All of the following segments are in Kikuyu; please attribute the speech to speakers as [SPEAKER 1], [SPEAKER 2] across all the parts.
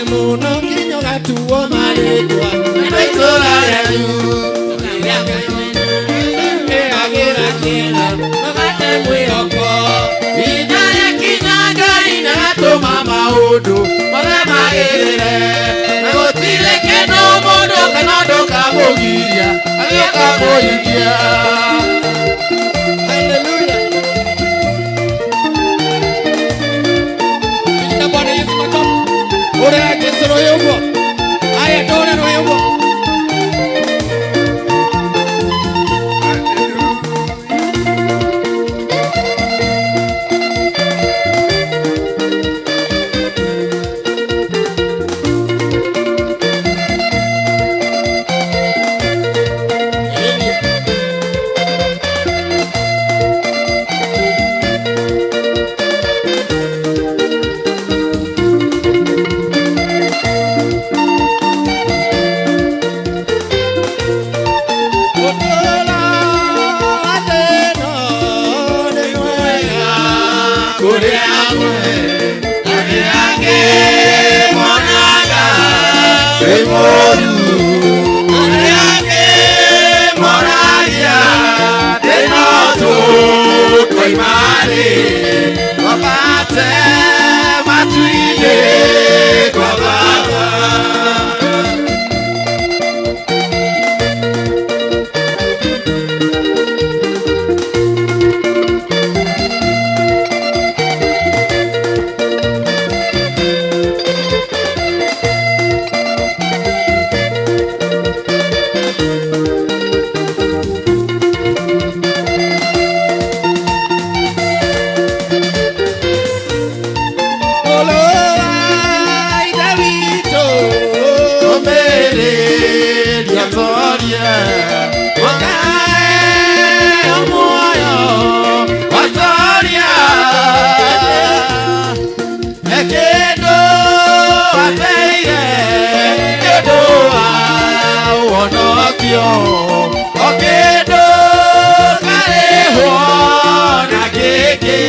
[SPEAKER 1] Mũno nginya ũgatuo marĩtwa. Andũ itũũra rĩanyu ĩagĩra kĩra magate mwĩhoko. Ihinda rĩakinya Ngai nĩagatũma maũndũ mothe magĩrĩre, na gũtirĩ kĩndũ mũndũ kana ũndũ ũkamũgiria agĩũka kũhingia. Hallelujah. Piga Bwana Yesu makofi. Ura Jesu roho ũguo. Aya ndũra roho ũguo. Ũtũũro wa thĩ ĩno nĩ mwega
[SPEAKER 2] Kũrĩ amwe, arĩa angĩ monaga wĩ mũũru. Arĩa angĩ moragia thĩ no tũkoima rĩ, twambate matu-inĩ kwa Baba.
[SPEAKER 1] Ũrũ wa Ithe witũ.
[SPEAKER 2] Ũmĩrĩria torie, ũkaheo muoyo wa toria. He kĩndũ ateire nĩ ũndũ wa ũhonokio, o kĩndũ karĩhwo na kĩngĩ.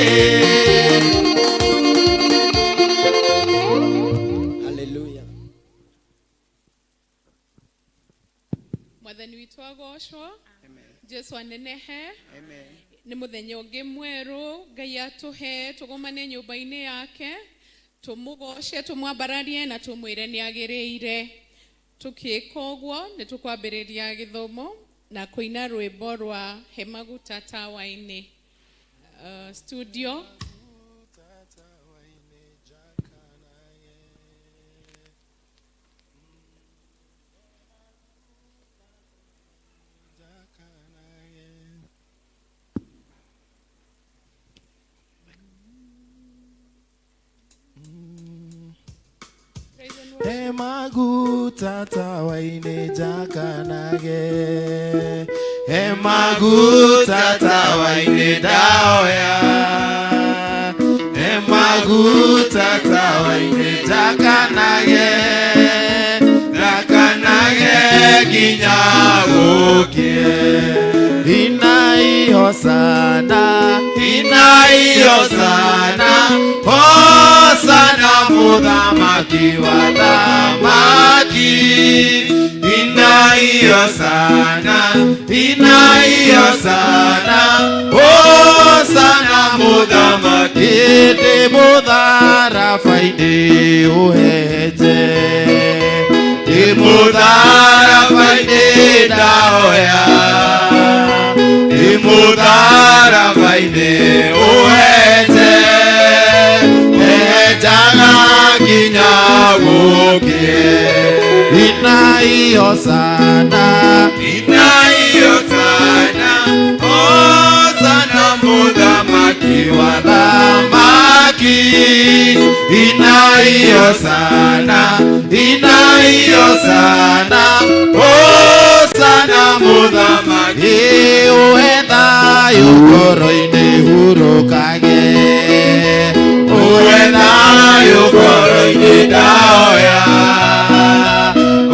[SPEAKER 1] Hallelujah.
[SPEAKER 3] Mwathani witũ agocwo. Jesu anenehe. Nĩ mũthenya ũngĩ mwerũ Ngai atũhe tũgomane nyũmba-inĩ yake, tũmũgoce, tũmwambararie na tũmwĩre nĩ agĩrĩire. Tũkĩka ũguo nĩ tũkwambĩrĩria gĩthomo na kũina rwĩmbo rwa He Maguta Tawa-inĩ. Studio. Praise and worship.
[SPEAKER 2] He maguta tawa-inĩ njakanage, he maguta tawa-inĩ ndaoya, he maguta tawa-inĩ njakanage, njakanage nginya gũkĩe. Inai hosana, inai hosana, hosana mũthamaki wa thamaki. Inai hosana, inai hosana, hosana mũthamaki. Ndĩ mũtharaba-inĩ ũhehenje, ndĩ mũtharaba-inĩ ndaoya, ndĩ mũtharaba-inĩ ũhehenje, hehenjaga nginya gũkĩe. Inai hosana, inai hosana, hosana mũthamaki wa thamaki. Inai hosana, inai hosana, hosana mũthamaki. Ũhe thayũ ngoro-inĩ hurũkage, ũhe thayũ ngoro-inĩ ndaoya,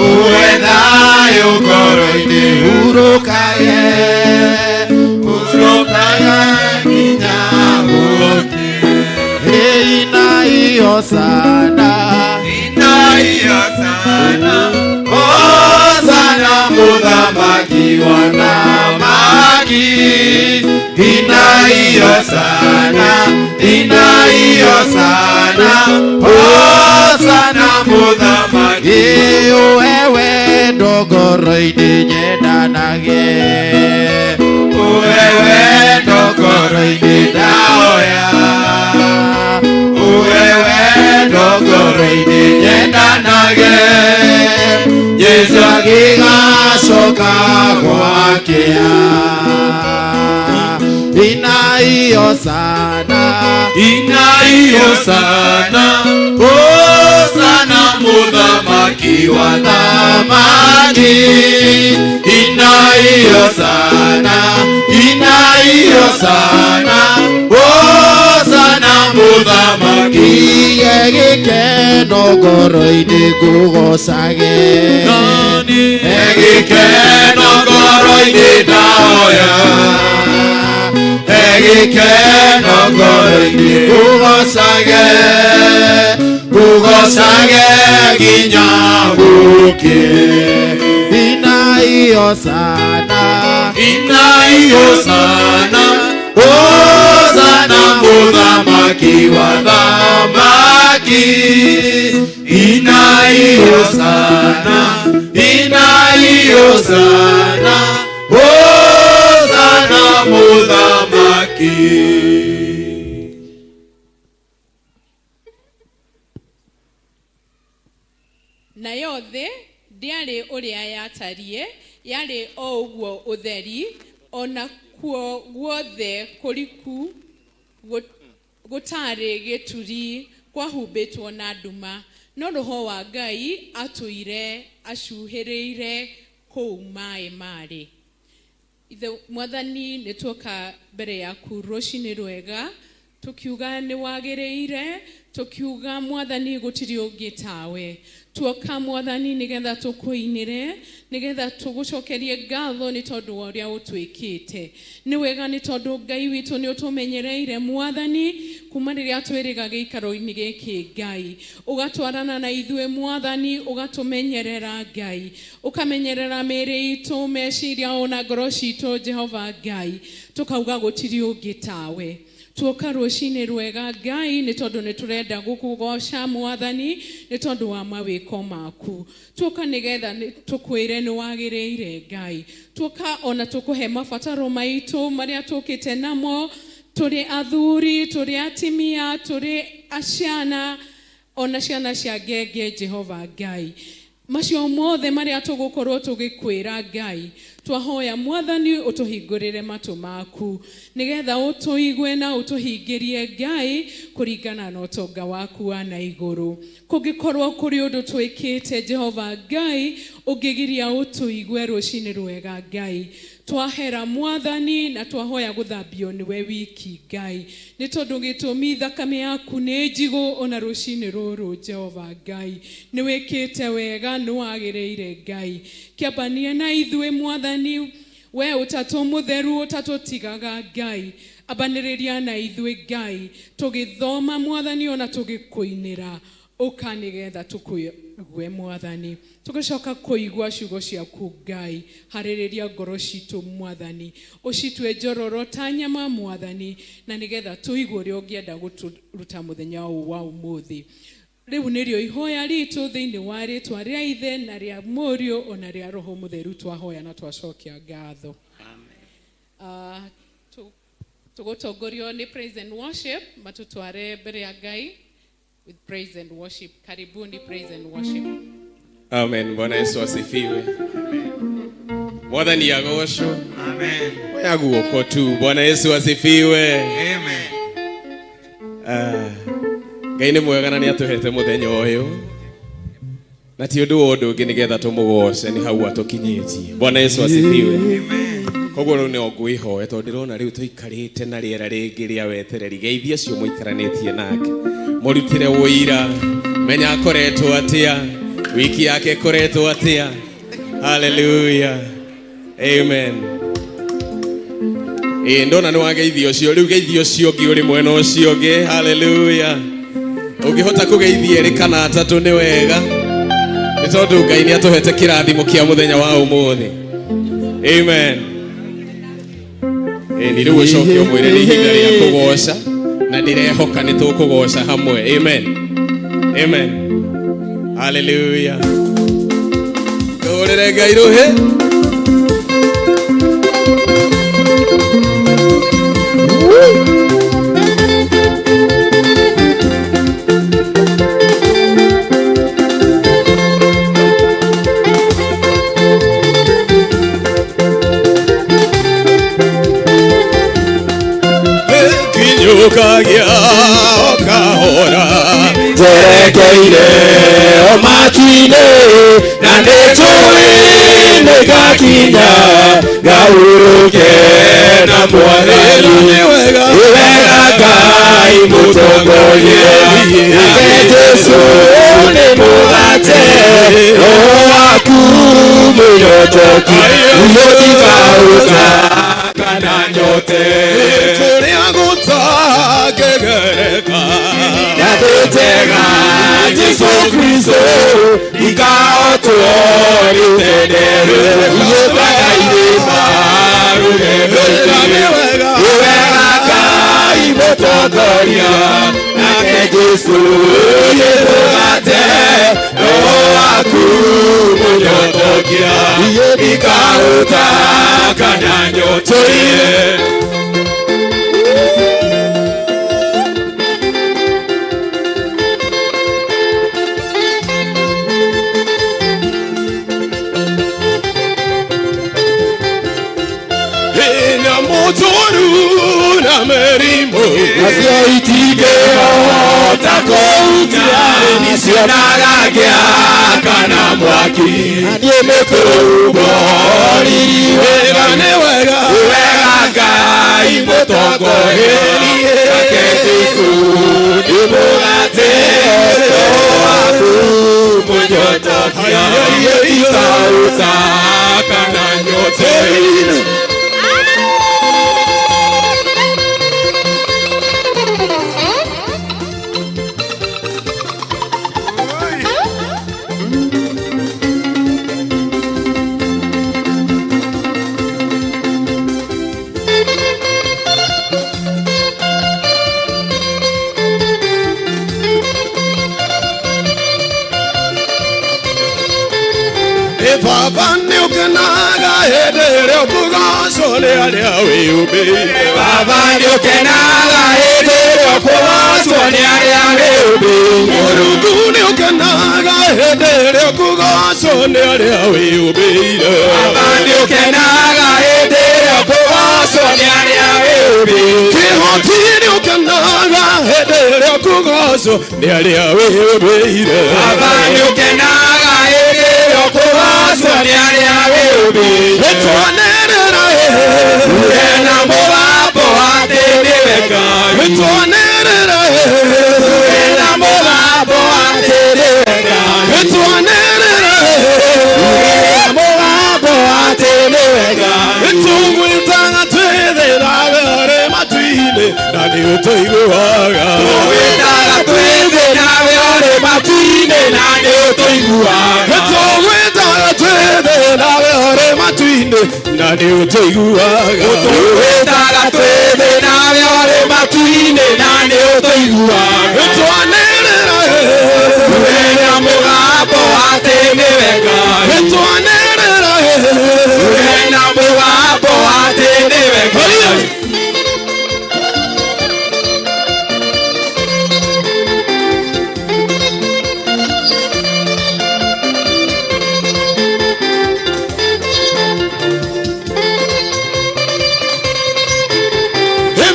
[SPEAKER 2] ũhe thayũ ngoro-inĩ hurũkage, hurũkage nginya gũkĩe. Inai hosana, inai. Hosana, Hosana mũthamaki wa thamaki. Inai Hosana, inai Hosana, Hosana mũthamaki. Wewe ndongoro-inĩ nyendanage, wewe ndongoro-inĩ ndaoya, wewe ndongoro-inĩ nyendanage, Yesu agĩgacoka gwakĩa. Inai Hosana, inai Hosana, Hosana mũthamaki wa thamaki. Inai Hosana, inai Hosana, Hosana mũthamaki. Gĩkeno ngoro-inĩ ngũgocage, gĩkeno ngoro-inĩ ndahoya, gĩkeno ngoro-inĩ ngũgocage, ngũgocage nginya gũkĩe. Inai Hosana, inai Hosana, Hosana mũthamaki wa thamaki. Inai Hosana, inai Hosana, Hosana mũthamaki.
[SPEAKER 3] Nayo thĩ ndĩarĩ ũrĩa yatariĩ, yarĩ o ũguo ũtheri, ona kuo guothe kũriku gũtarĩ gĩturi kwahumbĩtwo na nduma, no roho wa Ngai atũire acuhĩrĩire kũu maĩ marĩ. Ithe mwathani, nĩ tuoka mbere yaku rũcinĩ rwega, tukiuga nĩ wagĩrĩire, tukiuga mwathani gũtirĩ ũngĩ tawe. Tuoka mwathani nĩgetha tũkũinĩre, nĩgetha tũgũcokerie ngatho nĩ tondũ wa ũrĩa ũtwĩkĩte. Nĩ wega nĩ tondũ Ngai witũ nĩ ũtũmenyereire mwathani kuma rĩrĩa twĩrĩga gĩikaro-inĩ gĩkĩ. Ngai ũgatwarana na ithuĩ mwathani, ũgatũmenyerera Ngai, ũkamenyerera mĩĩrĩ itũ, meciria ona ngoro citũ. Jehova Ngai, tũkauga gũtirĩ ũngĩ tawe. Tuoka rũcinĩ rwega Ngai nĩ tondũ nĩ tũrenda gũkũgoca mwathani nĩ tondũ wa mawĩko maku. Tuoka nĩgetha tũkwĩre nĩ wagĩrĩire Ngai. Tuoka ona tũkũhe mabataro maitũ marĩa tũkĩte namo, tũrĩ athuri, tũrĩ atimia, tũrĩ aciana, ona ciana cia ngenge. Jehova Ngai, macio mothe marĩa tũgũkorwo tũgĩkwĩra Ngai, twahoya mwathani ũtũhingũrĩre matũ maku nĩgetha ũtũigue na ũtũhingĩrie Ngai kũringana na ũtonga waku wa na igũrũ. Kũngĩkorwo kũrĩ ũndũ twĩkĩte Jehova Ngai ũngĩgiria ũtũigue rũcinĩ rwega Ngai, twahera mwathani na twahoya gũthambio nĩwe wiki Ngai, nĩ tondũ gĩtũmi thakame yaku nĩ njigũ ona rũcinĩ rũrũ. Jehova Ngai, nĩ wĩkĩte wega, nĩ wagĩrĩire Ngai. Kĩambanie na ithuĩ mwathani, we ũtatũ mũtheru ũtatũtigaga Ngai, ambanĩrĩria na ithuĩ Ngai tũgĩthoma mwathani ona tũgĩkũinĩra. Ũka nĩgetha tũkũigue mwathani, tũgĩcoka kũigua ciugo ciaku Ngai. Harĩrĩria ngoro citũ mwathani, ũcitue njororo ta nyama mwathani, na nĩgetha tũigue ũrĩa ũngĩenda gũtũruta mũthenya ũyũ wa ũmũthĩ. Rĩu nĩrĩo ihoya ritũ thĩinĩ wa rĩtwa rĩa Ithe na rĩa Mũriũ ona rĩa Roho Mũtheru twahoya na twacokia ngatho. Tũgũtongorio nĩ praise and worship, matũtware mbere ya Ngai with praise and worship. Karibuni praise and worship.
[SPEAKER 4] Amen. Bwana Yesu asifiwe. Mwathani agocwo.
[SPEAKER 2] Amen.
[SPEAKER 4] Oya guoko tu. Bwana Yesu asifiwe.
[SPEAKER 2] Amen.
[SPEAKER 4] Ah, Ngai nĩ mwega na nĩ atũhete mũthenya ũyũ na ti ũndũ wa ũndũ ũngĩ nĩgetha tũmũgoce nĩ hau atũkinyĩtie. Bwana Yesu asifiwe.
[SPEAKER 2] Amen.
[SPEAKER 4] Koguo rĩu nĩo ngwĩhoe tondũ ndĩrona rĩu tũikarĩte na rĩera rĩngĩ rĩa wetereri. Geithia ũcio mũikaranĩtie nake, mũrutĩre ũira, menya akoretwo atĩa, wiki yake ĩkoretwo atĩa. Haleluya, amen. Ĩĩ, ndona nĩ wageithia ũcio, rĩu geithia ũcio ũngĩ ũrĩ mwena ũcio ũngĩ. Haleluya. Ũngĩhota kũgeithia erĩ kana atatũ nĩ wega. Nĩ tondũ Ngai nĩ atũhete kĩrathimo kĩa mũthenya wa ũmũthĩ. Amen. Ĩni rĩu ũcoke ũmwĩre nĩ ihinda rĩa kũgoca na ndĩrehoka nĩ tũkũgoca hamwe. Amen. Amen. Hallelujah. Tũhũrĩre Ngai rũhĩ. Kinyũkagia o kahora.
[SPEAKER 2] Njerekeire o matu-inĩ na nĩ njũĩ nĩ ngakinya ngahurũke na mwathani.
[SPEAKER 4] Nĩ wega.
[SPEAKER 2] Nĩ wega Ngai mũtongoria, nake Jesũ nĩ mũgate, roho waku mũnyotoki, ndikaũta kana nyote.
[SPEAKER 4] Kũrĩa gũtangĩgereka.
[SPEAKER 2] Na thĩ njega Jesũ Kristo ndikahotwo nĩ tene, ingĩthaga irĩma rũgendo.
[SPEAKER 4] Nĩ wega.
[SPEAKER 2] Nĩ wega Ngai mũtongoria, nake Jesũ nĩ mũgate, roho waku mũnyotokia, ndikaũta kana nyote.
[SPEAKER 4] Nyamũ njũru na mĩrimũ.
[SPEAKER 2] Nacio itingĩhota kũhutia, cionaga ngĩakana mwaki, na niĩ nĩ kũngoririwe.
[SPEAKER 4] Wega nĩ wega.
[SPEAKER 2] Nĩ wega Ngai mũtongoria, nake Jesũ nĩ mũgate, roho waku mũnyotokia, ndikaũta kana nyote.
[SPEAKER 4] Ĩ baba nĩ ũkenaga hĩndĩ ĩrĩa ũkũgocwo nĩ arĩa wĩyũmbĩire.
[SPEAKER 2] Baba nĩ ũkenaga hĩndĩ ĩrĩa ũkũgocwo nĩ arĩa wĩyũmbĩire.
[SPEAKER 4] Mũrungu nĩ ũkenaga hĩndĩ ĩrĩa ũkũgocwo nĩ arĩa wĩyũmbĩire.
[SPEAKER 2] Baba nĩ ũkenaga hĩndĩ ĩrĩa ũkũgocwo nĩ arĩa wĩyũmbĩire.
[SPEAKER 4] Kĩhoti nĩ ũkenaga hĩndĩ ĩrĩa ũkũgocwo nĩ arĩa wĩyũmbĩire.
[SPEAKER 2] Baba nĩ ũkenaga hĩndĩ ĩrĩa ũkũgocwo nĩ arĩa wĩyũmbĩire.
[SPEAKER 4] Twanĩrĩra
[SPEAKER 2] Uge na mũgambo atĩ nĩwe Ngai.
[SPEAKER 4] Twanĩrĩra
[SPEAKER 2] Uge na mũgambo atĩ nĩwe Ngai.
[SPEAKER 4] Twanĩrĩra
[SPEAKER 2] Uge na mũgambo atĩ nĩwe Ngai.
[SPEAKER 4] Tũgwĩtaga twĩthĩ nawe ũrĩ matu-inĩ na nĩ ũtũiguaga.
[SPEAKER 2] Tũgwĩtaga twĩthĩ nawe ũrĩ matu-inĩ na nĩ ũtũiguaga.
[SPEAKER 4] Tũgwĩtaga twĩthĩ nawe ũrĩ matu-inĩ na nĩ ũtũiguaga.
[SPEAKER 2] Tũgwĩtaga twĩthĩ nawe ũrĩ matu-inĩ na nĩ ũtũiguaga.
[SPEAKER 4] Twanĩrĩra
[SPEAKER 2] Uge na mũgambo atĩ nĩwe Ngai.
[SPEAKER 4] Twanĩrĩra
[SPEAKER 2] Uge na mũgambo atĩ nĩwe Ngai.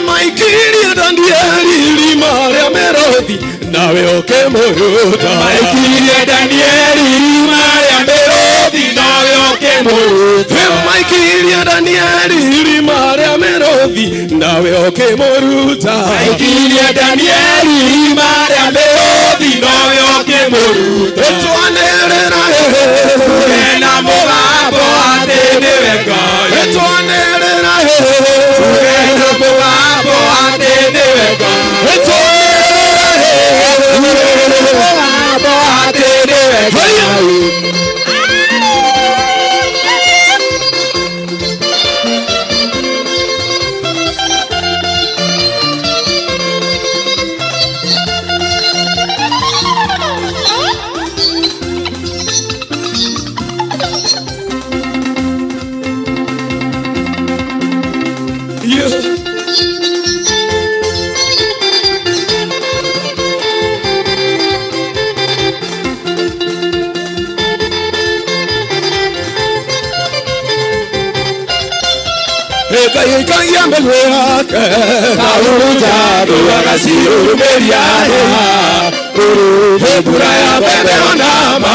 [SPEAKER 4] Maikirie Danieli irima rĩa mĩrũthi nawe ũkĩmũruta.
[SPEAKER 2] Maikirie Danieli irima rĩa mĩrũthi nawe ũkĩmũruta.
[SPEAKER 4] Maikirie Danieli irima rĩa mĩrũthi nawe ũkĩmũruta.
[SPEAKER 2] Maikirie Danieli irima rĩa mĩrũthi nawe ũkĩmũruta.
[SPEAKER 4] Twanĩrĩra
[SPEAKER 2] Uge na mũgambo atĩ nĩwe Ngai.
[SPEAKER 4] Twanĩrĩra
[SPEAKER 2] Uge na mũgambo atĩ nĩwe Ngai.
[SPEAKER 4] Twanĩrĩra
[SPEAKER 2] Uge na mũgambo atĩ nĩwe Ngai. Ngai aikagia mĩguĩ yake kahurunja andũ agaciurumĩria mbura ya mbembe ona ma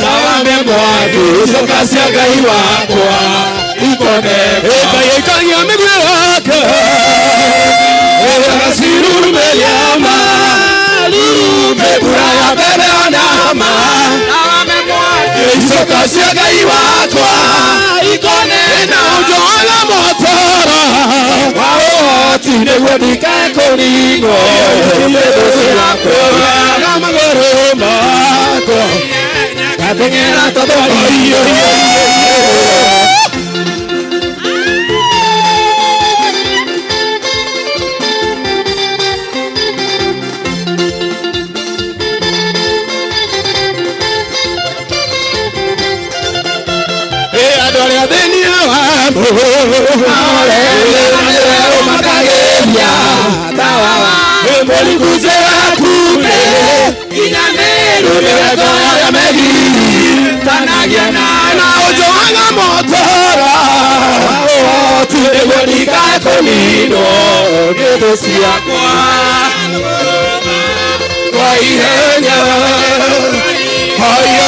[SPEAKER 2] kawame mwaki icoka cia Ngai wakwa ikone Ngai aikagia mĩguĩ yake agaciurumĩria ma mbura ya mbembe ona ma kawame mwaki icoka cia Ngai wakwa ikone na ũnjoaga motoro wa ũhoti nĩguo ndikae kũringwo thũ ciakwa na magũrũ makwa ngateng'era ta thwariga. Andũ arĩa athĩni wa mũrikuze wakume kinyanĩru nĩwe ngoro megitanagia na ũnjoaga motora ũhoti nĩguo ndikae kũninwo nĩ thũ ciakwa kwa ihenya. Haya.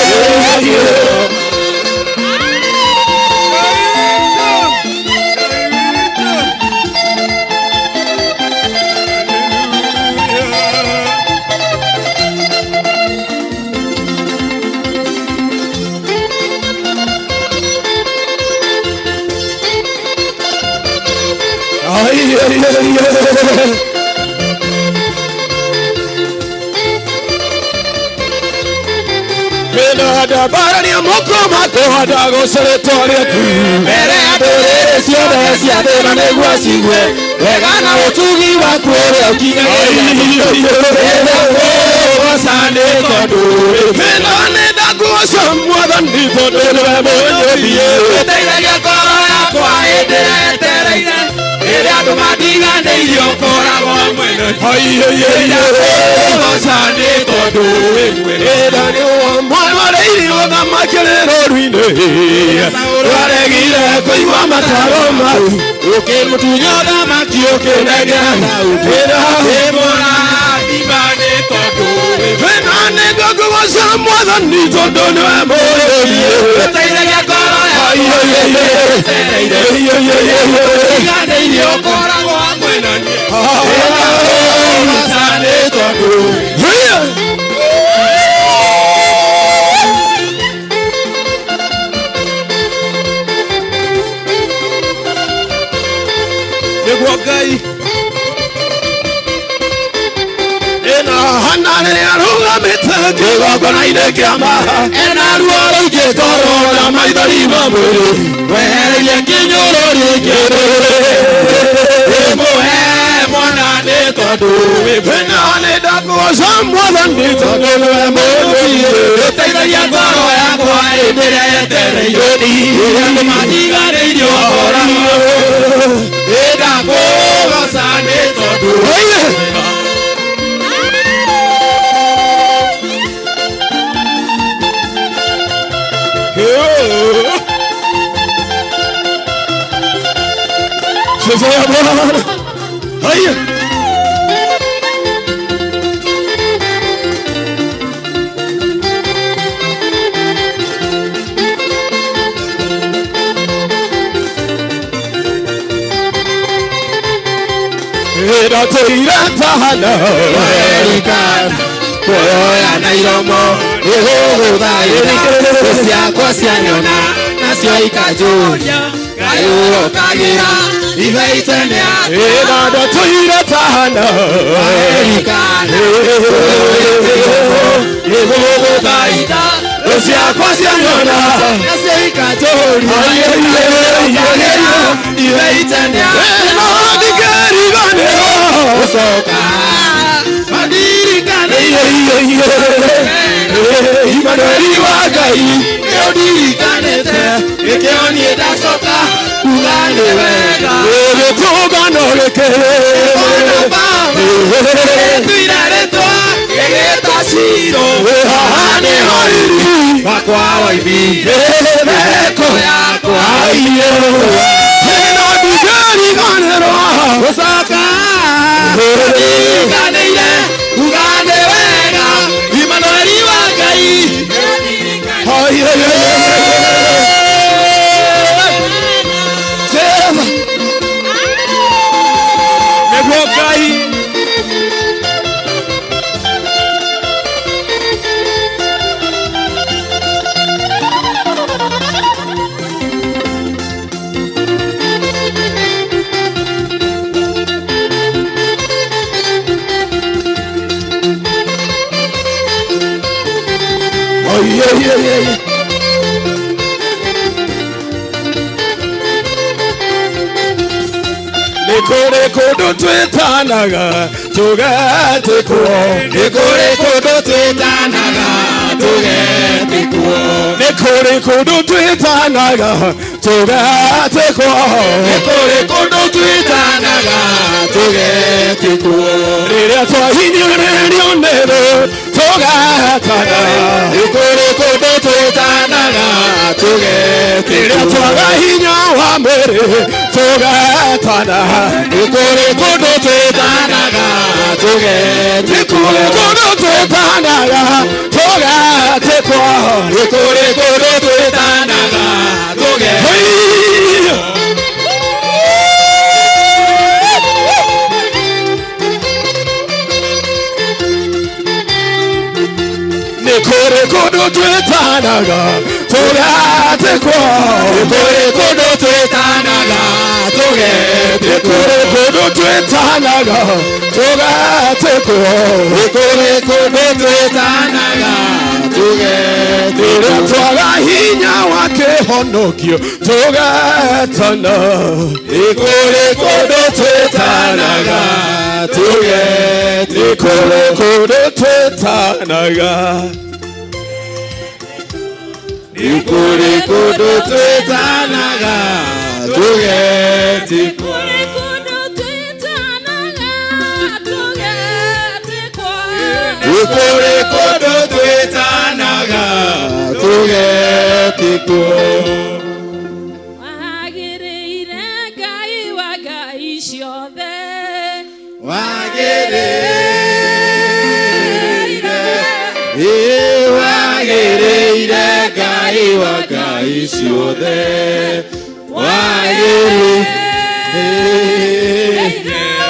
[SPEAKER 2] Barania moko makohanda gũcĩrĩtwo rĩaku mbere ya ndũrĩrĩ ciothe cia thĩ na nĩguo cigue wega na ũtugi waku ũrĩa ũkinyanĩire kũgoca nĩ tondũ ĩno nĩ ndakũgoca Mwathani tondũ nĩwe mũnyũmbi ũteithagia ngoro yakwa hĩndĩ ĩrĩa yetereire rĩrĩa andũ matiganĩirio ũkoragwo mwena kũgoca nĩ tondũ wĩ mwega mwarĩirie ũthamaki rũru-inĩ rwaregire kũigua mataro maku ũkĩmũtunya ũthamaki ũkĩnengera Daudi ĩmũrathima nĩ tondũ ĩno nĩ ngũkũgoca Mwathani tondũ nĩwe mũrĩmi ũteithagia ngoro yakwa yetereire tiganĩirio ũkoragwo mwena kũgoca nĩ tondũ. Nĩguo Ngai ĩna hana rĩrĩa arũgamĩte kĩgongona-inĩ kĩa ma ena ruo rũingĩ ngoro na maithori ma mwĩrĩ wehereirie kĩnyũrũri kĩmũhe mwana nĩ tondũ ĩno nĩ ndakũgoca Mwathani tondũ nĩwe mũũmbi ũteithagia ngoro yakwa hĩndĩ ĩrĩa yetereire rĩrĩa andũ matiganĩirio ũkoragwo ndakũgoca nĩ tondũ. Sifa ya Bwana. Haya. Ĩratũire tahana
[SPEAKER 1] kuoya na iromo nĩgũgũthaitha thũ ciakwa cianyona nacio ikanjũria Ngai ũrokagĩra ithe nĩ atĩa
[SPEAKER 2] Ĩratũire tahana
[SPEAKER 1] nĩgũgũthaitha
[SPEAKER 2] thũ ciakwa cianyona
[SPEAKER 1] nacio ikanjũria Ngai ũrokagĩra ithe nĩ atĩa
[SPEAKER 2] Ĩno ndingĩriganĩrwo
[SPEAKER 1] gũcoka mandirikane
[SPEAKER 2] Imanueli wa Ngai
[SPEAKER 1] nĩ ũndirikanĩte nĩkĩo niĩ ndacoka kuga nĩ wega
[SPEAKER 2] gĩtũngano gĩkĩ
[SPEAKER 1] Ona baba tuire rĩtwa gĩgĩtwa Shilo
[SPEAKER 2] haha nĩho riri
[SPEAKER 1] wakwa woimire meko yakwa
[SPEAKER 2] ĩno ndingĩriganĩrwo
[SPEAKER 1] Gũcoka Ndirikanĩire kuga nĩ wega Imanueli wa Ngai. Hoi, hoi, hoi, hoi. Jehova.
[SPEAKER 2] Nĩguo Ngai.
[SPEAKER 1] Hoi, hoi, hoi, hoi.
[SPEAKER 2] Nĩ kũrĩ kũndũ twĩtanaga tũgetĩkwo.
[SPEAKER 1] Nĩ kũrĩ kũndũ twĩtanaga tũgetĩkwo.
[SPEAKER 2] Nĩ kũrĩ kũndũ twĩtanaga tũgetĩkwo.
[SPEAKER 1] Nĩ kũrĩ kũndũ twĩtanaga tũgetĩkwo.
[SPEAKER 2] Rĩrĩa twahinyĩrĩrio nĩ thũ tũgetana.
[SPEAKER 1] Nĩ kũrĩ kũndũ twĩtanaga
[SPEAKER 2] Rĩrĩa
[SPEAKER 1] tũgetĩkwo.
[SPEAKER 2] twaga hinya wa mwĩrĩ tũgetana.
[SPEAKER 1] Nĩ kũrĩ kũndũ twĩtanaga
[SPEAKER 2] Nĩ
[SPEAKER 1] tũgetĩkwo.
[SPEAKER 2] kũrĩ kũndũ twĩtanaga tũgetĩkwo.
[SPEAKER 1] Nĩ kũrĩ kũndũ twĩtanaga tũgetĩkwo.
[SPEAKER 2] Hey! Nĩ kũrĩ kũndũ twĩtanaga tũgetĩkwo.
[SPEAKER 1] Nĩ kũrĩ kũndũ twĩtanaga
[SPEAKER 2] Nĩ
[SPEAKER 1] tũgetĩkwo.
[SPEAKER 2] kũrĩ kũndũ twĩtanaga tũgetĩkwo.
[SPEAKER 1] Nĩ kũrĩ kũndũ twĩtanaga
[SPEAKER 2] Rĩrĩa
[SPEAKER 1] tũgetĩkwo.
[SPEAKER 2] twaga hinya wa kĩhonokio tũgetana.
[SPEAKER 1] Nĩ kũrĩ kũndũ twĩtanaga
[SPEAKER 2] Nĩ
[SPEAKER 1] tũgetĩkwo.
[SPEAKER 2] kũrĩ kũndũ twĩtanaga.
[SPEAKER 1] Nĩ kũrĩ kũndũ twĩtanaga tũgetĩkwo.
[SPEAKER 3] Kũrĩ kũndũ twĩtanaga tũgetĩkwo.
[SPEAKER 1] Nĩ kũrĩ kũndũ twĩtanaga tũgetĩkwo.
[SPEAKER 3] Wagĩrĩire Ngai wa ngai ciothe.
[SPEAKER 1] Wagĩrĩire, ĩ wagĩrĩire Ngai wa ngai ciothe. Wagĩrĩire.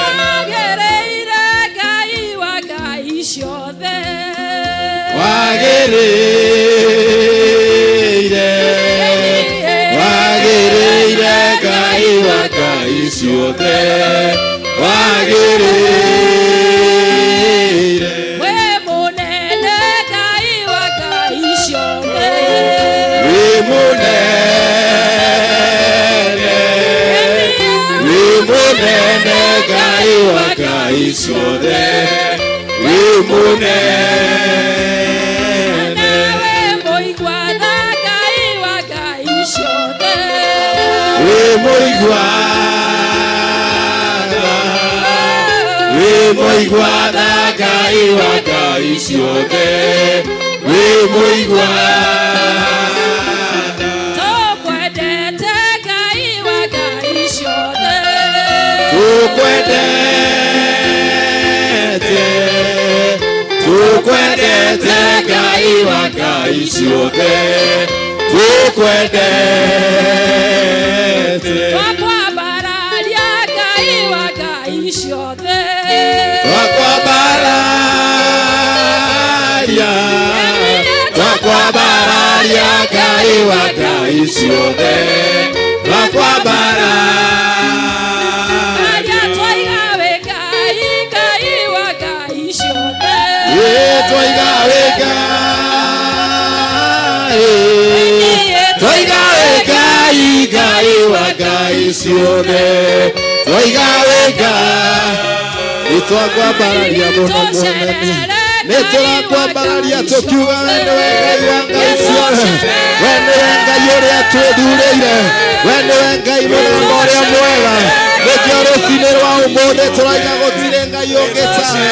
[SPEAKER 3] Wagĩrĩire Ngai wa ngai ciothe.
[SPEAKER 1] Wagĩrĩire, wagĩrĩire Ngai wa ngai ciothe. Wagĩrĩire.
[SPEAKER 3] Wĩ mũnene Ngai wa ngai ciothe.
[SPEAKER 1] Wĩ mũnene, wĩ mũnene Ngai wa ngai ciothe. Wĩ mũnene.
[SPEAKER 3] Nawe mũigua tha Ngai wa ngai ciothe.
[SPEAKER 1] Wĩ mũigua tha, wĩ mũigua tha Ngai wa ngai ciothe. Wĩ mũigua tha.
[SPEAKER 3] Tũkwendete Ngai wa ngai ciothe.
[SPEAKER 1] Tũkwendete, tũkwendete Ngai wa ngai ciothe. Tũkwendete.
[SPEAKER 3] Twakwambararia Ngai wa ngai ciothe.
[SPEAKER 1] Twakwambararia, twakwambararia Ngai wa ngai ciothe. Twakwambararia.
[SPEAKER 3] Aria twaiga wĩ Ngai, Ngai wa ngai ciothe.
[SPEAKER 1] Ĩ twaiga wĩ Ngai, twaiga wĩ Ngai, Ngai wa ngai ciothe. Twaiga wĩ Ngai. Nĩ twakwambararia mũno Mwathani. Nĩ tũrakwambararia tũkiuga we nĩwe Ngai wa ngai ciothe. We nĩwe Ngai ũrĩa twĩthurĩire. We nĩwe Ngai mũthemba ũrĩa mwega. Nĩkĩo rũcinĩ rwa ũmũthĩ tũraiga gũtirĩ Ngai ũngĩ tawe.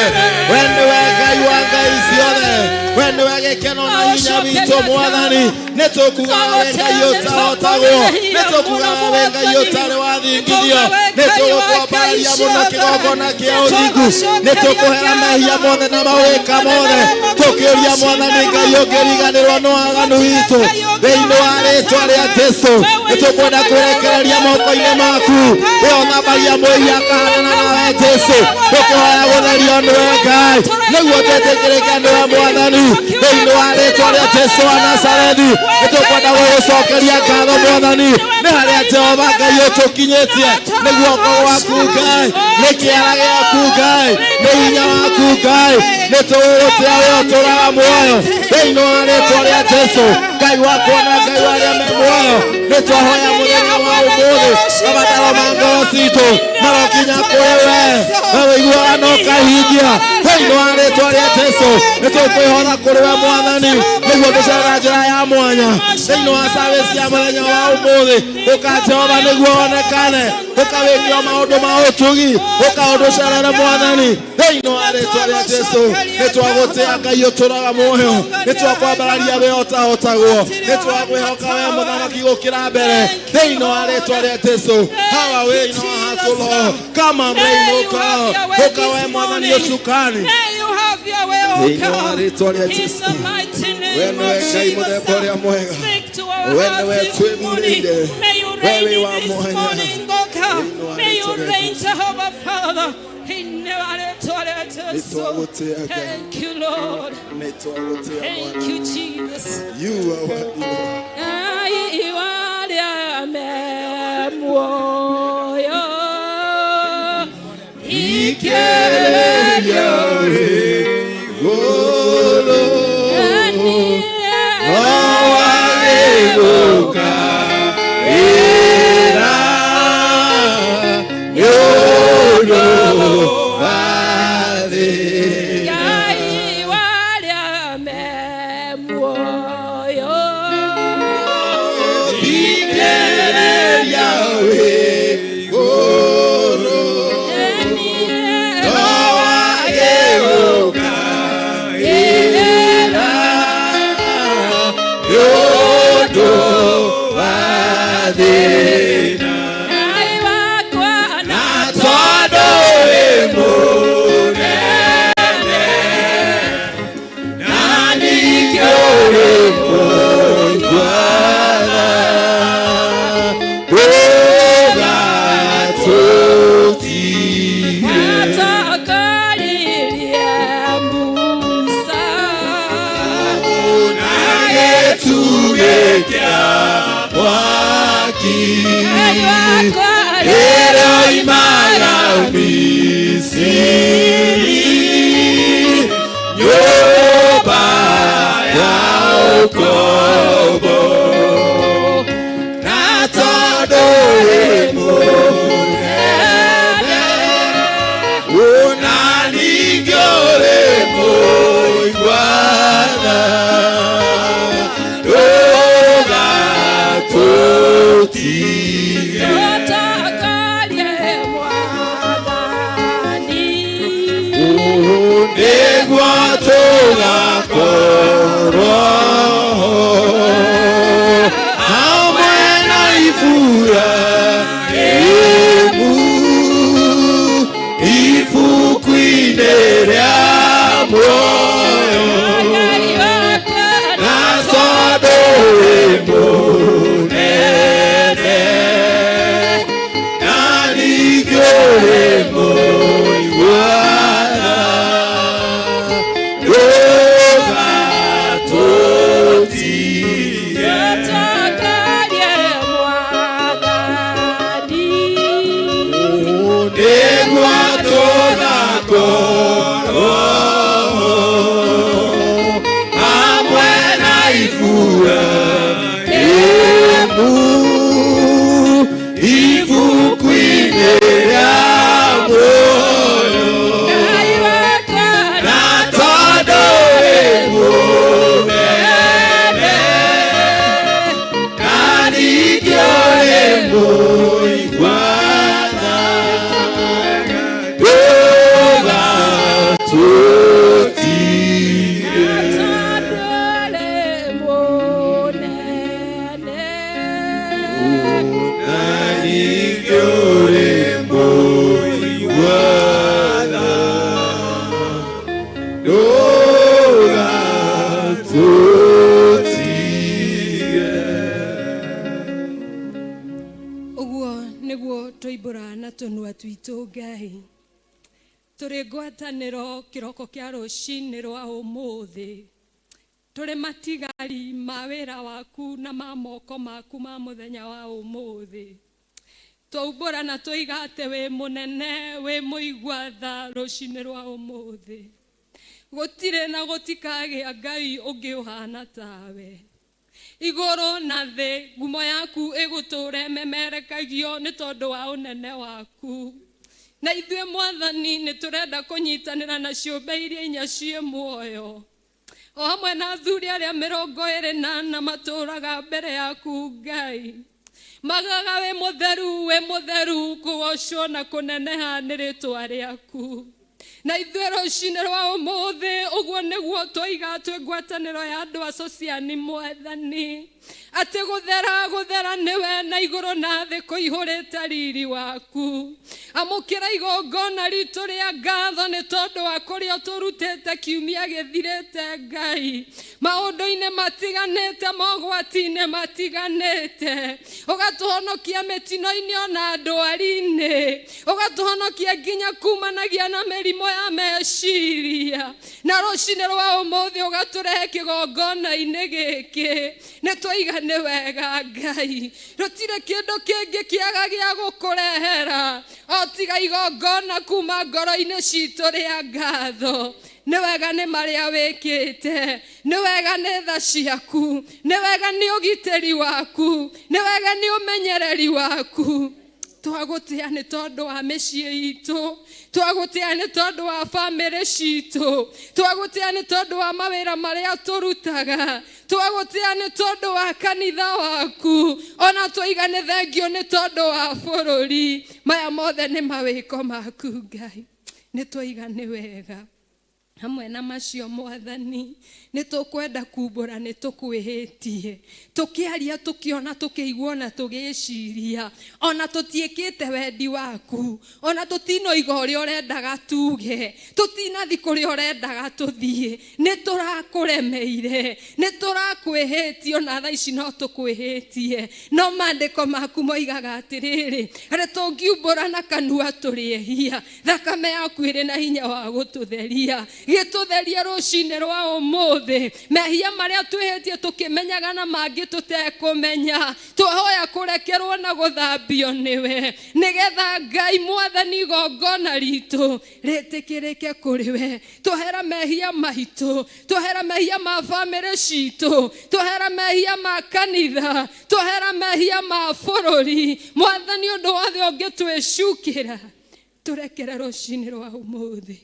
[SPEAKER 1] We nĩwe Ngai wa ngai ciothe. We Nĩwe gĩkeno na hinya witũ Mwathani. Nĩ tũkugaga we Ngai ũtahotagwo, nĩ tũkugaga we Ngai ũtarĩ wathingithio, nĩ tũgũkwambararia mũno kĩgongona kĩa ũthingu, nĩ tũkũhera mehia mothe na mawĩka mothe, tũkĩũria Mwathani Ngai ũngĩriganĩrwo nĩ waganu witũ. Thĩinĩ wa rĩtwa rĩa Jesu, nĩ tũkwenda kwĩrekereria moko-inĩ maku. We ũthambagia mwĩhia akahanana nawe Jesu, tũkĩhoya gũtherio nĩwe Ngai, nĩguo twĩtĩkĩrĩke nĩwe Mwathani. Thĩinĩ wa rĩtwa rĩa Jesu wa Nazarethi, nĩ tũkwenda gũgũcokeria ngatho Mwathani, nĩ harĩa Jehova Ngai ũtũkinyĩtie. Nĩ guoko gwaku Ngai, nĩ kĩara gĩaku Ngai, nĩ hinya waku Ngai, nĩ tũgũgũtĩa we ũtũraga muoyo. Thĩinĩ wa rĩtwa rĩa Jesu, Ngai wakwa na Ngai wa arĩa me muoyo, nĩ twahoya mũthenya wa ũmũthĩ, mabataro ma ngoro citũ marokinya kũrĩ we, we wĩiguaga na ũkahingia. Thĩinĩ wa rĩtwa rĩa Jesu, nĩ tũkwĩhotha kũrĩ we Mwathani, nĩguo tũcere na njĩra ya mwanya thĩinĩ wa service ya mũthenya wa ũmũthĩ. Ũka Jehova nĩguo wonekane, ũka wĩke o maũndũ ma ũtugi, ũka ũndũcerere Mwathani. Thĩinĩ wa rĩtwa rĩa Jesu, nĩ twagũtĩa Ngai ũtũraga muoyo, nĩ twakwambararia we ũtahotagwo, nĩ twakwĩhoka we mũthamaki gũkĩra mbere. Thĩinĩ wa rĩtwa rĩa Jesu, hawa wĩ ino hatulo kama mreinuka, ũka we Mwathani ũcukani.
[SPEAKER 5] May you have your way, O
[SPEAKER 1] Thĩinĩ wa
[SPEAKER 5] God.
[SPEAKER 1] rĩtwa rĩa
[SPEAKER 5] In
[SPEAKER 1] Jesu,
[SPEAKER 5] the mighty
[SPEAKER 1] we
[SPEAKER 5] name
[SPEAKER 1] nĩwe
[SPEAKER 5] of
[SPEAKER 1] Ngai mũthemba ũrĩa
[SPEAKER 5] Jesus.
[SPEAKER 1] mwega,
[SPEAKER 5] Speak to our
[SPEAKER 1] we
[SPEAKER 5] hearts
[SPEAKER 1] nĩwe
[SPEAKER 5] this morning.
[SPEAKER 1] twĩmurĩire,
[SPEAKER 5] May you
[SPEAKER 1] we
[SPEAKER 5] reign
[SPEAKER 1] wĩ
[SPEAKER 5] in
[SPEAKER 1] wa
[SPEAKER 5] this
[SPEAKER 1] mwanya.
[SPEAKER 5] morning, O God.
[SPEAKER 1] Thĩinĩ wa
[SPEAKER 5] May you
[SPEAKER 1] rĩtwa rĩa
[SPEAKER 5] reign,
[SPEAKER 1] Jesu,
[SPEAKER 5] Jehovah Father. In the rĩtwa rĩa
[SPEAKER 1] nĩ
[SPEAKER 5] Jesu.
[SPEAKER 1] twagũtĩa Ngai,
[SPEAKER 5] Thank you, Lord.
[SPEAKER 1] nĩ twagũtĩa
[SPEAKER 5] Thank
[SPEAKER 1] Mwathani.
[SPEAKER 5] you, Jesus.
[SPEAKER 1] You are worthy, Lord.
[SPEAKER 5] Ngai warĩa me muoyo
[SPEAKER 1] Ikereria igũrũ, no wagĩgũka ĩra nĩ ũndũ wa thĩ.
[SPEAKER 5] Ngai warĩa me muoyo
[SPEAKER 1] Ikereria igũrũ, no wagĩgũka ĩra nĩ ũndũ wa thĩna.
[SPEAKER 5] Ngai wakwa
[SPEAKER 1] Na tondũ wĩ mũnene, na ningĩ ũrĩ mũigua-tha, ndũgatũtige.
[SPEAKER 5] Atongoririe Musa
[SPEAKER 1] Na gĩtugĩ kĩa mwaki,
[SPEAKER 5] Ngai wakwa
[SPEAKER 1] rĩrĩa oimaga Misiri, nyũmba ya ũkombo. Na tondũ wĩ mũnene, ona ningĩ ũrĩ mũigua-tha, ndũgatũtige.
[SPEAKER 5] Tũtongorie Mwathani
[SPEAKER 1] Nĩguo tũgakorwo ho.
[SPEAKER 5] Tũnua twitũ Ngai tũrĩ ngwatanĩro kĩroko kĩa rũcinĩ rwa ũmũthĩ, tũrĩ matigari ma wĩra waku na ma moko maku ma mũthenya wa ũmũthĩ. Twaumbũra na tũiga atĩ wĩ mũnene, wĩ mũigua tha. Rũcinĩ rwa ũmũthĩ gũtirĩ na gũtikagĩa Ngai ũngĩ ũhana tawe igũrũ na thĩ. Ngumo yaku ĩgũtũũra ĩmemerekagio nĩ tondũ wa ũnene waku. Na ithuĩ Mwathani nĩ tũrenda kũnyitanĩra na ciũmbe iria inya ciĩ muoyo o hamwe na athuri arĩa 24 matũũraga mbere yaku Ngai, magaga wĩ mũtheru, wĩ mũtheru, kũgocwo na kũneneha nĩ rĩtwa rĩaku. Na ithuĩ rũcinĩ rwa ũmũthĩ ũguo nĩguo twoiga twĩ ngwatanĩro ya andũ a Sociani Mwathani, atĩ gũthera gũthera nĩwe, na igũrũ na thĩ kũihũrĩte riri waku. Amũkĩra igongona ritũ rĩa ngatho nĩ tondũ wa kũrĩa ũtũrutĩte kiumia gĩthirĩte Ngai, maũndũ-inĩ matiganĩte, mogwati-inĩ matiganĩte, ũgatũhonokia mĩtino-inĩ ona ndwari-inĩ, ũgatũhonokia nginya kumanagia na mĩrimũ ya meciria. Na rũcinĩ rwa ũmũthĩ ũgatũrehe kĩgongona-inĩ gĩkĩ, nĩ twaiga nĩ wega Ngai. Rũtirĩ kĩndũ kĩngĩ kĩaga gĩa gũkũrehera o tiga igongona kuma ngoro-inĩ citũ rĩa ngatho. Nĩ wega nĩ marĩa wĩkĩte, nĩ wega nĩ tha ciaku, nĩ wega nĩ ũgitĩri waku, nĩ wega nĩ ũmenyereri waku. Twagũtĩa nĩ tondũ wa mĩciĩ itũ, twagũtĩa nĩ tondũ wa bamĩrĩ citũ, twagũtĩa nĩ tondũ wa mawĩra marĩa tũrutaga, twagũtĩa nĩ tondũ wa kanitha waku, ona twaiga nĩ thengio nĩ tondũ wa bũrũri. Maya mothe nĩ mawĩko maku Ngai, nĩ twaiga nĩ wega. Hamwe na macio Mwathani nĩ tũkwenda kumbũra nĩ tũkwĩhĩtie, tũkĩaria, tũkĩona, tũkĩigua na tũgĩciria, ona tũtiĩkĩte wendi waku, ona tũtinoiga ũrĩa ũrendaga tuge, tũtinathi kũrĩa ũrendaga tũthiĩ. Nĩ tũrakũremeire, nĩ tũrakwĩhĩtie, ona thaa ici no tũkwĩhĩtie. No maandĩko maku moigaga atĩrĩrĩ, atĩ tũngiumbũra na kanua tũrĩ ehia, thakame yaku ĩrĩ na hinya wa gũtũtheria. Gĩtũtherie rũcinĩ rwa ũmũthĩ mehia marĩa twĩhĩtie tũkĩmenyaga na mangĩ tũtekũmenya. Twahoya kũrekerwo na gũthambio nĩwe, nĩgetha Ngai Mwathani igongona ritũ rĩtĩkĩrĩke kũrĩ we. Twehera mehia maitũ, twehera mehia ma bamĩrĩ citũ, twehera mehia ma kanitha, twehera mehia ma bũrũri. Mwathani, ũndũ wothe ũngĩtwĩcukĩra tũrekere rũcinĩ rwa ũmũthĩ,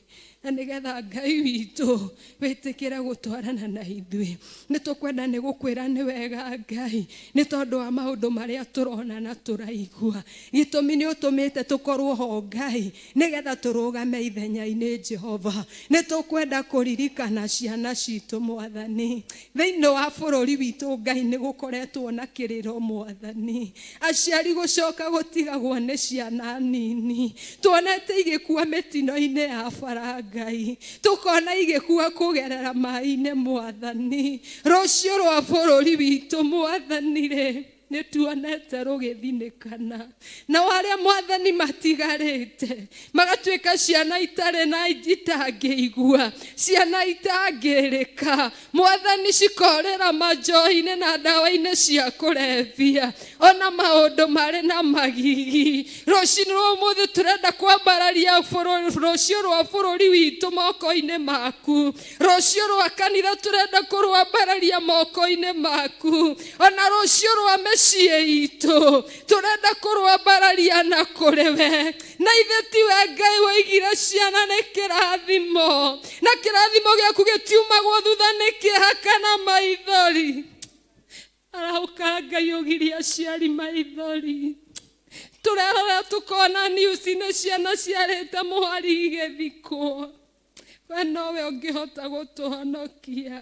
[SPEAKER 5] na nĩgetha Ngai witũ wĩtĩkĩre gũtwarana na ithuĩ. Nĩ tũkwenda nĩ gũkwĩra nĩ wega Ngai nĩ tondũ wa maũndũ marĩa tũrona na tũraigua. Gĩtũmi nĩ ũtũmĩte tũkorwo ho Ngai nĩgetha tũrũgame ithenya-inĩ. Jehova, nĩ tũkwenda kũririkana ciana citũ Mwathani. Thĩinĩ wa bũrũri witũ Ngai nĩ gũkoretwo na kĩrĩro Mwathani, aciari gũcoka gũtigagwo nĩ ciana nini. Tuonete igĩkua mĩtino-inĩ ya bara Ngai, tũkona igĩkua kũgerera maĩ-inĩ Mwathani. Rũciũ rwa bũrũri witũ Mwathani rĩ, nĩ tuonete rũgĩthinĩkana, nao arĩa Mwathani matigarĩte magatuĩka ciana itarĩ na itangĩigua, ciana itangĩrĩka Mwathani, cikorĩra manjohi-inĩ na ndawa-inĩ cia kũrebia, ona maũndũ marĩ na magigi. Rũcinĩ rwa ũmũthĩ tũrenda kwambararia rũciũ rwa bũrũri witũ moko-inĩ maku. Rũciũ rwa kanitha tũrenda kũrwambararia moko-inĩ maku, ona rũciũ rwa mĩciĩ itũ tũrenda kũrwambararia na kũrĩ we. Na ithe tiwe Ngai woigire ciana nĩ kĩrathimo, na kĩrathimo gĩaku gĩtiumagwo thutha nĩ kĩeha kana maithori. Arahũka Ngai ũgirie aciari maithori. Tũrerora tũkona news-inĩ ciana ciarĩte mũhari igĩthikwo. We nowe ũngĩhota gũtũhonokia.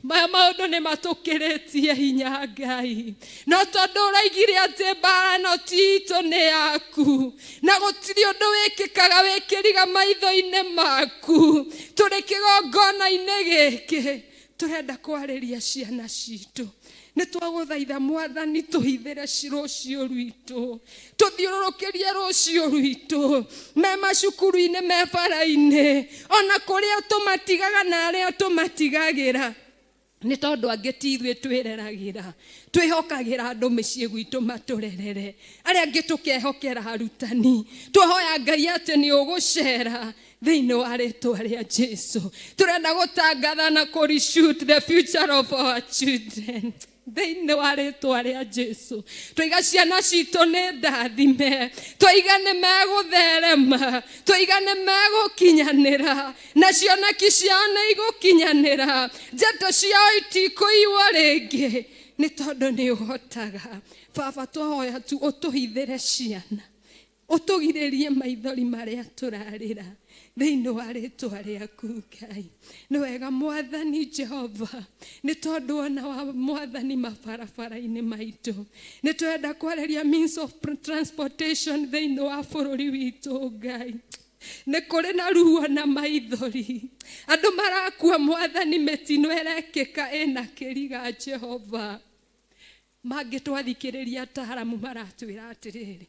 [SPEAKER 5] Maya maũndũ nĩ matũkĩrĩtie hinya Ngai, no tondũ ũraigire atĩ mbara ĩno ti itũ nĩ yaku, na gũtirĩ ũndũ wĩkĩkaga wĩkĩriga maitho-inĩ maku, tũrĩ kĩgongona-inĩ gĩkĩ. Tũrenda kwarĩria ciana citũ. Nĩ twagũthaitha Mwathani tũhithĩre rũciũ rwitũ, tũthiũrũrũkĩrie rũciũ rwitũ, me macukuru-inĩ, me bara-inĩ, ona kũrĩa tũmatigaga na arĩa tũmatigagĩra. Nĩ tondũ angĩ ti ithuĩ twĩreragĩra, twĩhokagĩra andũ mĩciĩ gwitũ matũrerere, arĩa angĩ tũkehokera arutani. Twahoya Ngai atĩ nĩ ũgũcera thĩinĩ wa rĩtwa rĩa Jesu. Tũrenda gũtangatha na kũ reshoot the future of our children thĩinĩ wa rĩtwa rĩa Jesu. Twaiga ciana citũ nĩ ndathime, twaiga nĩ megũtherema, twaiga nĩ megũkinyanĩra, na cioneki ciao nĩ igũkinyanĩra, njata ciao itikũiywo rĩngĩ, nĩ tondũ nĩ ũhotaga. Baba, twahoya tu ũtũhithĩre ciana, ũtũgirĩrie maithori marĩa tũrarĩra thĩinĩ wa rĩtwa rĩaku Ngai. Nĩ wega Mwathani Jehova, nĩ tondũ ona wa Mwathani mabarabara-inĩ maitũ nĩ twenda kwarĩria means of transportation thĩinĩ wa bũrũri witũ Ngai. Nĩ kũrĩ na ruo na maithori, andũ marakua Mwathani, mĩtino ĩrekĩka ĩna kĩriga Jehova. Mangĩ twathikĩrĩria ataaramu maratwĩra atĩrĩrĩ,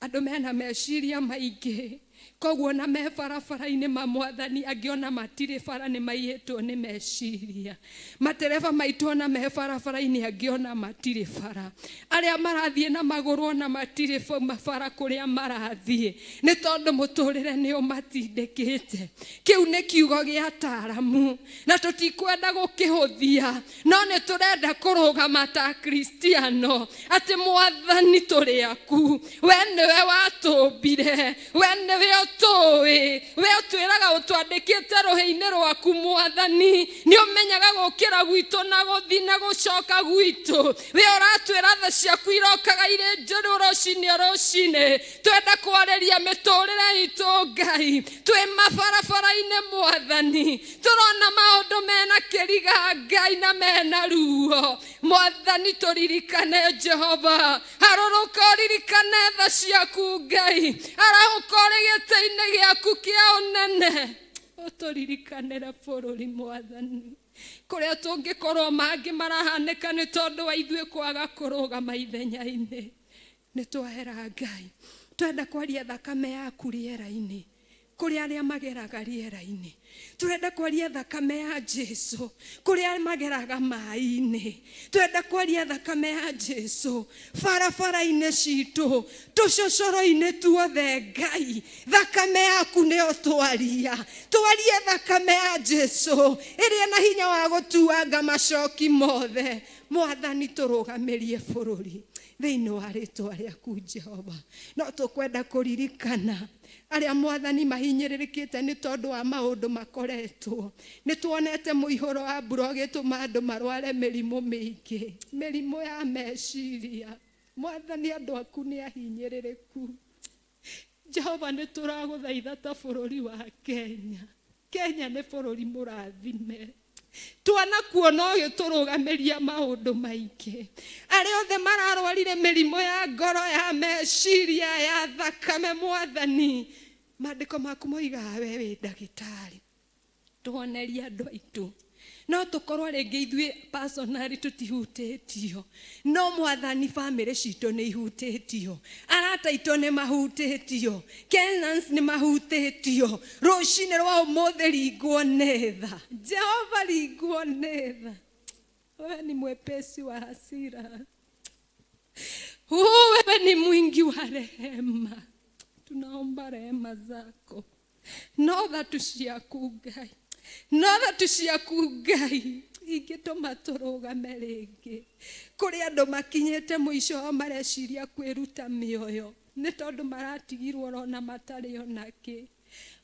[SPEAKER 5] andũ mena meciria maingĩ, koguo na me barabara-inĩ ma Mwathani, angĩ ona matirĩ bara nĩ maiyĩtwo nĩ meciria. Matereba maitũ ona me barabara-inĩ, angĩ ona matirĩ bara, arĩa marathiĩ na magũrũ ona matirĩ bara kũrĩa marathiĩ, nĩ tondũ mũtũrĩre nĩ ũmatindĩkĩte. Kĩu nĩ kiugo gĩa ataaramu na tũtikwenda gũkĩhũthia, no nĩ tũrenda kũrũgama ta Kristiano atĩ Mwathani tũrĩ aku, we nĩwe watũmbire, we nĩwe ũtũĩ, we ũtwĩraga ũtwandĩkĩte rũhĩ-inĩ rwaku Mwathani, nĩ ũmenyaga gũkĩra gwitũ na gũthiĩ na gũcoka gwitũ. We ũratwĩra tha ciaku irokaga irĩ njerũ rũcinĩ o rũcinĩ. Twenda kwarĩria mĩtũrĩre itũ Ngai, twĩ mabarabara-inĩ Mwathani, tũrona maũndũ mena kĩriga Ngai na mena ruo. Mwathani tũririkane Jehova, harũrũka ũririkane tha ciaku Ngai, arahũka ũrĩ gĩtĩ-inĩ gĩaku kĩa ũnene, ũtũririkanĩre bũrũri Mwathani, kũrĩa tũngĩkorwo mangĩ marahanĩka nĩ tondũ wa ithuĩ kwaga kũrũgama ithenya-inĩ. Nĩ twahera Ngai, twenda kwaria thakame yaku rĩera-inĩ, kũrĩ arĩa mageraga rĩera-inĩ. Tũrenda kwaria thakame ya Jesu kũrĩ arĩa mageraga maĩ-inĩ. Twenda kwaria thakame ya Jesu barabara-inĩ citũ, tũcocoro-inĩ tuothe Ngai, thakame yaku nĩyo twaria. Twarie thakame ya Jesu ĩrĩa na hinya wa gũtuanga macoki mothe. Mwathani tũrũgamĩrie bũrũri thĩinĩ wa rĩtwa rĩaku Jehova. No tũkwenda kũririkana arĩa Mwathani mahinyĩrĩrĩkĩte nĩ tondũ wa maũndũ makoretwo. Nĩ tuonete mũihũro wa mbura ũgĩtũma andũ marware mĩrimũ mĩingĩ, mĩrimũ ya meciria. Mwathani andũ aku nĩ ahinyĩrĩrĩku. Jehova nĩ tũragũthaitha ta bũrũri wa Kenya. Kenya nĩ bũrũri mũrathime, twanakuona ũgĩtũrũgamĩria maũndũ maingĩ. Arĩa othe mararwarire mĩrimũ ya ngoro, ya meciria, ya thakame, Mwathani, maandĩko maku moigaga we wĩ ndagĩtarĩ, tũhonerie andũ aitũ. No tũkorwo rĩngĩ ithuĩ personally tũtihutĩtio, no Mwathani bamĩrĩ citũ nĩ ihutĩtio, arata aitũ nĩ mahutĩtio, Kenyans nĩ mahutĩtio. Rũcinĩ rwa ũmũthĩ ringwo nĩ tha Jehova, ringwo nĩ tha. Wewe ni mwepesi wa hasira, wewe ni mwingi wa rehema. Tunaomba rehema zako, no tha tu ciaku Ngai, no tha tu ciaku Ngai ingĩtũma tũrũgame rĩngĩ. Kũrĩ andũ makinyĩte mũico wao, mareciria kwĩruta mĩoyo nĩ tondũ maratigirwo orona matarĩ onakĩ,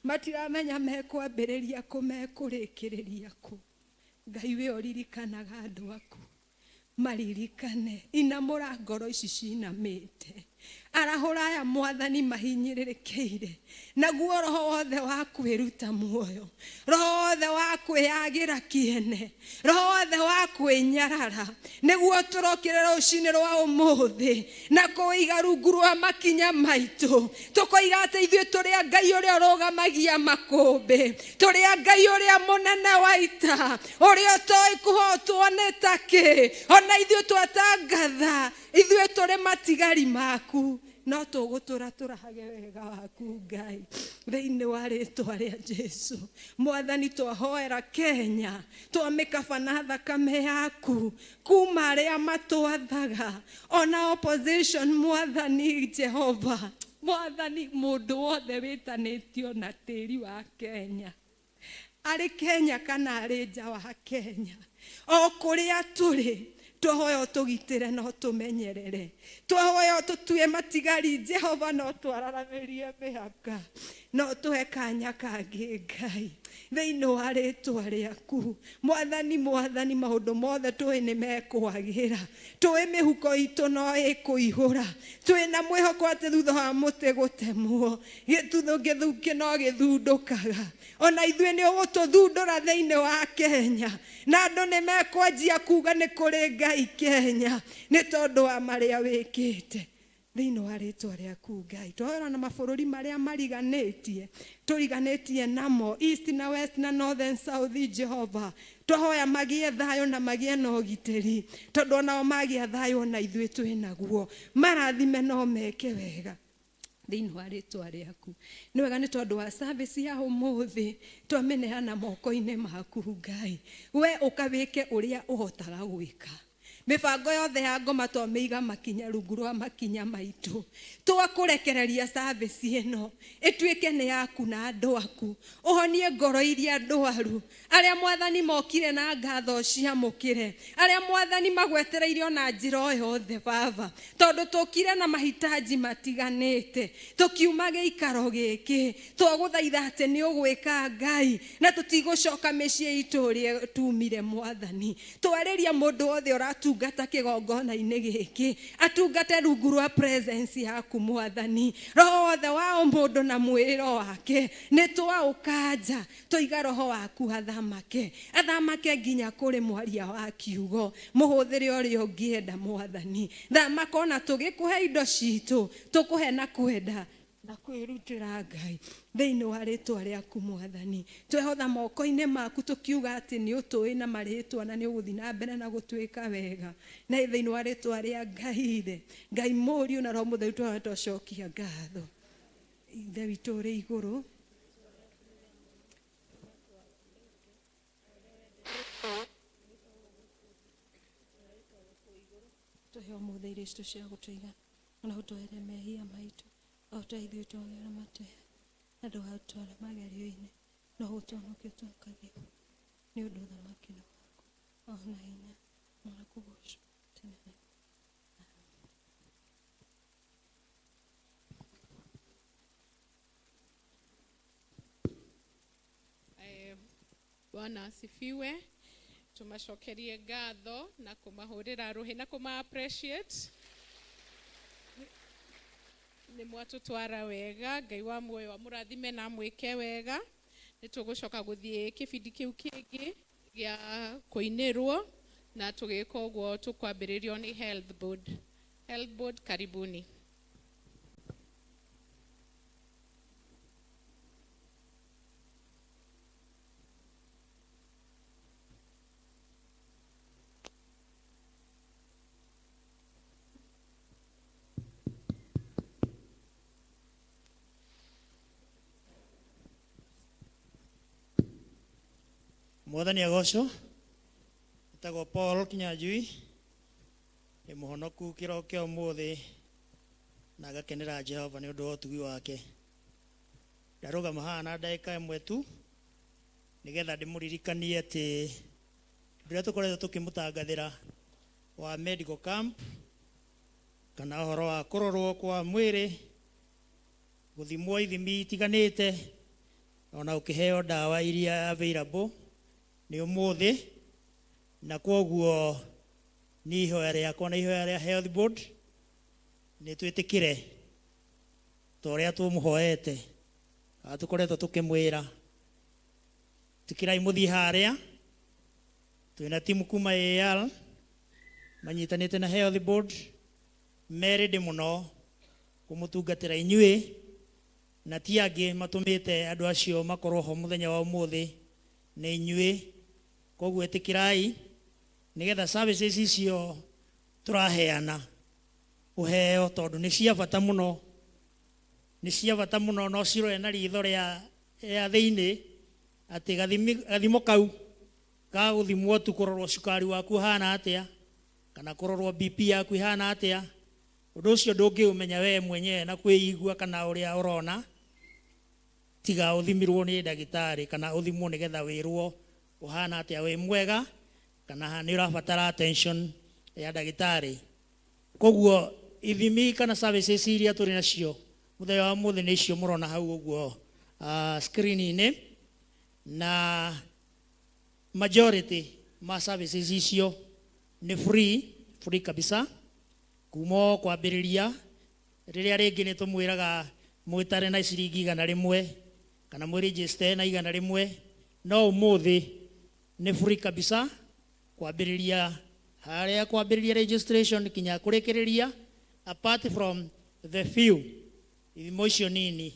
[SPEAKER 5] matiramenya mekwambĩrĩria kũ, mekũrĩkĩrĩria kũ. Ngai we ũririkanaga andũ aku, maririkane, inamũra ngoro ici cinamĩte. Arahũra aya Mwathani mahinyĩrĩrĩkĩire. Naguo roho wothe wa kwĩruta muoyo, roho wothe wa kwĩyagĩra kĩene, roho wothe wa kwĩnyarara, nĩguo tũrokĩre rũcinĩ rwa ũmũthĩ na kũiga rungu rwa makinya maitũ, tũkoiga atĩ ithuĩ tũrĩ a Ngai ũrĩa ũrũgamagia makũmbĩ, tũrĩ a Ngai ũrĩa mũnene wa ita, ũrĩa ũtoĩ kũhotwo nĩ takĩ. Ona ithuĩ twatangatha ithuĩ tũrĩ matigari maku, no tũgũtũra tũrahage wega waku Ngai, thĩinĩ wa rĩtwa rĩa Jesu. Mwathani, twahoera Kenya, twamĩkaba na thakame yaku, kuma arĩa matwathaga ona opposition. Mwathani Jehova, Mwathani, mũndũ wothe wĩtanĩtio na tĩri wa Kenya, arĩ Kenya kana arĩ nja wa Kenya, o kũrĩa tũrĩ, twahoya ũtũgitĩre na ũtũmenyerere. Twahoya ũtũtue matigari Jehova, no twararamĩrie mĩhaka, no tũhe kanya kangĩ Ngai, thĩinĩ wa rĩtwa rĩaku Mwathani. Mwathani, maũndũ mothe tũĩ nĩ mekwagĩra, tũĩ mĩhuko itũ no ĩkũihũra, twĩ na mwĩhoko atĩ thutha wa mũtĩ gũtemwo gĩthuthu gĩthukĩ no gĩthundũkaga. Ona ithuĩ nĩ ũgũtũthundũra thĩinĩ wa Kenya, na andũ nĩ mekwanjia kuga nĩ kũrĩ Ngai Kenya, nĩ tondũ wa marĩa wĩkĩte, thĩinĩ wa rĩtwa rĩaku Ngai. Twahoera na mabũrũri marĩa mariganĩtie, tũriganĩtie namo, east na west na north and south. Jehova, twahoya magĩe thayũ na magĩe na ũgitĩri, tondũ onao magĩa thayũ, ona ithuĩ twĩ naguo. Marathime no meke wega, thĩinĩ wa rĩtwa rĩaku. Nĩ wega nĩ tondũ wa service ya ũmũthĩ, twamĩneana moko-inĩ maku Ngai, we ũkawĩke ũrĩa ũhotaga gwĩka. Mĩbango yothe ya ngoma twamĩiga makinya rungu rwa makinya maitũ. Twakũrekereria service ĩno ĩtuĩke nĩ yaku na andũ aku, ũhonie ngoro iria ndwaru. Arĩa Mwathani mokire na ngatho, ciamũkĩre. Arĩa Mwathani magwetereire ona njĩra o yothe, Baba, tondũ tũkire na mahitaji matiganĩte tũkiuma gĩikaro gĩkĩ, twagũthaitha atĩ nĩ ũgwĩka Ngai, na tũtigũcoka mĩciĩ itũ ũrĩa tumire. Mwathani, twarĩria mũndũ wothe ũratungata kĩgongona-inĩ gĩkĩ, atungate rungu rwa presence yaku. Mwathani, roho wothe wa ũmũndũ na mwĩrĩro wake nĩ twaũkanja, tũiga roho waku athamake, athamake nginya kũrĩ mwaria wa kiugo, mũhũthĩre ũrĩa ũngĩenda. Mwathani, thamaka ona tũgĩkũhe indo citũ, tũkũhe na kwenda na kwĩrutĩra Ngai, thĩinĩ wa rĩtwa rĩaku. Mwathani, twehotha moko-inĩ maku, tũkiuga atĩ nĩ ũtũĩ na marĩtwa na nĩ ũgũthiĩ na mbere na gũtwĩka wega, na thĩinĩ wa rĩtwa rĩa Ngai Ithe, Ngai Mũriũ na Roho Mũtheru, twahoya twacokia ngatho. Ithe witũ ũrĩ igũrũ. Tũhe ũmũthĩ irio citũ cia gũtũiga, ona ũtwehere mehia maitũ o ta ithuĩ tuohera matũhe, na ndũgatũtware magerio-inĩ, no ũtũhonokie tũkagie, nĩ ũndũ ũthamaki nĩ waku, o na hinya, ona kũgoocwo tene na.
[SPEAKER 3] Bwana asifiwe. Tumacokerie ngatho na kumahurira ruhi na kuma appreciate. Nĩ mwatũtwara wega. Ngai wa muoyo amũrathime na amwĩke wega. Nĩ tũgũcoka gũthiĩ kĩbindi kĩu kĩngĩ gĩa kũinĩrwo, na tũgĩka ũguo tũkwambĩrĩrio nĩ Health Board. Health Board, karibuni.
[SPEAKER 6] Mwathani agocwo. Etagwo Paul Kinyanjui, ndĩ mũhonoku kĩroko kĩa ũmũthĩ na ngakenera Jehova nĩ ũndũ wa ũtugi wake. Ndarũgama haha na ndagĩka ĩmwe tu nĩgetha ndĩmũririkanie atĩ ũrĩa tũkoretwo tũkĩmũtangathĩra wa medical camp, kana ũhoro wa kũrorwo kwa mwĩrĩ, gũthimwo ithimi itiganĩte, ona ũkĩheo ndawa iria available, nĩ ũmũthĩ. Na kwoguo ni ihoya rĩakwa na ihoya rĩa Health Board. Nĩ twĩtĩkĩre ta ũrĩa tũmũhoete kana tũkoretwo tũkĩmwĩra. Tĩkĩrai mũthiĩ harĩa twĩna timu kuma AAR manyitanĩte na Health Board merĩndĩ mũno kũmũtungatĩra inyuĩ na ti angĩ matũmĩte andũ acio makorwo ho mũthenya wa ũmũthĩ nĩ inyuĩ. Koguo ĩtĩkĩrai nĩgetha services icio tũraheana ũheo tondũ nĩ cia bata mũno, nĩ cia bata mũno no cirore na ritho rĩa rĩa thĩinĩ atĩ gathimo kau ga gũthimwo tu kũrorwo cukari waku ũhana atĩa kana kũrorwo BP yaku ihana atĩa. Ũndũ ũcio ndũngĩũmenya we mwenyewe na kwĩigua kana ũrĩa ũrona tiga ũthimirwo nĩ ndagĩtarĩ kana ũthimwo nĩgetha wĩrwo ũhana atĩa, wĩ mwega kana nĩ ũrabatara attention ya ndagĩtarĩ. Koguo ithimi kana services iria tũrĩ nacio mũthenya wa ũmũthĩ nĩ icio mũrona hau ũguo screen-inĩ, na majority ma services icio nĩ free, free kabisa kuma o kwambĩrĩria. Rĩrĩa rĩngĩ nĩ tũmwĩraga mwĩtare na ciringi 100 kana mwĩregister na 100, no ũmũthĩ nĩ free kabisa kwambĩrĩria harĩa kwambĩrĩria registration kinya kũrĩkĩrĩria, apart from the few ithimo icio nini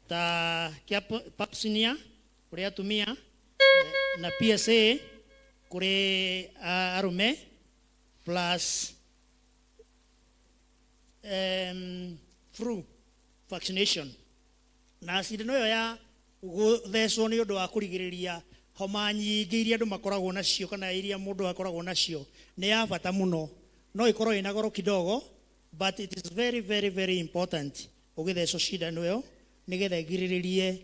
[SPEAKER 6] ta kĩa pap smear kũrĩ atumia na PSA kũrĩ arũme plus flu vaccination na cindano ĩyo ya gũthecwo nĩ ũndũ wa kũrigĩrĩria homa nyingĩ iria andũ makoragwo nacio kana iria mũndũ akoragwo nacio nĩ ya bata mũno. No ĩkorwo ĩna goro kidogo, but it is very very very important ũgĩthecwo cindano ĩyo nĩgetha ĩgirĩrĩrie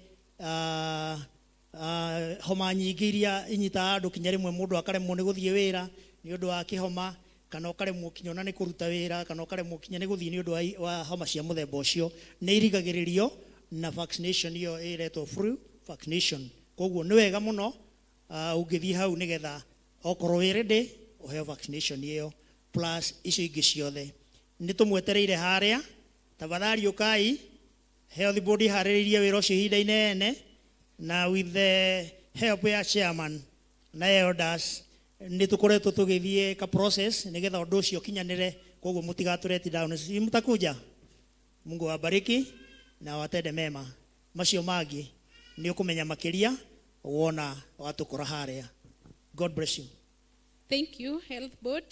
[SPEAKER 6] homa nyingĩ iria inyitaga andũ kinya rĩmwe mũndũ akaremwo nĩ gũthiĩ wĩra nĩ ũndũ wa kĩhoma, kana ũkaremwo kinya ona nĩ kũruta wĩra, kana ũkaremwo kinya nĩ gũthiĩ nĩ ũndũ wa homa cia mũthemba ũcio. Nĩ irigagĩrĩrio na vaccination ĩyo ĩretwo flu vaccination. Koguo nĩ wega mũno ũngĩthiĩ hau nĩgetha okorwo wĩ ready ũheo vaccination ĩyo plus icio ingĩ ciothe. Nĩ tũmwetereire harĩa, tafadhali ũkai. Health Board iharĩrĩirie wĩra ũcio ihinda inene na with the help ya chairman na elders nĩ tũkoretwo tũgĩthiĩ ka process nĩgetha ũndũ ũcio ũkinyanĩre. Koguo mũtigatũreti down, si mtakuja. Mungu awabariki na awatende mema. Macio mangĩ nĩ ũkũmenya makĩria wona watũkora harĩa. God bless you.
[SPEAKER 3] Thank you, Health Board.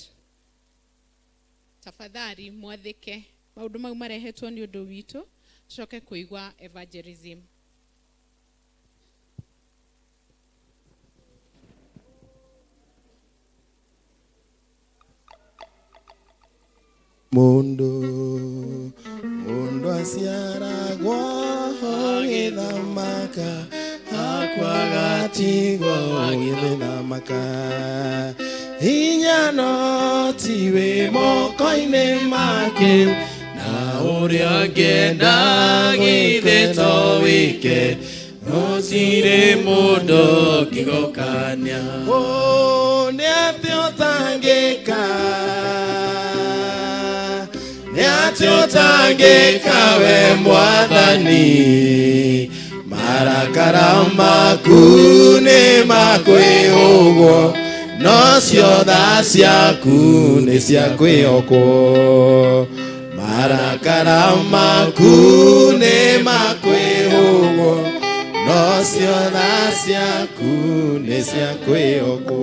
[SPEAKER 3] Tafadhali mwathĩke maũndũ mau marehetwo nĩ ũndũ witũ, tũcoke kũigua evangelism.
[SPEAKER 1] Mundu aciaragwo agĩthamaka, akua agatigwo agĩthamaka. Hinya no ti wĩ moko-inĩ make, na ũrĩa angĩenda githĩ to wĩke, gũtirĩ mũndũ ũngĩgũkania. Oh, nĩ atĩ ũtangĩka, nĩ atĩ ũtangĩka we Mwathani, marakara maku nĩ makwĩhũgwo, no cio tha ciaku nĩ cia kwĩhokwo. Marakara maku nĩ makwĩhũgwo, no cio tha ciaku nĩ cia kwĩhokwo.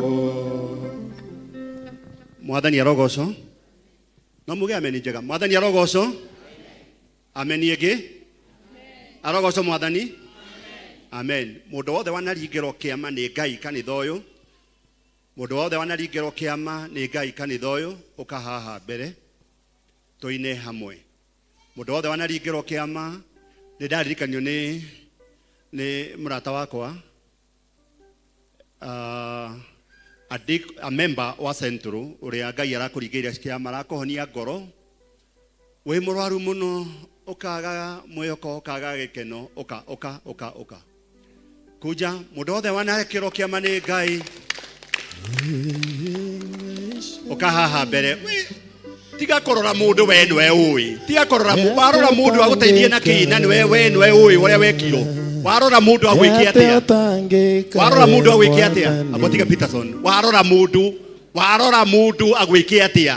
[SPEAKER 7] Mwathani arogocwo. No muge ameni njega. Mwathani arogocwo. Ameni ĩngĩ. Arogocwo Mwathani. Amen. Mũndũ wothe wanaringĩrwo kĩama nĩ Ngai kanitha ũyũ, mũndũ wothe wanaringĩrwo kĩama nĩ Ngai kanitha ũyũ, ũka haha mbere tũine hamwe. Mũndũ wothe wanaringĩrwo kĩama, nĩ ndaririkanio nĩ mũrata wakwa, a member wa Central ũrĩa Ngai arakũringĩire kĩama, arakũhonia ngoro, wĩ mũrwaru mũno, ũkaga mwĩhoko, ũkaga gĩkeno, ũka ũka ũka ũka kuja. Mũndũ wothe wanekĩrwo kĩama nĩ Ngai, ũka haha mbere. Tiga kũrora mũndũ we nĩwe ũĩ. Tiga kũrora warora mũndũ agũteithie na kĩ na nĩwe we nĩwe ũĩ ũrĩa wekirwo. Warora mũndũ agwĩke atĩa? Warora mũndũ agwĩke atĩa? Amba tiga Peterson. Warora mũndũ, warora mũndũ agwĩke atĩa?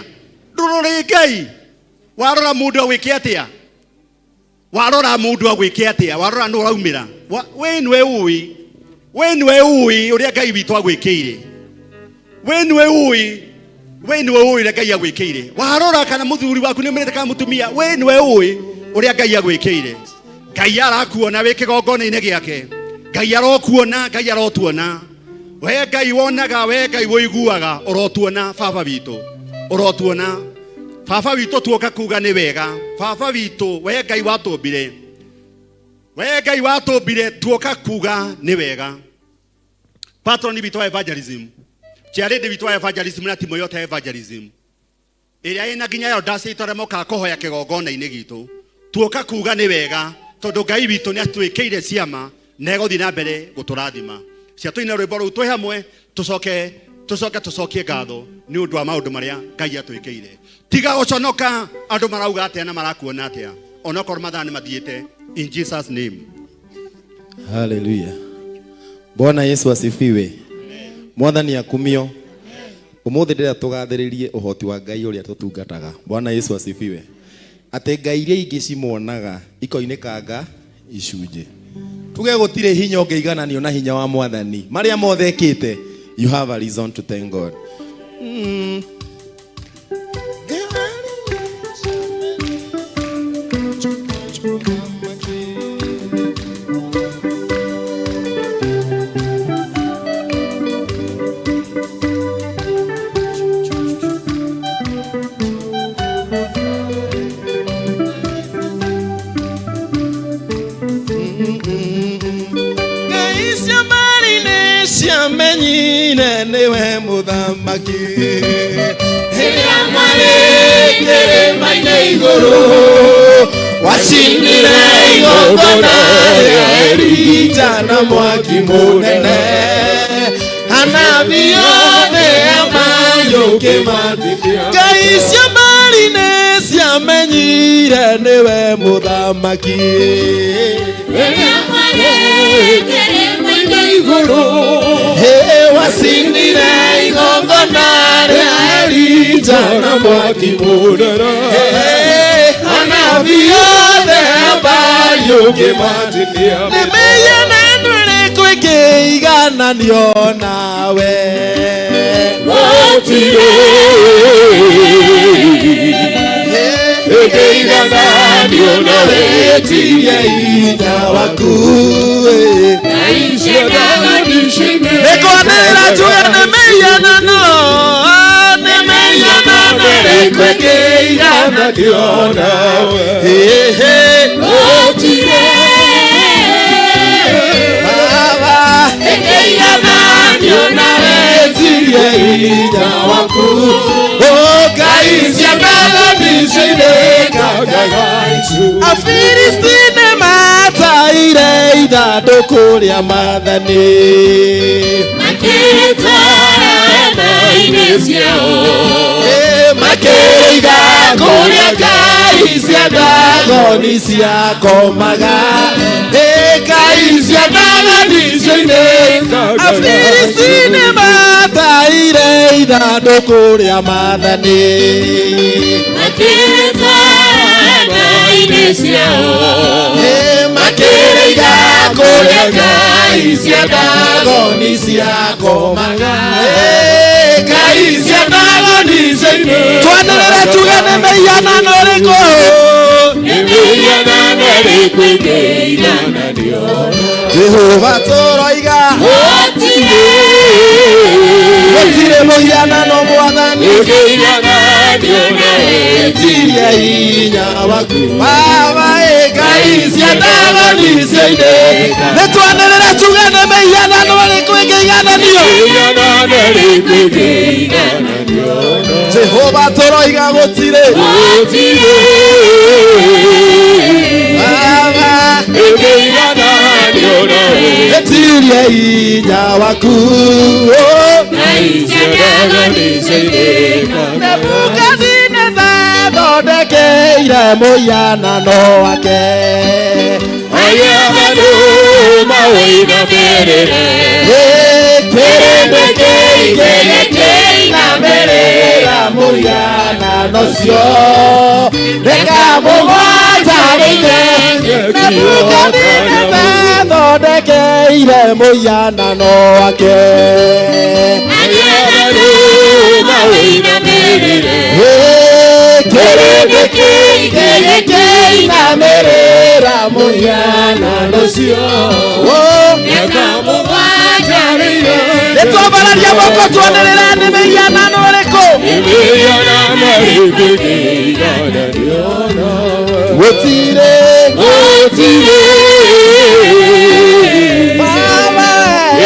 [SPEAKER 7] Ndũrore Ngai. Warora mũndũ agwĩke atĩa? Warora mũndũ agwĩke atĩa? Warora nũ ũraumĩra? We nĩwe ũĩ. We nĩwe ũĩ ũrĩa Ngai witũ agwĩkĩire. We nĩwe ũĩ. We nĩwe ũĩ ũrĩa Ngai agwĩkĩire. Warora kana mũthuri waku nĩ ũmĩrĩte kana mũtumia, we nĩwe ũĩ ũrĩa Ngai agwĩkĩire. Ngai arakuona wĩ kĩgongona-inĩ gĩake. Ngai arokuona, Ngai arotuona. We Ngai wonaga, we Ngai ũiguaga, ũrotuona baba witũ. Ũrotuona. Baba witũ tuoka kuga nĩ wega. Baba witũ, we Ngai watũmbire. We Ngai watũmbire tuoka kuga nĩ wega. Patron witũ wa evangelism. Chairlady witũ wa evangelism na timu yote ya evangelism. Ĩrĩa ĩna nginya elders itũ arĩa mokaga kũhoya kĩgongona-inĩ gitũ. Tuoka kuga nĩ wega tondũ Ngai witũ nĩ atwĩkĩire ciama na egũthiĩ na mbere gũtũrathima. Cia tũine rwĩmbo rũu twĩ hamwe tũcoke tũcoke tũcokie ngatho nĩ ũndũ wa maũndũ marĩa Ngai atwĩkĩire. Tiga gũconoka andũ marauga atĩa na marakuona atĩa onokorwo mathaa nĩ mathiĩte. In Jesus name.
[SPEAKER 1] Haleluya. Bwana Yesu asifiwe. Mwathani akumio. Umuthi ndĩrenda tũgathĩrĩrie ũhoti wa Ngai ũrĩa tũtungataga. Bwana Yesu asifiwe. Atĩ Ngai iria ingĩ cimonaga ikoinĩkanga icunjĩ. Tuge gũtirĩ hinya ũngĩigananio na hinya wa Mwathani. Marĩa mothe ekĩte, you have a reason to thank God. Ngai cia mari-inĩ ciamenyire nĩwe mũthamaki. Rĩrĩa mwarĩ kĩrĩma-inĩ igũrũ, wacinire igongona rĩa Elija na mwaki mũnene. Anabii othe a mayũkĩmathia. Ngai cia mari-inĩ ciamenyire nĩwe mũthamaki.
[SPEAKER 3] Rĩrĩa mwarĩ kĩrĩma-inĩ igũrũ,
[SPEAKER 1] Wacinire igongona rĩa Elija na mwaki mũnene. Anabii othe a mayũkĩmathia. Nĩ mĩhianano ĩrĩkũ ĩngĩigananio nawe?
[SPEAKER 2] Gũtirĩ ĩngĩigananio nawe.
[SPEAKER 1] Wĩtirie hinya waku.
[SPEAKER 3] Ngai cia Ndagoni
[SPEAKER 1] Nĩkwanĩrĩra njuge nĩ mĩhianano, nĩ mĩhianano ĩrĩkũ ĩngĩigananio
[SPEAKER 2] nawe?
[SPEAKER 3] Gũtirĩ
[SPEAKER 1] Baba,
[SPEAKER 3] ĩngĩigananio nawe.
[SPEAKER 1] wĩtirie hinya waku. Ngai cia Ndagoni ciinĩkangaga. Afilisti nĩmataire ithandũkũ rĩa Maathani.
[SPEAKER 3] Makĩrĩtwara hema-inĩ ciao.
[SPEAKER 1] Makĩiga kũrĩa ngai cia Ndagoni ciakomaga. Ngai cia Ndagoni cioinĩkaga. Afilisti nĩmataire ithandũkũ rĩa Maathani.
[SPEAKER 3] Makĩrĩtwara hema-inĩ ciao.
[SPEAKER 1] Makĩrĩiga kũrĩa ngai cia Ndagoni ciakomaga. Ngai cia Ndagoni cioinĩkaga. Twanĩrĩre tuge nĩ mĩhianano ĩrĩkũ?
[SPEAKER 2] Nĩ mĩhianano ĩrĩkũ ĩngĩigananio?
[SPEAKER 1] Jehova tũroiga
[SPEAKER 3] Gũtirĩ
[SPEAKER 1] gũtirĩ mũhianano Mwathani
[SPEAKER 2] Ĩngĩigananio nawe.
[SPEAKER 1] Wĩtirie hinya waku. Baba Ngai cia Ndagoni cioinĩkaga. Nĩ twanĩrĩre tuge nĩ mĩhianano ĩrĩkũ ĩngĩigananio?
[SPEAKER 2] Mĩhianano ĩrĩkũ ĩngĩigananio nawe?
[SPEAKER 1] Jehova tũroiga gũtirĩ.
[SPEAKER 2] Gũtirĩ
[SPEAKER 1] Baba
[SPEAKER 2] ĩngĩigananio nawe.
[SPEAKER 1] wĩtirie hinya waku.
[SPEAKER 3] Ngai cia Ndagoni cioinĩkaga.
[SPEAKER 1] Nebukadineza Mũhianano wake.
[SPEAKER 2] Ayaganu mawinamĩrĩre.
[SPEAKER 1] Kĩrĩndĩ kĩingĩ gĩkĩinamĩrĩra mũhianano ũcio. Nĩkamũgwatanĩire Nebukadineza athondekeire mũhianano wake.
[SPEAKER 2] Ayaganu mawinamĩrĩre.
[SPEAKER 1] Kĩrĩndĩ kĩingĩ gĩkĩinamĩrĩra mũhianano ũcio.
[SPEAKER 2] Nĩkamũgwatanĩire.
[SPEAKER 1] Nĩtwambararia moko tuonĩrĩra nĩ mĩhianano ĩrĩkũ?
[SPEAKER 2] Mĩhianano ĩrĩkũ ĩngĩigananio nawe?
[SPEAKER 1] Gũtirĩ.
[SPEAKER 2] Gũtirĩ.
[SPEAKER 1] Baba,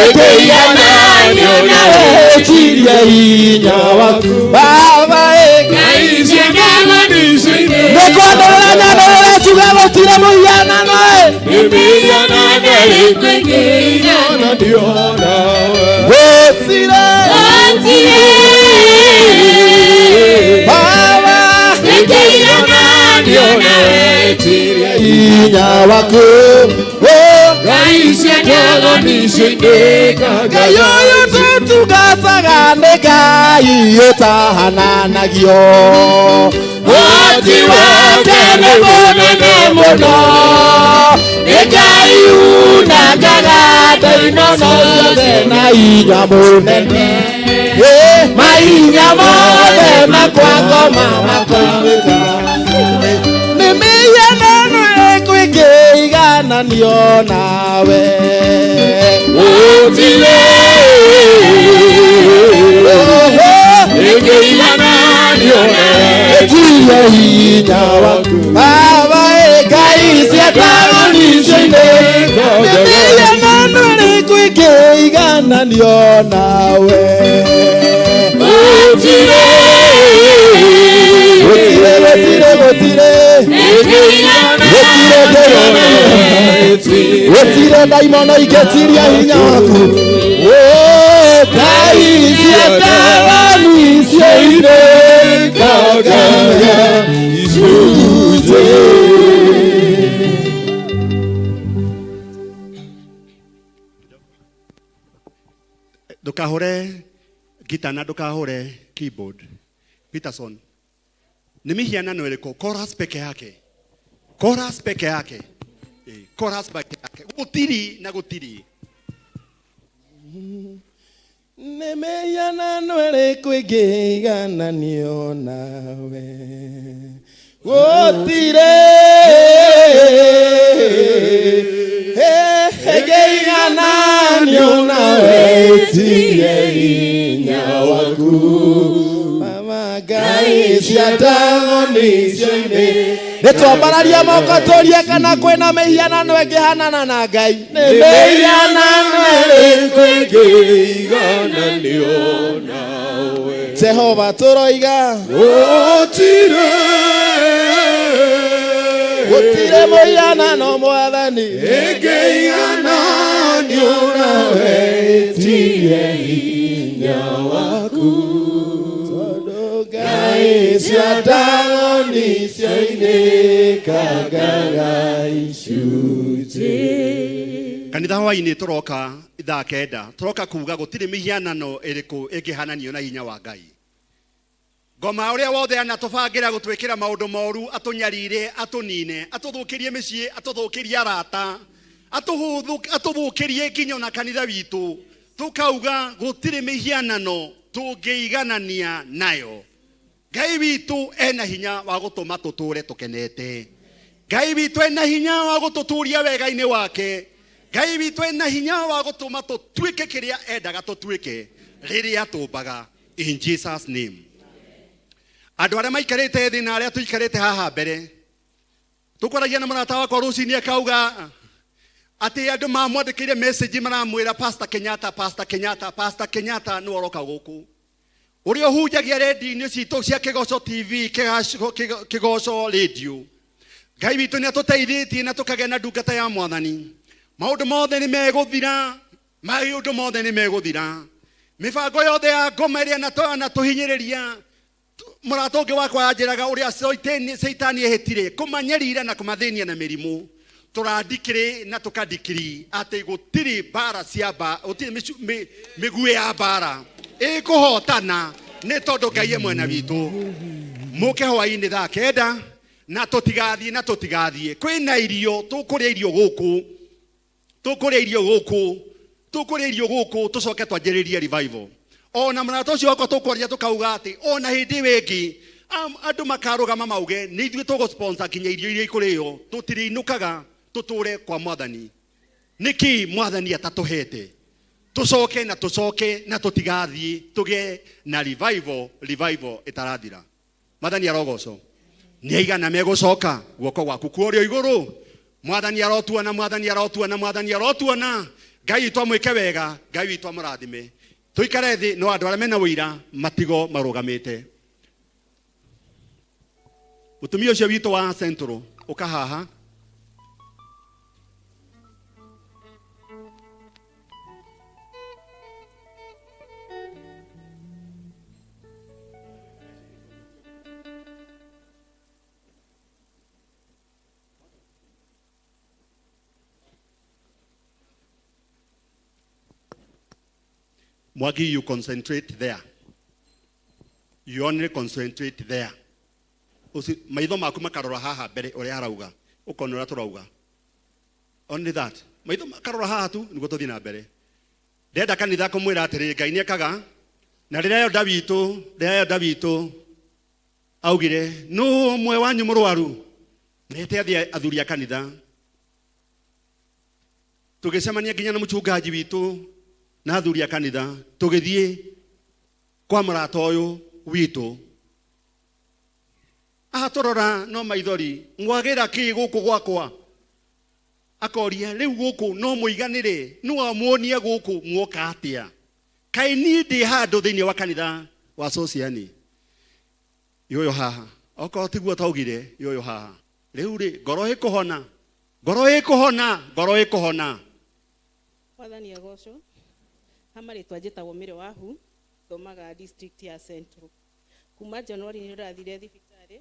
[SPEAKER 1] ĩngĩigananio nawe, ĩtirie hinya waku. Baba,
[SPEAKER 2] Ngai cia ndago-inĩ.
[SPEAKER 1] Nĩkwanĩrĩra nyanĩrĩra njuge gũtirĩ mũhianano ĩ.
[SPEAKER 2] Mĩhianano ĩrĩkũ ĩngĩigananio nawe?
[SPEAKER 1] Gũtirĩ. Baba,
[SPEAKER 2] Ĩngĩigananio nawe, ĩtirie
[SPEAKER 1] hinya waku.
[SPEAKER 2] Ngai cia ndago-inĩ.
[SPEAKER 1] Ngai ũyũ tũtungataga nĩ Ngai ũtahananagio. Ũhoti wake nĩ mũnene mũno. Nĩ Ngai unangaga ndaimono ciothe na hinya mũnene. Mahinya mothe makwa ngoma makoimĩka. Nĩ mĩhianano ĩrĩkũ ĩngĩigananio nawe?
[SPEAKER 2] Gũtirĩ.
[SPEAKER 1] Oho.
[SPEAKER 2] Ĩngĩigananio nawe.
[SPEAKER 1] Ĩtirie hinya waku. Baba, Ngai cia ndago icio-inĩ. Nĩ mĩhianano ĩrĩkũ ĩngĩigananio nawe?
[SPEAKER 2] Gũtirĩ.
[SPEAKER 1] Gũtirĩ, gũtirĩ, gũtirĩ. Gũtirĩ. Gũtirĩ ndaimono ingĩtiria hinya waku. Ngai cia ndago icio-inĩ. Ngagaga icunjĩ.
[SPEAKER 7] Ndũkahũre gita na ndũkahũre keyboard. Peterson, nĩ mĩhianano ĩrĩkũ? Chorus peke yake, chorus peke yake. Chorus peke yake. Gũtirĩ na gũtirĩ.
[SPEAKER 1] Nĩ mĩhianano ĩrĩkũ ĩngĩigananio nawe? Gũtirĩ ĩngĩigananio nawe, ĩtirie hinya waku. Mama, Ngai cia ndago icio-inĩ. Nĩ twambararia moko tũrie kana kwĩna mĩhianano ĩngĩhanana na Ngai. Nĩ mĩhianano ĩrĩkũ
[SPEAKER 2] ĩngĩigananio nawe?
[SPEAKER 1] Jehova, tũroiga
[SPEAKER 2] Gũtirĩ.
[SPEAKER 1] Gũtirĩ mũhianano, Mwathani.
[SPEAKER 2] Ĩngĩigananio nawe, ĩtirie hinya waku.
[SPEAKER 1] Tondũ Ngai cia ndago icio-inĩ kangaga icunjĩ.
[SPEAKER 7] Kanitha, hwainĩ tũroka ithaa 9, tũroka kuga gũtirĩ mĩhianano ĩrĩkũ ĩngĩhananio na hinya wa Ngai. Ngoma ũrĩa wothe anatũbangĩra gũtwĩkĩra maũndũ moru, atũnyarire, atũnine, atũthũkĩrie mĩciĩ, atũthũkĩrie arata, atũthũkĩrie nginya ona kanitha witũ, tũkauga gũtirĩ mĩhianano tũngĩiganania nayo. Ngai witũ ena hinya wa gũtũma tũtũre tũkenete. Ngai witũ ena hinya wa gũtũtũria wega-inĩ wake. Ngai witũ ena hinya wa gũtũma tũtuĩke kĩrĩa endaga tũtuĩke rĩrĩa tũmbaga. In Jesus name. Andũ arĩa maikarĩte thĩ na arĩa tũikarĩte haha mbere, tũkwaragia na mũrata wakwa rũcinĩ, akauga atĩ andũ mamwandĩkĩire message maramwĩra Pastor Kenyatta, Pastor Kenyatta, Pastor Kenyatta nĩ ũroka gũkũ, ũrĩa ũhunjagia redio-inĩ citũ cia Kĩgoco TV, Kĩgoco Radio. Ngai witũ nĩ atũteithĩtie na tũkagĩa na ndungata ya Mwathani. Maũndũ mothe nĩ megũthira, maũndũ mothe nĩ megũthira, mĩbango yothe ya ngoma ĩrĩa anatũhinyĩrĩria. Mũrata ũngĩ wakwa anjĩraga ũrĩa Caitani ehĩtire kũmanyarira na kũmathĩnia na mĩrimũ. Tũrandikĩrĩ na tũkandikiri atĩ gũtirĩ mbara cia mba, gũtirĩ mĩguĩ ya mbara ĩkũhotana nĩ tondũ Ngai e mwena witũ. Mũke hwaĩ-inĩ thaa 9 na tũtigathiĩ na tũtigathiĩ. Kwĩna irio, tũkũrĩa irio gũkũ, tũkũrĩa irio gũkũ, tũkũrĩa irio gũkũ, tũcoke twanjĩrĩrie revival. Ona mũrata ũcio wakwa tũkwaria tũkauga atĩ ona hĩndĩ ĩyo ĩngĩ andũ makarũgama mauge nĩ ithuĩ tũgũ-sponsor nginya irio iria ikũrĩo, tũtirĩinũkaga tũtũre kwa mwathani. Nĩkĩ mwathani atatũhete? Tũcoke na tũcoke na tũtigathiĩ, tũgĩe na revival, revival ĩtarathira. Mwathani arogocwo. Nĩ aigana megũcoka guoko gwaku kuorio igũrũ. Mwathani arotuona, mwathani arotuona, mwathani arotuona. Ngai witũ amwĩke wega, Ngai witũ amũrathime. Tũikare thĩ, no andũ arĩa mena ũira matigo marũgamĩte. Mũtumia ũcio witũ wa Central, ũka haha. Mwagi, you concentrate there. You only concentrate there. Usi, maitho maku makarora haha mbere uria harauga, ukona uria turauga. Only that. Maitho makarora haha tu niguo tuthie na mbere. Ndenda kanitha kumwira atiri Ngai niekaga na riria elda witu, riria elda witu augire nu umwe wanyu murwaru mete athie athuri a kanitha. Tugicemania nginya na muchungaji witu na athuri a kanitha, tugithie kwa murata uyu witu. Aha turora no maithori, ngwagira ki guku gwakwa? Akoria riu guku no muiganire, no amuonie guku mwoka atia? Kai ni ndi handu thiini wa kanitha wa Sociani? Yoyo haha okorwo tiguo taugire, yoyo haha riu ri ngoro ikuhona, ngoro ikuhona, ngoro ikuhona.
[SPEAKER 8] Mwathani agocwo. Ha marĩtwa njĩtagwo Mary Wahu, thomaga district ya Central. Kuma January nĩ ndĩrathire thibitarĩ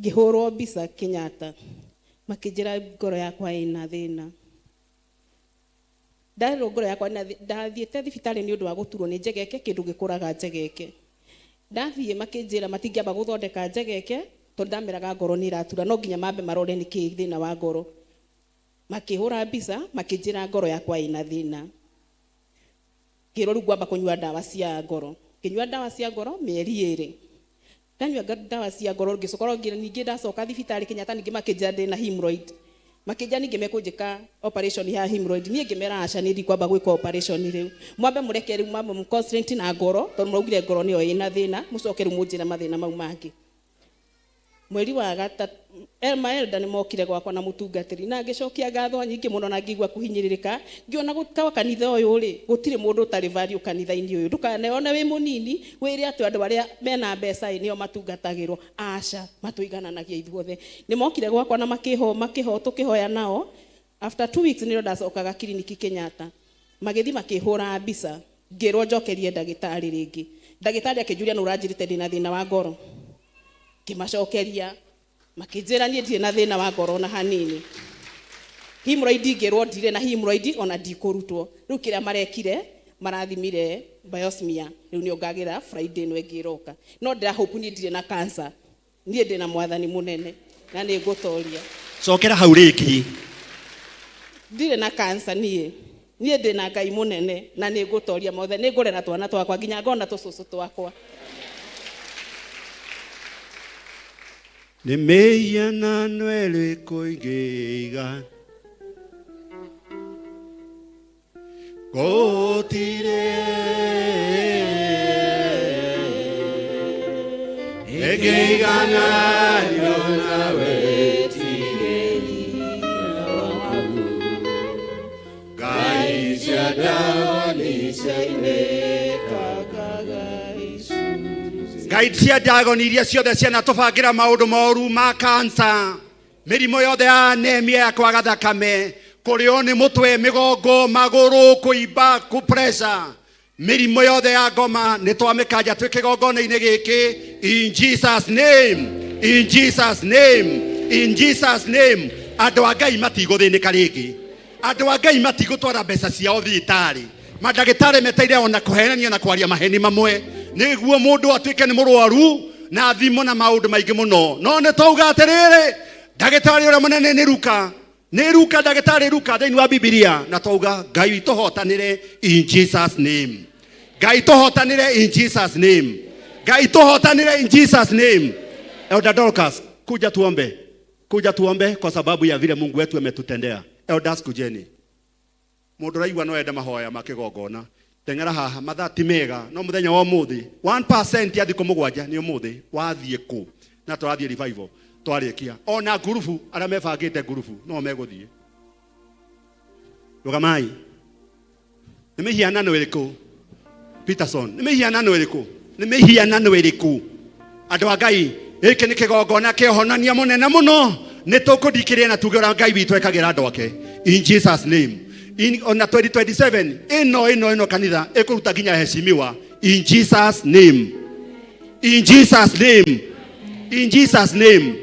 [SPEAKER 8] ngĩhũrwo mbica Kenyatta, makĩnjĩra ngoro yakwa ĩna thĩna. Ndarerwo ngoro yakwa ĩna thĩ-, ndathiĩte thibitarĩ nĩ ũndũ wa gũturwo nĩ njegeke, kĩndũ gĩkũraga njegeke. Ndathiĩ makĩnjĩra matingĩamba gũthondeka njegeke tondũ ndameraga ngoro nĩ ĩratura, no nginya mambe marore nĩkĩ thĩna wa ngoro. Makĩhũra mbica makĩnjĩra ngoro yakwa ĩna thĩna. Ngĩrwo rĩu ngwamba kũnyua ndawa cia ngoro. Ngĩnyua ndawa cia ngoro mĩeri ĩrĩ. Ndanyua ndawa cia ngoro ngĩcoka ningĩ ndacoka thibitarĩ Kenyatta ningĩ makĩnjĩra ndĩna hemorrhoid. Makĩnjĩra ningĩ mekũnjĩka operation ya hemorrhoid. Niĩ ngĩmera aca niĩ ndikwamba gwĩka operation rĩu. Mwambe mũreke rĩu mwambe mũ concentrate na ngoro tondũ mũraugire ngoro nĩyo ĩna thĩna, mũcoke rĩu mũnjĩre mathĩna mau mangĩ. Mweri wa gatatũ ma elder nĩ mokire gwakwa na mũtungatĩri na ngĩcokia ngatho nyingĩ mũno na ngĩigua kũhinyĩrĩrĩka. Ngĩona gũkawa kanitha ũyũ rĩ, gũtirĩ mũndũ ũtarĩ value kanitha-inĩ ũyũ. Ndũkaneone wĩ mũnini wĩre atĩ andũ arĩa mena mbeca ĩ nĩo matungatagĩrwo. Aca, matũigananagia ithuothe. Nĩ mokire gwakwa na makĩho, makĩho, tũkĩhoya nao. After 2 weeks nĩrĩo ndacokaga kiriniki Kenyatta. Magĩthiĩ makĩhũra mbica, ngĩrwo njokerie ndagĩtarĩ rĩngĩ. Ndagĩtarĩ akĩnjũria nũ ũranjĩrĩte ndĩna thĩna wa ngoro. Ngĩmacokeria, makĩnjĩra niĩ ndirĩ na thĩna wa ngoro ona hanini. Hemorrhoid ngĩrwo ndirĩ na hemorrhoid ona ndikũrutwo. Rĩu kĩrĩa marekire, marathimire biosmia. Rĩu nĩyo ngagĩra Friday ĩno ĩngĩ ĩroka. No ndĩra hope niĩ ndirĩ na cancer. Niĩ ndĩna mwathani mũnene na nĩ ngũtoria.
[SPEAKER 7] Cokera hau rĩngĩ.
[SPEAKER 8] Ndirĩ na cancer niĩ. Niĩ ndĩna Ngai mũnene na nĩ ngũtoria mothe. Nĩ ngũrera twana twakwa nginya ngona tũcũcũ twakwa.
[SPEAKER 7] Nĩ mĩhianano ĩrĩkũ ingĩiga? Gũtirĩ ĩngĩigananio na wĩtigĩri waku. Ngai cia Dagoni ciainĩkaga icunjĩ. Ngai cia Dagoni iria ciothe cianatũbangĩra maũndũ moru ma kansa, mĩrimũ yothe ya anemia ya kwaga thakame, kũrĩo nĩ mũtwe, mĩgongo, magũrũ, kũimba, ku pressure, mĩrimũ yothe ya ngoma nĩ twamĩkanja twĩ kĩgongona-inĩ gĩkĩ In Jesus name, in Jesus name, in Jesus name. Andũ a Ngai matigũthĩnĩka rĩngĩ, andũ a Ngai matigũtwara mbeca ciao thibitarĩ. Mandagĩtarĩ meteire ona kũhenania na kwaria maheni mamwe nĩguo mũndũ atuĩke nĩ mũrwaru na thimo na maũndũ maingĩ mũno. No nĩ twauga atĩrĩrĩ, ndagĩtarĩ ũrĩa mũnene nĩ Luka, nĩ Luka, ndagĩtarĩ Luka thĩinĩ wa Bibilia, na twauga Ngai tũhotanĩre in Jesus name. Ngai tũhotanĩre in Jesus name. Ngai tũhotanĩre in Jesus name. Elder Dorcas, kuja tuombe, kuja tuombe kwa sababu ya vile Mungu wetu ametutendea. Elders, kujeni. Mũndũ ũraigua no ende mahoya ma kĩgongona, teng'era haha. Mathaa ti mega, no mũthenya wa ũmũthĩ, 1% ya thikũ 7 nĩ ũmũthĩ. Wathiĩ kũ? Na tũrathiĩ revival twarĩkia, ona ngurubu arĩa mebangĩte ngurubu no megũthiĩ. Rũgamai. Nĩ mĩhianano ĩrĩkũ, Peterson? Nĩ mĩhianano ĩrĩkũ? Nĩ mĩhianano ĩrĩkũ? Andũ a Ngai, gĩkĩ nĩ kĩgongona kĩa ũhonania mũnene mũno. Nĩ tũkũndikĩria na tuge ũrĩa Ngai witũ ekagĩra andũ ake. In Jesus name. Ona 2027 ĩno kanitha ĩkũruta nginya heshimiwa. In Jesus name, in Jesus name, in Jesus name.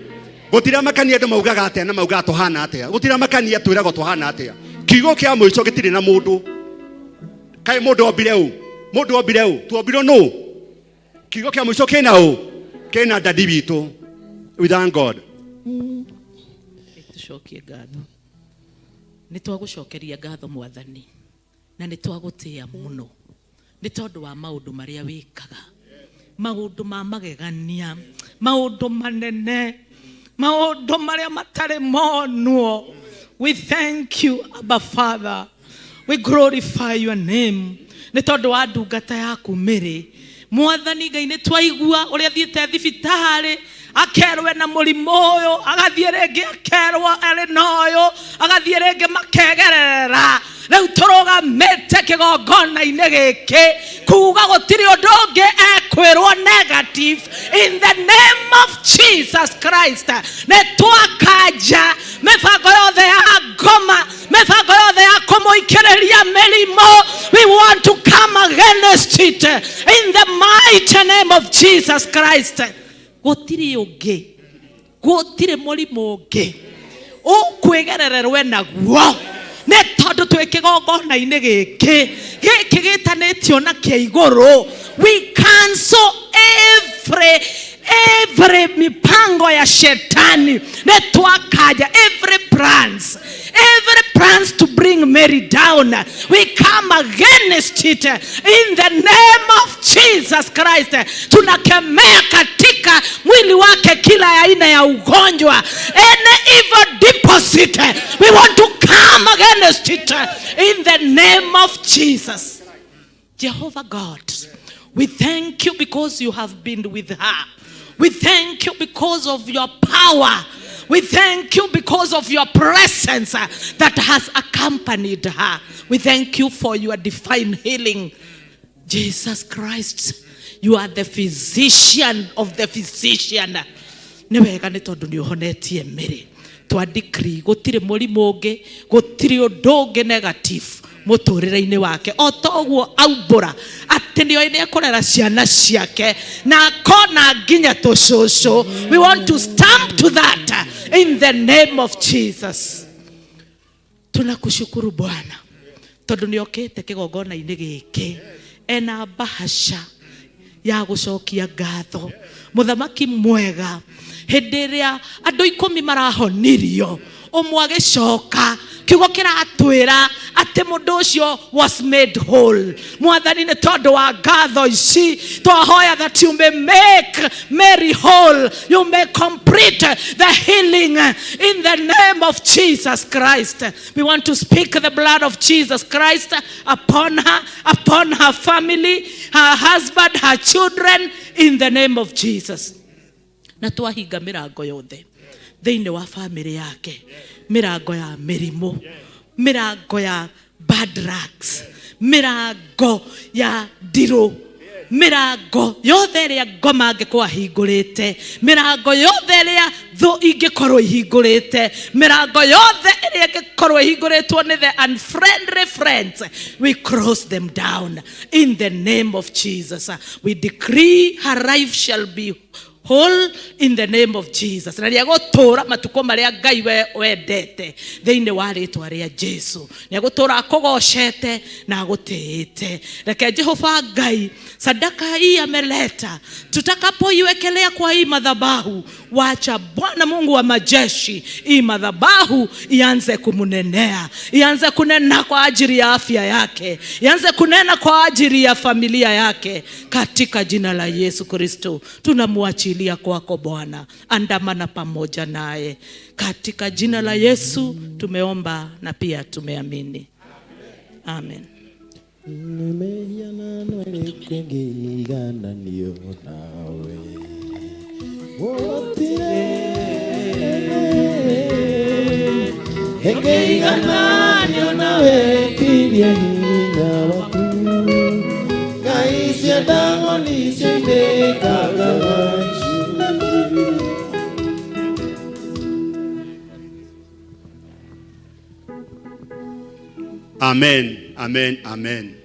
[SPEAKER 7] Gũtira makania andũ maugaga atĩa na maugaga tũhana atĩa. Gũtira makania twĩragwo tũhana atĩa. Kiugo kĩa mũico gĩtirĩ na mũndũ. Kaĩ mũndũ ombire ũ? Mũndũ ombire ũ? Tuombirwo nũ? Kiugo kĩa mũico kĩna ũ? Kĩna dadi witũ. We thank God.
[SPEAKER 9] Tũcokie ngatho. Nĩ twagũcokeria ngatho, Mwathani, na nĩ twagũtĩa mũno nĩ tondũ wa maũndũ marĩa wĩkaga, maũndũ ma magegania, maũndũ manene, maũndũ marĩa matarĩ monwo. We thank you, Abba Father. We glorify your name nĩ tondũ wa ndungata yaku Mĩrĩ. Mwathani Ngai, nĩ twaigua ũrĩa thiĩte thibitarĩ, akerwo na mũrimũ ũyũ, agathiĩ rĩngĩ akerwo arĩ na ũyũ, agathiĩ rĩngĩ makegerera. Rĩu tũrũgamĩte kĩgongona-inĩ gĩkĩ kuga gũtirĩ ũndũ ũngĩ ekwĩrwo negative. In the name of Jesus Christ, nĩ twakanja mĩbango yothe ya ngoma, mĩbango yothe ya kũmũikĩrĩria mĩrimũ. We want to come against it in the mighty name of Jesus Christ. Gũtirĩ ũngĩ, gũtirĩ mũrimũ ũngĩ ũkwĩgerererwe naguo, nĩ tondũ twĩ kĩgongona-inĩ gĩkĩ, gĩkĩ gĩtanĩtio na kĩa igũrũ. We cancel every mipango ya shetani. Nĩ twakanja every plans to bring Mary down. We come against it in the name of Jesus Christ. Tunakemea katika mwili wake kila aina ya ugonjwa, any evil deposit. We want to come against it in the name of Jesus. Jehovah God, we thank you because you have been with her. We thank you because of your power. We thank you because of your presence that has accompanied her. We thank you for your divine healing. Jesus Christ, you are the physician of the physician. Nĩ wega nĩ tondũ nĩ ũhonetie Mĩrĩ. Twa decree gũtirĩ mũrimũ ũngĩ, gũtirĩ ũndũ ũngĩ negative mũtũrĩre-inĩ wake. O toguo aumbũra atĩ nĩ oĩ nĩ ekũrera ciana ciake na akona nginya tũcũcũ, we want to stamp to that in the name of Jesus. Tunakushukuru, Bwana, tondũ nĩ okĩte kĩgongona-inĩ gĩkĩ ena bahasha ya gũcokia ngatho. Mũthamaki mwega, hĩndĩ ĩrĩa andũ 10 marahonirio, ũmwe agĩcoka, kiugo kĩratwĩra atĩ mũndũ ũcio was made whole. Mwathani, nĩ tondũ wa ngatho ici twahoya that you may make Mary whole, you may complete the healing in the name of Jesus Christ. We want to speak the blood of Jesus Christ upon her, upon her family, her husband, her children, in the name of Jesus. Na twahinga mĩrango yothe thĩinĩ wa famĩlĩ yake, mĩrango ya mĩrimũ, mĩrango ya bad drugs, mĩrango ya ndirũ. Mĩrango yothe ĩrĩa ngoma angĩkorwo ahingũrĩte, mĩrango yothe ĩrĩa thũ ingĩkorwo ihingũrĩte, mĩrango yothe ĩrĩa ĩngĩkorwo ĩhingũrĩtwo nĩ the unfriendly friends, we cross them down in the name of Jesus. We decree her life shall be whole in the name of Jesus, na nĩegũtũũra matukũ marĩa Ngai we wendete thĩinĩ wa rĩtwa rĩa Jesu. Nĩegũtũũra akũgocete na agũtĩĩte. Reke Jehova Ngai, sadaka hii ameleta, tutakapoiwekelea kwa hii madhabahu, wacha Bwana Mungu wa majeshi hii madhabahu ianze kumunenea, ianze kunena kwa ajili ya afya yake, ianze kunena kwa ajili ya familia yake. Katika jina la Yesu Kristo tunamwachilia kwako Bwana, andamana pamoja naye. Katika jina la Yesu tumeomba na pia tumeamini, amen.
[SPEAKER 1] Nĩ mĩhianano ĩrĩkũ ĩngĩigananio nawe? Gũtirĩ ĩngĩigananio nawe, tirie hinya waku. Ngai ciendagwo nĩcio inĩkaga icunjĩ.
[SPEAKER 7] Amen, amen, amen.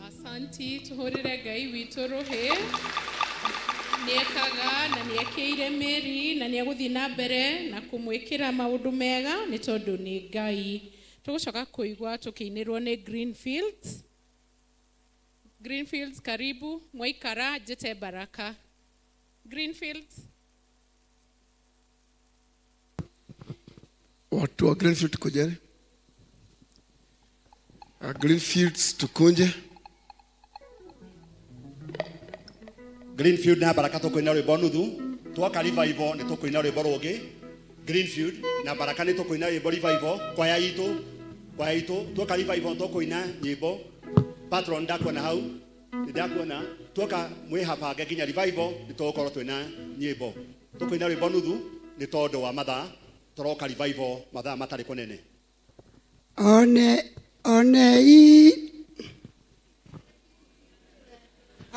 [SPEAKER 3] Asanti, tuhurire Ngai witũ rũhĩ. Nĩekaga na nĩekĩire mĩri na nĩegũthiĩ na mbere na kũmwĩkĩra maũndũ mega nĩ tondũ nĩ Ngai. Tũgũcoka kũigua tũkĩinĩrwo nĩ Greenfields. Greenfields, karibu. Mwaikara njĩte Baraka. Greenfields.
[SPEAKER 10] Watu wa Greenfield kujeni. Greenfields tukunje.
[SPEAKER 7] Greenfield na Baraka tũkũina rwĩmbo nuthu. Twoka revival nĩ tũkũina rwĩmbo rũngĩ. Greenfield na Baraka nĩ tũkũina rwĩmbo revival. Kwaya itũ, kwaya itũ twoka revival tũkũina nyĩmbo. Patron ndakuona hau, nĩ ndakuona. Twoka mwĩhabange nginya revival nĩ tũgũkorwo twĩna nyĩmbo. Tũkũina rwĩmbo nuthu nĩ tondũ wa mathaa. Tũroka revival mathaa matarĩ kũnene.
[SPEAKER 11] One one i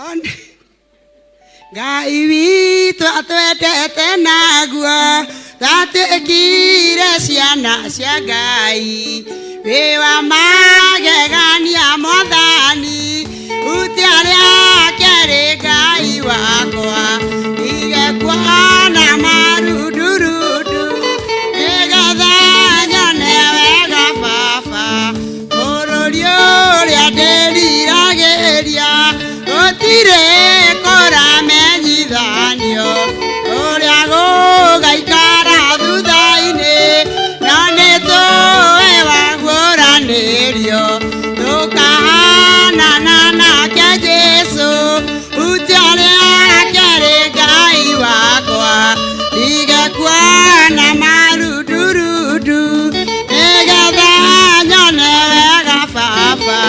[SPEAKER 11] one Ngai witũ atwendete naguo twatuĩkire ciana cia Ngai. Wĩ wa magegania Mwathani, hutia rĩa kerĩ Ngai wakwa, ndige kuona marundurundu nĩgetha nyone wega Baba. Bũrũri ũrĩa ndĩriragĩria gũtirĩ kũramenyithanio ũrĩa gũgaikara thutha-inĩ, no nĩtũĩ waguũranĩrio tũkahanana nake Jesũ. Hutia rĩa kerĩ Ngai wakwa, ndige kuona marundurundu nĩgetha nyone wega Baba.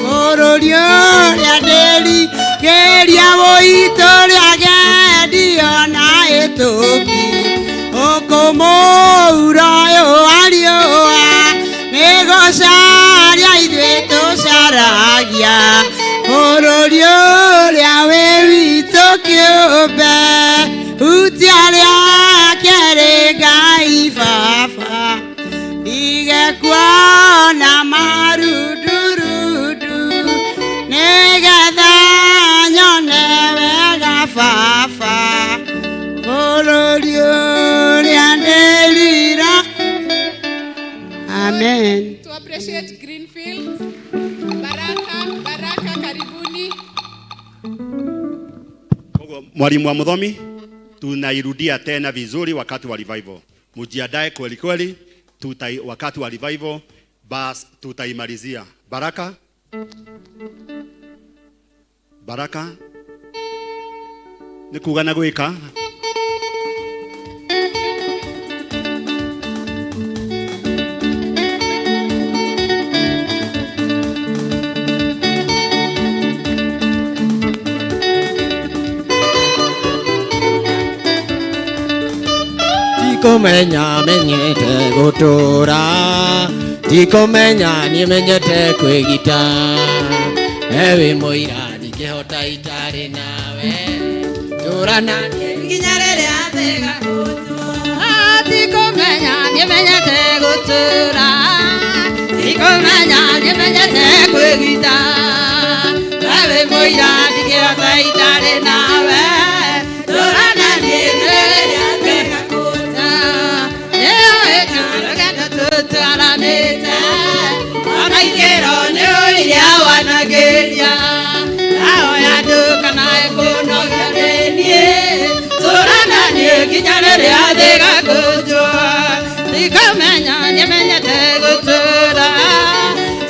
[SPEAKER 11] Bũrũri ũrĩa ndĩriragĩria wũitũ ũrĩa gendio na ĩtũki, ũkũmũura ũyũ wa riũa nĩgũcaria ithuĩ tũcaragia. Bũrũri ũrĩa wĩ witũ kĩũmbe, hutia rĩa kerĩ Ngai Baba, ndige kuona marundurundu nĩgetha nyone wega Baba. Bũrũri ũrĩa ndĩrira. Amen.
[SPEAKER 3] To appreciate Greenfield. Baraka, Baraka, karibuni.
[SPEAKER 7] Mwalimu wa Muthomi, tunairudia tena vizuri wakati wa revival. Mujiandae kweli kweli, wakati wa revival bas tutaimalizia. Baraka, Baraka nĩ kuga na gwĩka.
[SPEAKER 1] Tikumenya menyete gũtũra, tikumenya niĩ menyete kwĩgita.
[SPEAKER 12] We wĩ mũira ndingĩhota itarĩ nawe tũra na niĩ
[SPEAKER 11] nginya rĩrĩa thĩ ĩgakũnjwo. Tikũmenya nĩmenyete gũtũra, tikũmenya nĩmenyete kwĩgita. We wĩ mũira ndingĩhota itarĩ nawe tũra na niĩ nginya rĩrĩa thĩ ĩgakũnja. Nĩũĩ rũgendo tũtwaranĩte, ona ikĩro nĩ ũrĩa wanagĩria. Ndahoya ndũkanae kũnogia nĩ niĩ, tũra na niĩ nginya rĩrĩa thĩ ĩgakũnjwo. Tikũmenya nĩmenyete gũtũra,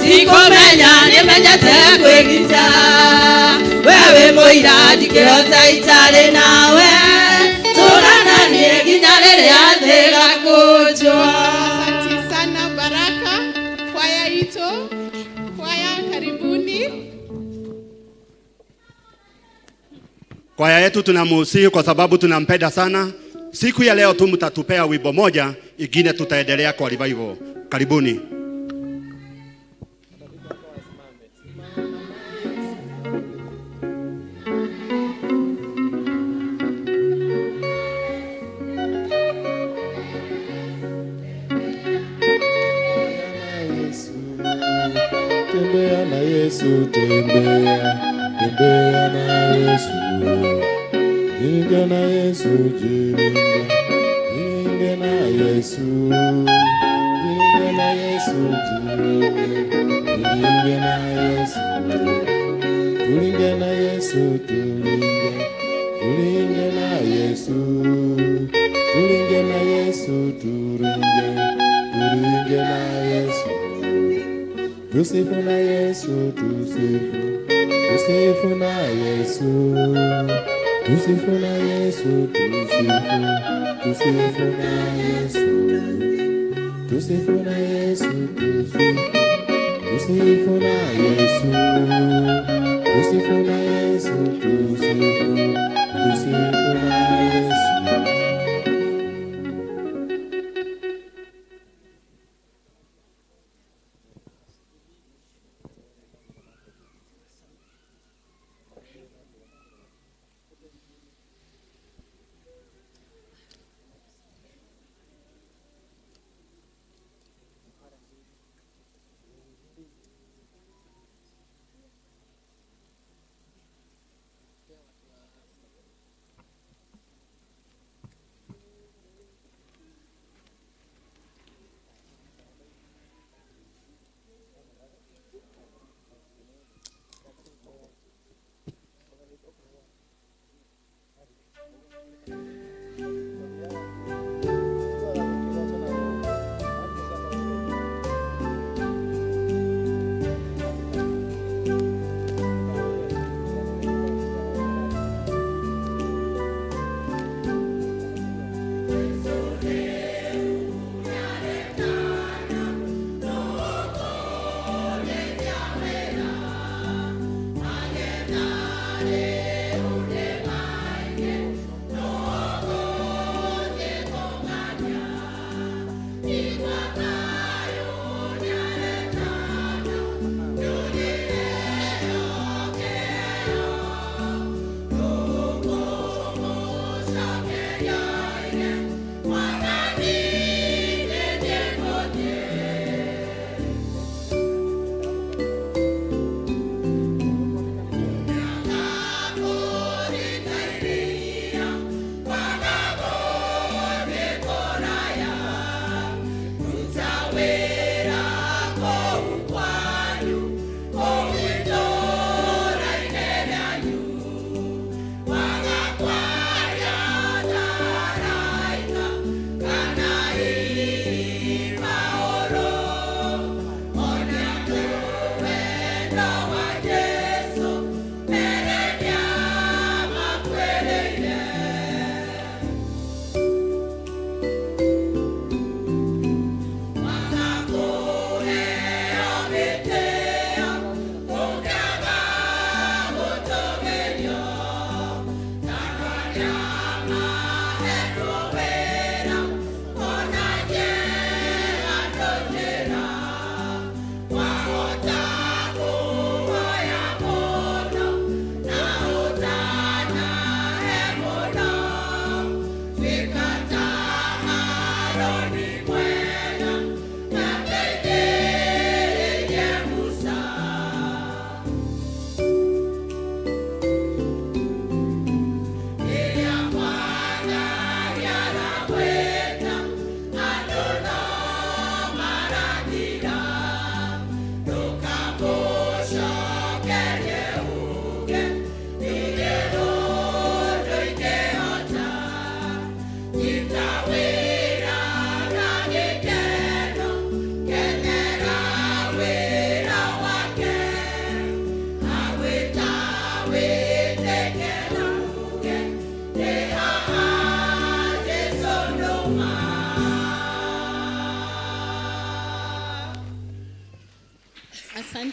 [SPEAKER 11] tikũmenya nĩmenyete kwĩgita. We wĩ mũira ndingĩhota itarĩ nawe, tũra na niĩ nginya rĩrĩa thĩ ĩgakũnjwo.
[SPEAKER 3] Asante sana Baraka, kwaya ito, kwaya karibuni.
[SPEAKER 7] Kwaya yetu tunamusihi kwa sababu tunampenda sana. Siku ya leo tu mtatupea wimbo moja, ingine tutaendelea kwa revival. Karibuni.
[SPEAKER 1] Tembea na Yesu, tembea, tembea na Yesu. Jiringe na Yesu, jiringe, jiringe na Yesu. Jiringe na Yesu, jiringe, jiringe na Yesu. Turinge na Yesu, turinge, turinge na Yesu. Turinge na Yesu, turinge, turinge na Yesu. Tusifu na Yesu, tusifu, tusifu na Yesu. Tusifu na Yesu, tusifu, tusifu na Yesu. Tusifu na Yesu, tusifu, tusifu na Yesu. Tusifu na Yesu, tusifu, tusifu na Yesu.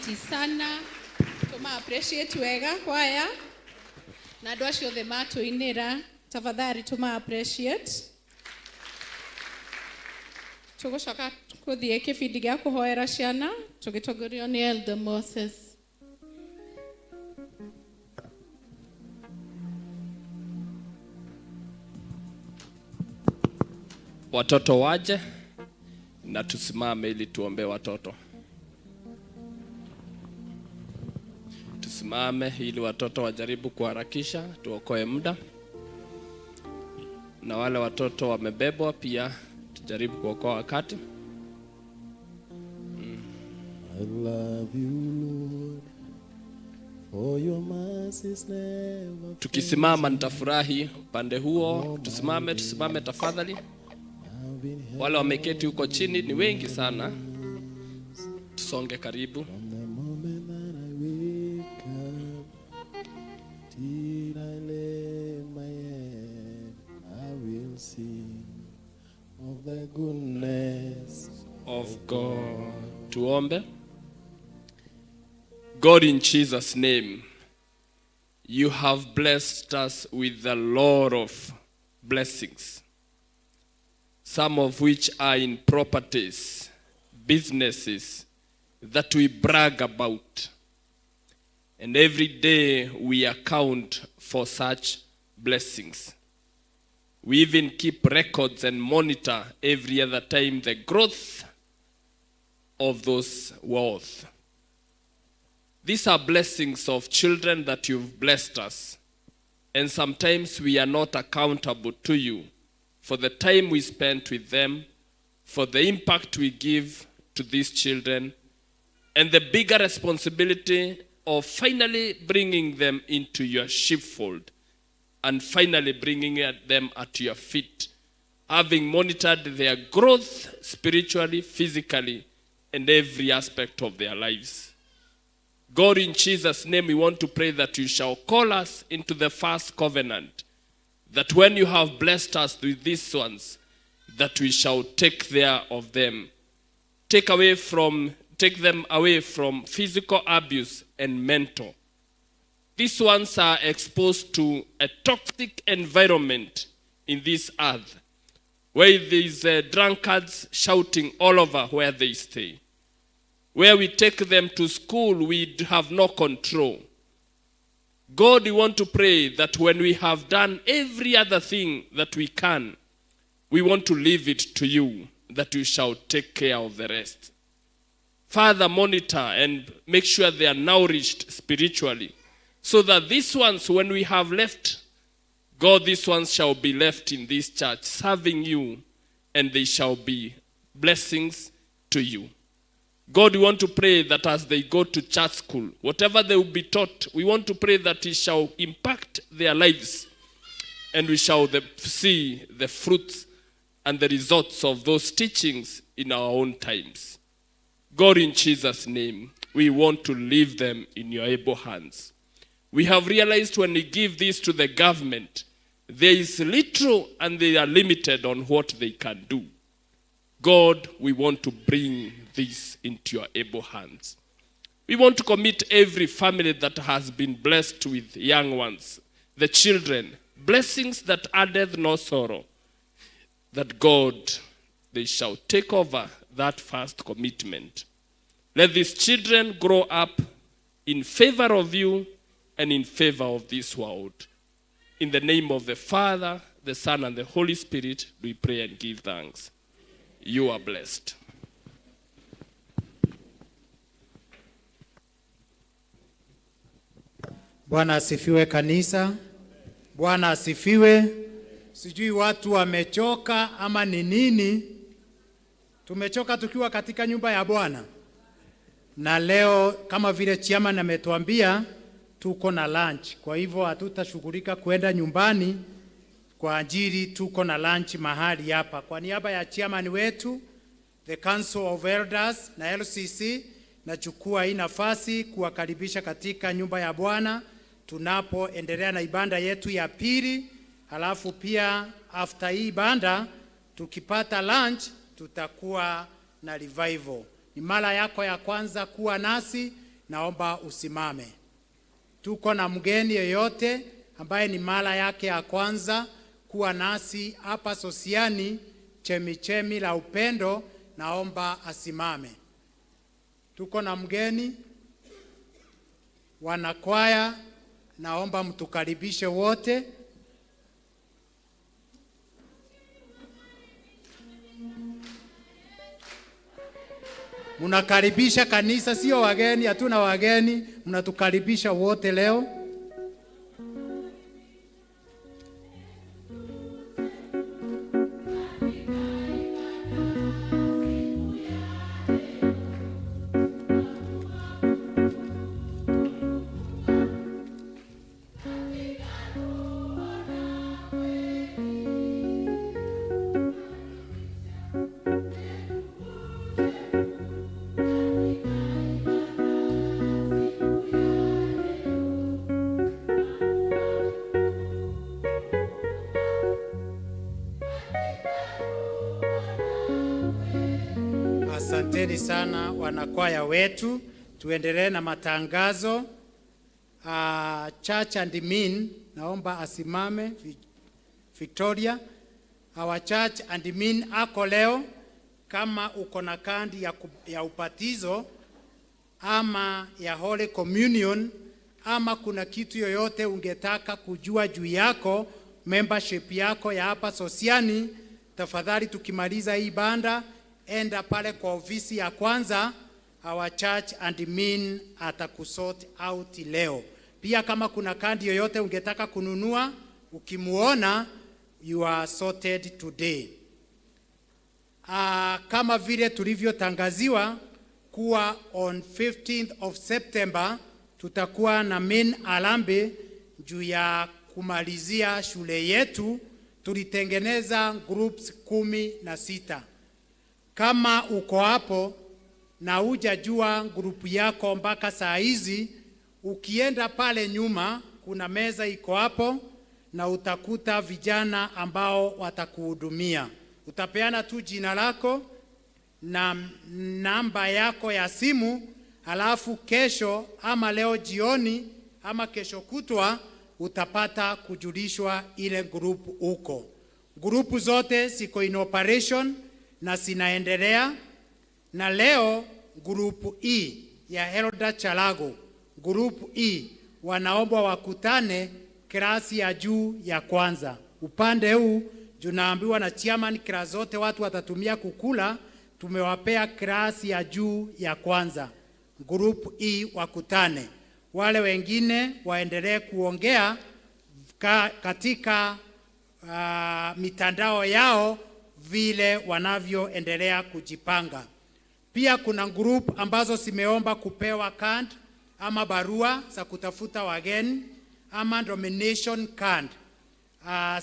[SPEAKER 3] Asanti sana, tuma appreciate wega kwaya na andũ acio othe matũinĩra, tafadhali tuma appreciate. Tũgũcoka kũthiĩ kĩbindi gĩa kũhoera ciana tũgĩtongorio nĩ Elder Moses.
[SPEAKER 4] Watoto waje na tusimame ili tuombe watoto. Tusimame ili watoto wajaribu kuharakisha, tuokoe muda. Na wale watoto wamebebwa pia tujaribu kuokoa wakati.
[SPEAKER 1] I love you, Lord, for your mercies never
[SPEAKER 4] Tukisimama nitafurahi upande huo. Tusimame, tusimame tafadhali. Wale wameketi huko chini ni wengi sana, tusonge karibu.
[SPEAKER 1] The moment that I wake up till I lay my head, I will sing of the goodness
[SPEAKER 4] of God. Tuombe. God, in Jesus' name, you have blessed us with a lot of blessings, some of which are in properties, businesses that we brag about. And every day we account for such blessings. We even keep records and monitor every other time the growth of those wealth. These are blessings of children that you've blessed us. And sometimes we are not accountable to you for the time we spent with them, for the impact we give to these children, and the bigger responsibility of finally bringing them into your sheepfold and finally bringing them at your feet, having monitored their growth spiritually, physically, and every aspect of their lives. God, in Jesus' name, we want to pray that you shall call us into the first covenant, that when you have blessed us with these ones, that we shall take care of them. Take them away from physical abuse and mental. These ones are exposed to a toxic environment in this earth, where there is drunkards shouting all over where they stay. Where we take them to school, we have no control. God, we want to pray that when we have done every other thing that we can, we want to leave it to you, that you shall take care of the rest. Father, monitor and make sure they are nourished spiritually, so that these ones, when we have left, God, these ones shall be left in this church, serving you, and they shall be blessings to you. God, we want to pray that as they go to church school, whatever they will be taught, we want to pray that it shall impact their lives, and we shall see the fruits and the results of those teachings in our own times. God, in Jesus' name, we want to leave them in your able hands. We have realized when we give this to the government, there is little and they are limited on what they can do. God, we want to bring this into your able hands. We want to commit every family that has been blessed with young ones, the children, blessings that addeth no sorrow, that God, they shall take over that first commitment. Let these children grow up in favor of you and in favor of this world. In the name of the Father, the Son, and the Holy Spirit, we pray and give thanks. You are blessed.
[SPEAKER 13] Bwana asifiwe kanisa. Bwana asifiwe. Sijui watu wamechoka ama ni nini. Tumechoka tukiwa katika nyumba ya Bwana. Na leo kama vile chairman ametuambia tuko na lunch. Kwa hivyo hatutashughulika kwenda nyumbani kwa ajili tuko na lunch mahali hapa. Kwa niaba ya chairman wetu, the Council of Elders na LCC, nachukua hii nafasi kuwakaribisha katika nyumba ya Bwana tunapoendelea na ibada yetu ya pili. Halafu pia after hii ibada tukipata lunch tutakuwa na revival. Ni mara yako ya kwanza kuwa nasi, Naomba usimame. Tuko na mgeni yeyote ambaye ni mara yake ya kwanza kuwa nasi hapa Sosiani, chemichemi la upendo, naomba asimame. Tuko na mgeni? Wanakwaya, naomba mtukaribishe wote. Mnakaribisha kanisa, sio wageni, hatuna wageni, mnatukaribisha wote leo. Asanteni sana wanakwaya wetu, tuendelee na matangazo. Church admin, naomba asimame. Victoria, our church admin ako leo. Kama uko na kandi ya ubatizo ama ya Holy Communion ama kuna kitu yoyote ungetaka kujua juu yako membership yako ya hapa Sosiani, tafadhali tukimaliza hii ibada, enda pale kwa ofisi ya kwanza, our church admin atakusort out leo. Pia kama kuna kandi yoyote ungetaka kununua, ukimuona you are sorted today. Kama vile tulivyotangaziwa kuwa on 15th of September tutakuwa na main harambee juu ya kumalizia shule yetu. Tulitengeneza groups 16. Kama uko hapo na hujajua grupu yako mpaka saa hizi, ukienda pale nyuma kuna meza iko hapo na utakuta vijana ambao watakuhudumia. Utapeana tu jina lako na namba yako ya simu, halafu kesho ama leo jioni ama kesho kutwa utapata kujulishwa ile group uko. Grupu zote ziko in operation na zinaendelea, na leo group E ya Elder Chalago, group E wanaombwa wakutane klasi ya juu ya kwanza. Upande huu tunaambiwa na chairman, klasi zote watu watatumia kukula, tumewapea klasi ya juu ya kwanza. Group E wakutane, wale wengine waendelee kuongea katika mitandao yao vile wanavyoendelea kujipanga. Pia kuna group ambazo zimeomba kupewa card ama barua za kutafuta wageni ama nomination card.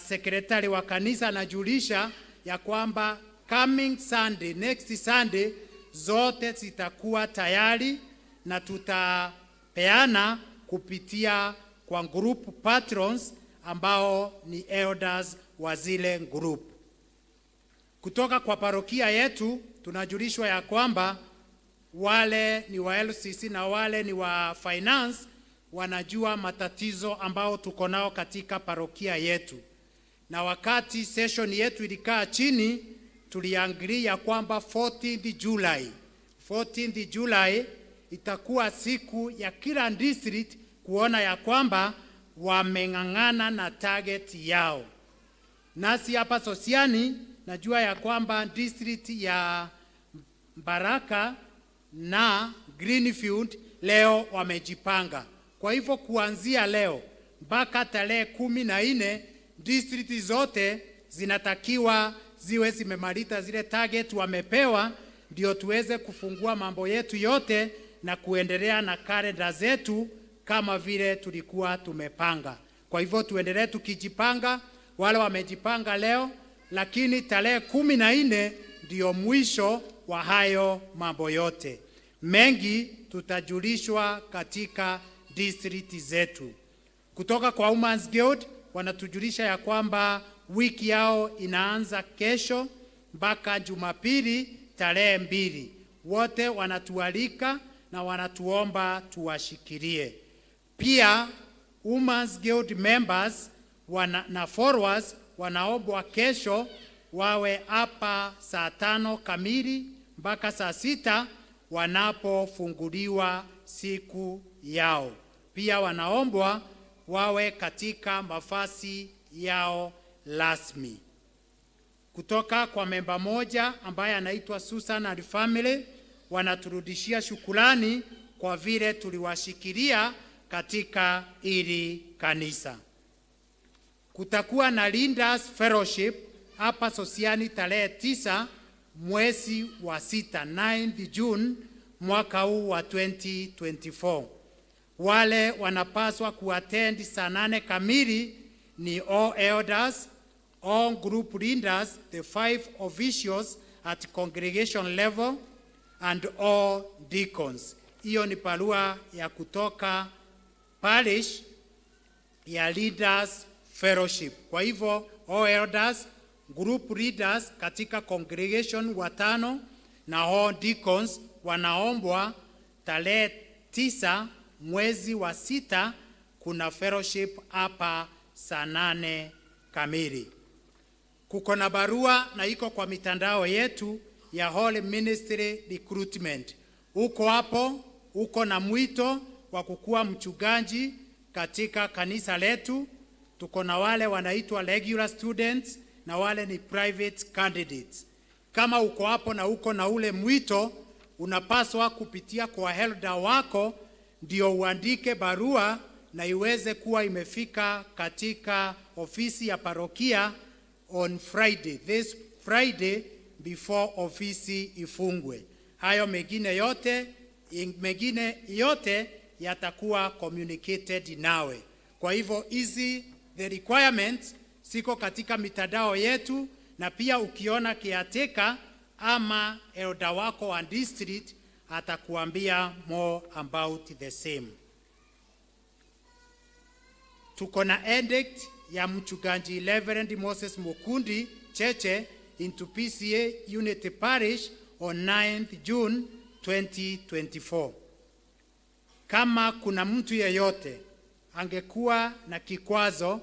[SPEAKER 13] Sekretari wa kanisa anajulisha ya kwamba coming Sunday, next Sunday zote zitakuwa tayari na tutapeana kupitia kwa group patrons ambao ni elders wa zile group. Kutoka kwa parokia yetu tunajulishwa ya kwamba wale ni wa LCC na wale ni wa finance wanajua matatizo ambao tuko nao katika parokia yetu. Na wakati session yetu ilikaa chini, tuliangalia kwamba 14th July itakuwa siku ya kila district kuona ya kwamba wameng'ang'ana na target yao. Nasi hapa Sosiani najua ya kwamba district ya Baraka na Greenfield leo wamejipanga. Kwa hivyo kuanzia leo mpaka tarehe 14 district zote zinatakiwa ziwe zimemaliza zile target wamepewa, ndio tuweze kufungua mambo yetu yote na kuendelea na kalenda zetu kama vile tulikuwa tumepanga. Kwa hivyo tuendelee tukijipanga, wale wamejipanga leo, lakini tarehe 14 ndio mwisho wa hayo mambo yote. Mengi tutajulishwa katika district zetu. Kutoka kwa Women's Guild wanatujulisha ya kwamba wiki yao inaanza kesho mpaka Jumapili tarehe 2. Wote wanatualika na wanatuomba tuwashikilie. Pia Women's Guild members na followers wanaombwa kesho wawe hapa saa 5 kamili mpaka saa 6 wanapofunguliwa siku yao. Pia wanaombwa wawe katika mavazi yao rasmi. Kutoka kwa memba moja ambaye anaitwa Susan and family, wanaturudishia shukrani kwa vile tuliwashikilia katika hili kanisa. Kutakuwa na Leaders Fellowship hapa Sosiani tarehe 9 mwezi wa 6, 9 June mwaka huu wa 2024. Wale wanapaswa kuattend saa 8 kamili ni all elders, all group leaders, the 5 officials at congregation level and all deacons. Hiyo ni barua ya kutoka parish ya Leaders Fellowship. Kwa hivyo all elders, group leaders katika congregation watano na all deacons wanaombwa tarehe 9 mwezi wa 6 kuna fellowship hapa saa 8 kamili. Kuko na barua na iko kwa mitandao yetu ya Holy Ministry Recruitment. Uko hapo, uko na mwito wa kukuwa mchungaji katika kanisa letu. Tuko na wale wanaitwa regular students na wale ni private candidates. Kama uko hapo na uko na ule mwito, unapaswa kupitia kwa elder wako ndio uandike barua na iweze kuwa imefika katika ofisi ya parokia on Friday, this Friday before ofisi ifungwe. Hayo mengine yote yatakuwa communicated nawe. Kwa hivyo hizi the requirements ziko katika mitandao yetu, na pia ukiona caretaker ama elder wako wa district atakuambia more about the same. Tuko na edict ya mchungaji Reverend Moses Mukundi Cheche into PCEA Unity Parish on 9th June 2024. Kama kuna mtu yeyote angekuwa na kikwazo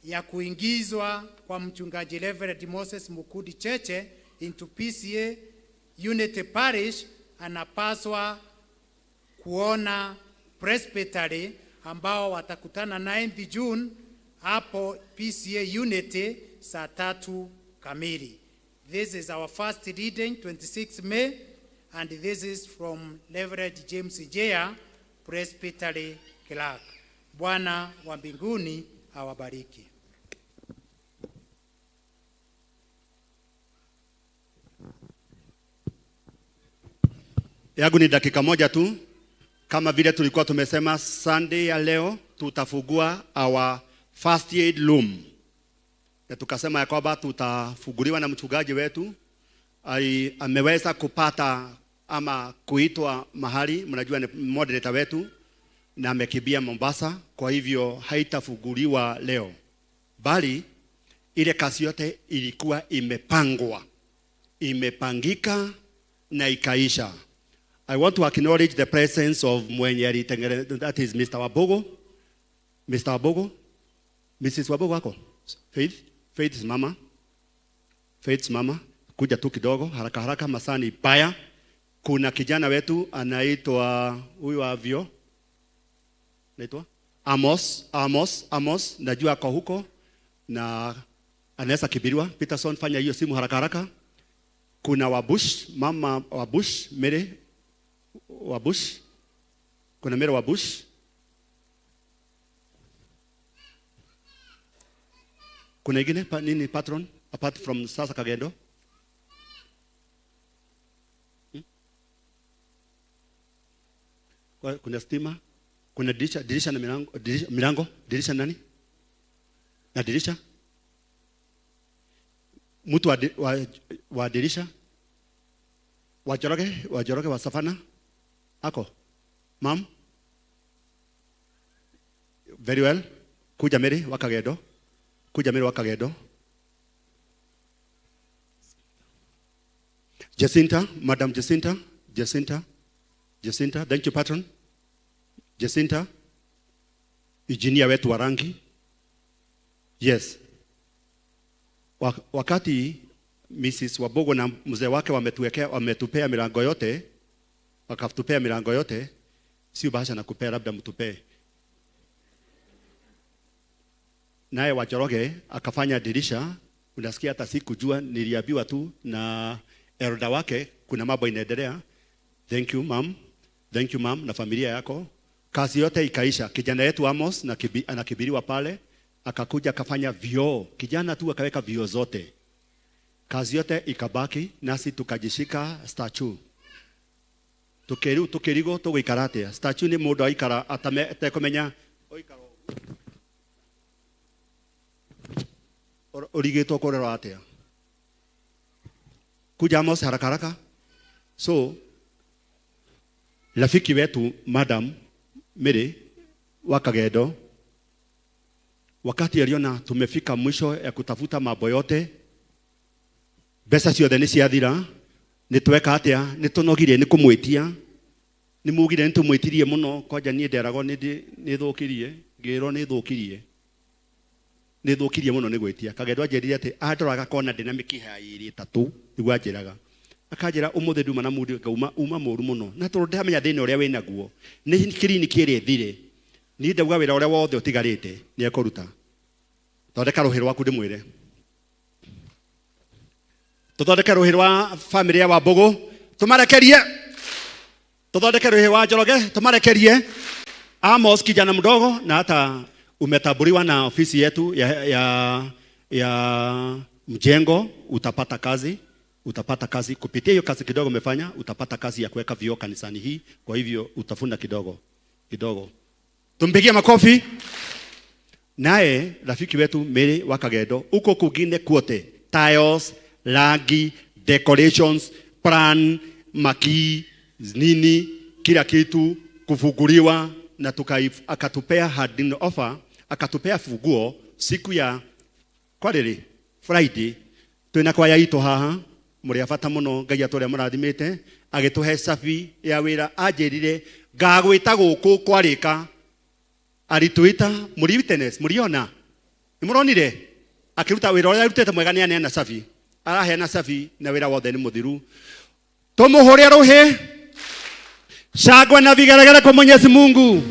[SPEAKER 13] ya kuingizwa kwa mchungaji Reverend Moses Mukundi Cheche into PCEA Unity Parish, anapaswa kuona presbytery ambao watakutana 9th June hapo PCEA Unity saa 3 kamili. This is our first reading, 26 May, and this is from Reverend James Jea, Presbytery Clerk. Bwana wa mbinguni awabariki.
[SPEAKER 7] Yangu ni dakika moja tu. Kama vile tulikuwa tumesema, Sunday ya leo tutafungua our first aid room, na tukasema ya kwamba tutafunguliwa na mchungaji wetu. Ameweza kupata ama kuitwa mahali, mnajua ni moderator wetu, na amekimbia Mombasa, kwa hivyo haitafunguliwa leo, bali ile kazi yote ilikuwa imepangwa, imepangika na ikaisha. I want to acknowledge the presence of mwenye alitengeneza, that is Mr. Wabogo. Mr. Wabogo, Mrs. Wabogo wako? Faith, Faith's mama. Faith's mama, kuja tu kidogo haraka haraka, masaa ni baya. Kuna kijana wetu anaitwa huyu avyo naitwa Amos, Amos, Amos, najua ako huko na anaweza kibiriwa. Peterson, fanya hiyo simu haraka haraka. Kuna Wabush, mama Wabush, Mary Wabush. Kuna Mary Wabush. Kuna ingine nini patron apart from sasa Kagendo? Kuna stima, kuna dirisha, dirisha na milango, dirisha, milango, dirisha nani? Na dirisha? Mtu wa dirisha? Wajoroge, Wajoroge wa Savana? Ako? Ma'am? Very well. Kuja Mary wa Kagendo. Kuja Mary wa Kagendo. Jacinta, Madam Jacinta, Jacinta, Jacinta, thank you patron. Jacinta, engineer wetu wa rangi. Yes. Wakati Mrs. Wabogo na mzee wake wametuwekea, wametupea milango yote, wakatupea milango yote, sio bahasha na kupea, labda mtupee. Naye Wajoroge akafanya dirisha, unasikia hata sikujua, niliambiwa tu na elda wake kuna mambo inaendelea. Thank you ma'am. Thank you ma'am na familia yako. Kazi yote ikaisha. Kijana yetu Amos na anakibiriwa pale, akakuja akafanya vioo. Kijana tu akaweka vioo zote. Kazi yote ikabaki, nasi tukajishika statue. Tukiru tukirigo tugũikara atĩa? Statue nĩ mũndũ aikara atekũmenya ũrigĩtwo kũrerwo atĩa. Kuja Amos haraka haraka. So rafiki wetu Madam Mary wa Kagendo, wakati aliona tumefika mwisho ya kutafuta mambo yote, mbeca ciothe nĩ ciathira, nĩ tweka atĩa? Nĩ tũnogire nĩ kũmwĩtia, nĩ mugire nĩ tũmwĩtirie mũno, kwanja niĩ nderagwo nĩ thũkirie, ngĩrwo nĩ thũkirie, nĩ thũkirie mũno nĩ gwĩtia. Kagendo anjĩrire atĩ andoraga kona ndĩna mĩkiha ya ĩrĩ ĩtatũ, nĩguo anjĩraga. Akanjĩra ũmũthĩ nduma na mũndũ ngauma uma mũru mũno, na tondũ ndamenya thĩna ũrĩa wĩnaguo nĩ kiriniki ĩrĩa ĩthire, niĩ ndauga wĩra ũrĩa wothe ũtigarĩte nĩ ekũruta. Thondeka rũhĩ rwaku ndĩmwĩre, tũthondeke rũhĩ rwa famĩlĩ ya Wambũgũ tũmarekerie, tũthondeke rũhĩ wa Njoroge tũmarekerie. Amos kijana mdogo na hata umetambuliwa na ofisi yetu ya mjengo, utapata kazi. Utapata kazi kupitia hiyo kazi kidogo umefanya, utapata kazi ya kuweka vioo kanisani hii. Kwa hivyo utafuna kidogo kidogo. Tumpigie makofi. Naye rafiki wetu Mary wa Kagendo, uko kugine kuote, tiles, rangi, decorations, plan, maki, nini, kila kitu kufunguliwa, na akatupea hard offer, akatupea funguo siku ya kwarĩrĩ Friday, twĩna kwaya itũ haha, mũrĩ a bata mũno, Ngai atũrĩa mũrathimĩte, agĩtũhe cabi ya wĩra, anjĩrire ngagwĩta gũkũ kwarĩka. Alituita, mũri witness, mũriona? Nĩ mũronire? Akĩruta wĩra ũrĩa arutĩte mwega, nĩ aneana cabi. Araheana cabi na wĩra wothe nĩ mũthiru. Tũmũhũre rũhĩ. Shangwe na vigeregere kwa Mwenyezi Mungu.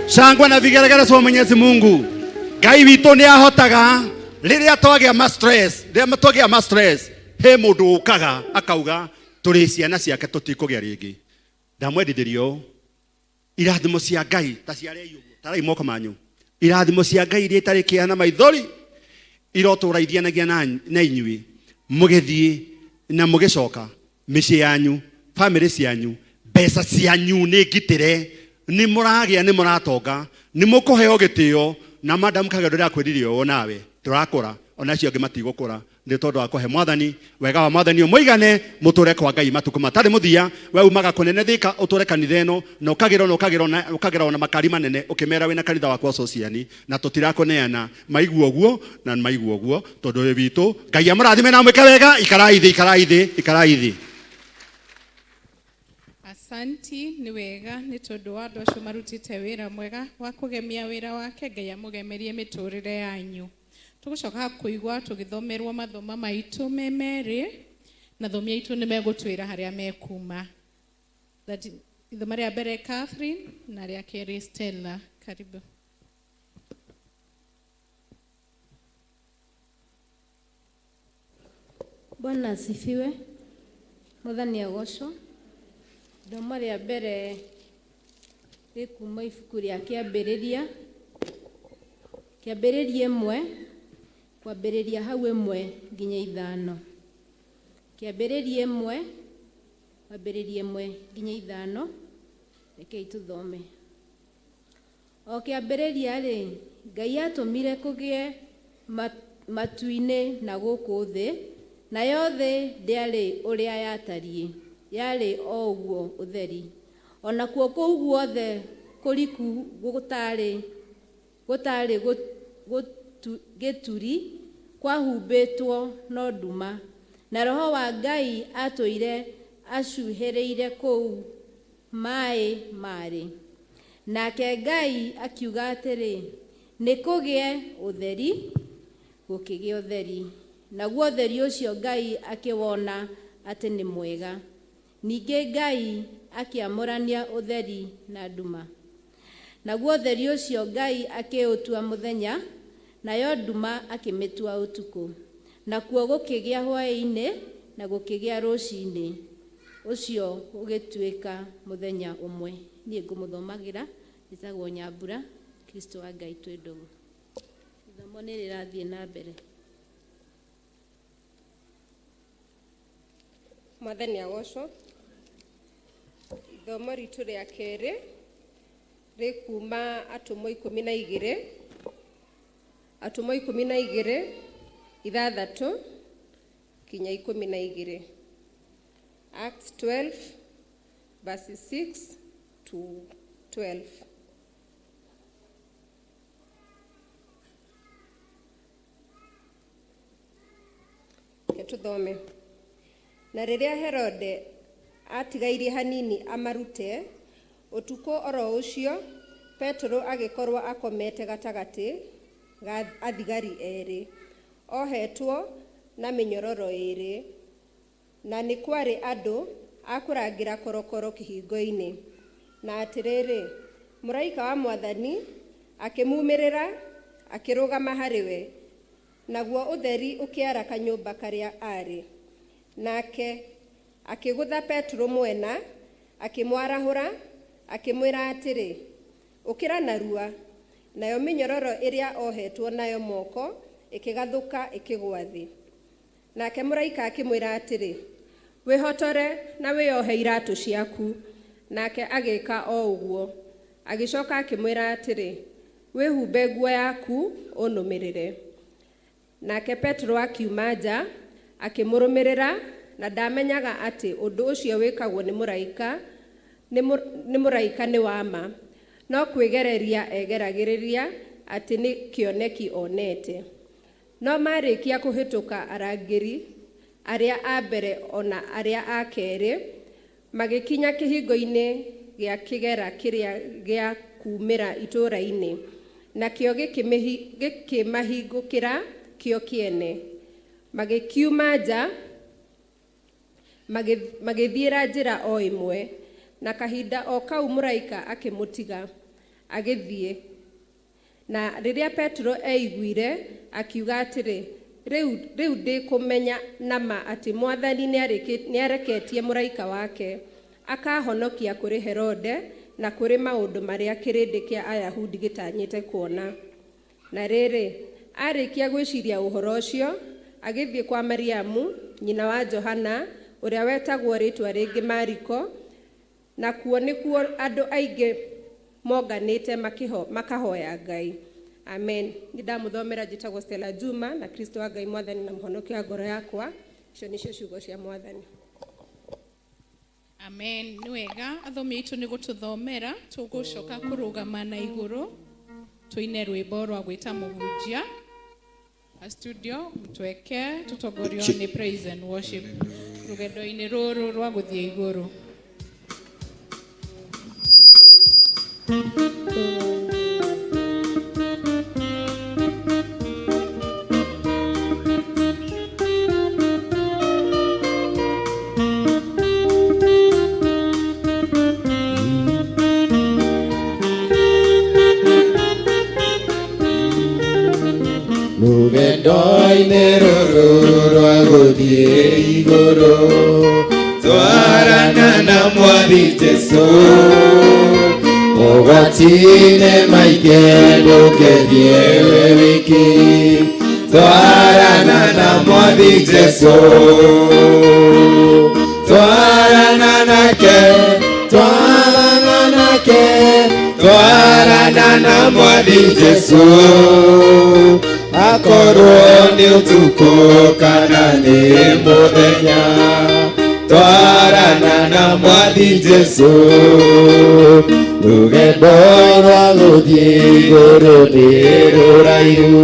[SPEAKER 7] Shangwe na vigeregere kwa Mwenyezi Mungu. Ngai witũ nĩ ahotaga rĩrĩa twagĩa ma stress, rĩrĩa twagĩa ma stress, he mũndũ ũkaga akauga tũrĩ ciana ciake tũtikũgĩa rĩngĩ. Ndamwendithĩria ũũ, irathimo cia Ngai ta ciarei ũguo, tarai moko manyu. Irathimo cia Ngai iria itarĩ kĩeha na maithori irotũra ithianagia na inyuĩ, mũgĩthiĩ na mũgĩcoka mĩciĩ yanyu, famĩlĩ cianyu, mbeca cianyu nĩ ngitĩre, nĩ mũragĩa, nĩ mũratonga, nĩ mũkũheo gĩtĩo. Na Madam Kagendo ndĩrakwĩrire ũũ, nawe tũrakũra, ona acio angĩ matigũkũra, nĩ tondũ wa kũhe Mwathani wega wa Mwathani ũmũigane, mũtũre kwa Ngai matukũ matarĩ mũthia. We umaga kũnene Thika ũtũre kanitha ĩno, na ũkagĩrwo na ũkagĩrwo na ũkagĩrwo na makari manene, ũkĩmera wĩna kanitha waku Association, na tũtirakũneana. Maigua ũguo na maigua ũguo, tondũ wĩ witũ. Ngai amũrathime na amwĩke wega. Ikarai thĩ, ikarai thĩ, ikarai thĩ.
[SPEAKER 3] Asanti, nĩ wega nĩ tondũ wa andũ acio marutĩte wĩra mwega wa kũgemia wĩra wake. Ngai amũgemerie mĩtũrĩre yanyu. Tũgũcoka kũigua tũgĩthomerwo mathoma maitũ me merĩ, na thomi aitũ nĩ megũtwĩra harĩa mekuma. Ithoma rĩa mbere Catherine, na rĩa kerĩ Stella. Karibu.
[SPEAKER 14] Bwana asifiwe. Mwathani agocwo. Ithomo rĩa mbere rĩkuma ibuku rĩa Kĩambĩrĩria, Kĩambĩrĩria 1, kwambĩrĩria hau 1 nginya 5. Kĩambĩrĩria 1, kwambĩrĩria 1 nginya 5. Rekei tũthome. O kĩambĩrĩria rĩ, Ngai atũmire kũgĩe matu-inĩ na gũkũ thĩ, nayo thĩ ndĩarĩ ũrĩa yatariĩ, yarĩ o ũguo ũtheri. Onakuo kũu guothe kũriku gũtarĩ gĩturi, kwahumbĩtwo no nduma. Na Roho wa Ngai atũire acuhĩrĩire kũu maĩ maarĩ. Nake Ngai akiuga atĩrĩ, Nĩ kũgĩe ũtheri, gũkĩgĩa ũtheri. Naguo ũtheri ũcio Ngai akĩwona atĩ nĩ mwega. Ningĩ Ngai akĩamũrania ũtheri na nduma. Naguo ũtheri ũcio Ngai akĩũtua mũthenya, nayo nduma akĩmĩtua ũtukũ. Nakuo gũkĩgĩa hwaĩ-inĩ na gũkĩgĩa rũcinĩ, ũcio ũgĩtuĩka mũthenya ũmwe. Niĩ ngũmũthomagĩra, njĩtagwo Nyambura, Kristo wa Ngai twĩ ndũgũ. Ithomo nĩ rĩrathiĩ na mbere.
[SPEAKER 15] Mwathani agocwo. Ithomo ritũ rĩa kerĩ rĩ kuma atũmwo 12, atũmwo 12 6 kinya 12. Acts 12 verses 6 to 12. Reke tũthome. Na rĩrĩa Herode aatigairie hanini amarute, ũtukũ oro ũcio Petero agĩkorwo akomete gatagatĩ ga athigari erĩ, ohetwo na mĩnyororo ĩĩrĩ, na nĩ kwarĩ andũ a kũrangĩra korokoro kĩhingo-inĩ. Na atĩrĩrĩ, mũraika wa Mwathani akĩmuumĩrĩra, akĩrũgama harĩ we, naguo ũtheri ũkĩara kanyũmba karĩa aarĩ. Nake akĩgũtha Petero mwena, akĩmwarahũra, akĩmwĩra atĩrĩ, Ũkĩra narua. Nayo mĩnyororo ĩrĩa ohetwo nayo moko ĩkĩgathũka ĩkĩgũa thĩ. Nake mũraika akĩmwĩra atĩrĩ, Wĩhotore na wĩohe iratũ ciaku. Nake agĩĩka o ũguo. Agĩcoka akĩmwĩra atĩrĩ, Wĩhumbe nguo yaku, ũnũmĩrĩre. Nake Petero akiuma nja, akĩmũrũmĩrĩra, na ndaamenyaga atĩ ũndũ ũcio wĩkagwo nĩ mũraika nĩ mũraika nĩ wa ma, no kwĩgereria egeragĩria atĩ nĩ kĩoneki onete. No maarĩkia kũhĩtũka arangĩri arĩa a mbere o na arĩa a kerĩ, magĩkinya kĩhingo-inĩ gĩa kĩgera kĩrĩa gĩa kuumĩra itũũra-inĩ, nakĩo gĩkĩmahingũkĩra kĩo kĩene. Magĩkiuma nja, magĩthiĩra njĩra o ĩmwe, na kahinda o kau mũraika akĩmũtiga, agĩthiĩ. Na rĩrĩa Petero eiguire, akiuga atĩrĩ, Rĩu, rĩu ndĩ kũmenya na ma atĩ Mwathani nĩareketie mũraika wake, akaahonokia kũrĩ Herode na kũrĩ maũndũ marĩa kĩrĩndĩ kĩa Ayahudi gĩtanyĩte kuona. Na rĩrĩ, aarĩkia gwĩciria ũhoro ũcio, agĩthiĩ kwa Mariamu, nyina wa Johana, ũrĩa wetagwo rĩĩtwa rĩngĩ Mariko, Nakuo nĩkuo andũ aingĩ monganĩte makahoya Ngai. Amen. Nĩ ndamũthomera njĩtagwo Stella Juma na Kristo wa Ngai Mwathani na Mũhonokia wa ngoro yakwa. Icio nĩcio ciugo cia Mwathani.
[SPEAKER 3] Amen. Nĩ wega athomi aitũ nĩ gũtũthomera tũgũcoka kũrũgama na igũrũ tũine rwĩmbo rwa gwĩta mũhunjia a studio mtweke tũtongorio nĩ praise and worship rũgendo-inĩ rũrũ rwa gũthiĩ igũrũ.
[SPEAKER 1] Rũgendo-inĩ rũrũ rwa gũthiĩ igũrũ twarana na mwathi Jesũ mogwati-inĩ maingĩ ndũngĩthiĩ wĩ wiki twarana na mwathi Jesũ twarana nake twarana nake twarana na mwathi Jesũ akorwo nĩ ũtukũ kana nĩ mũthenya twarana na mwathi Jesũ rũgendo rwa gũthiĩ igũrũ nĩ rũraihu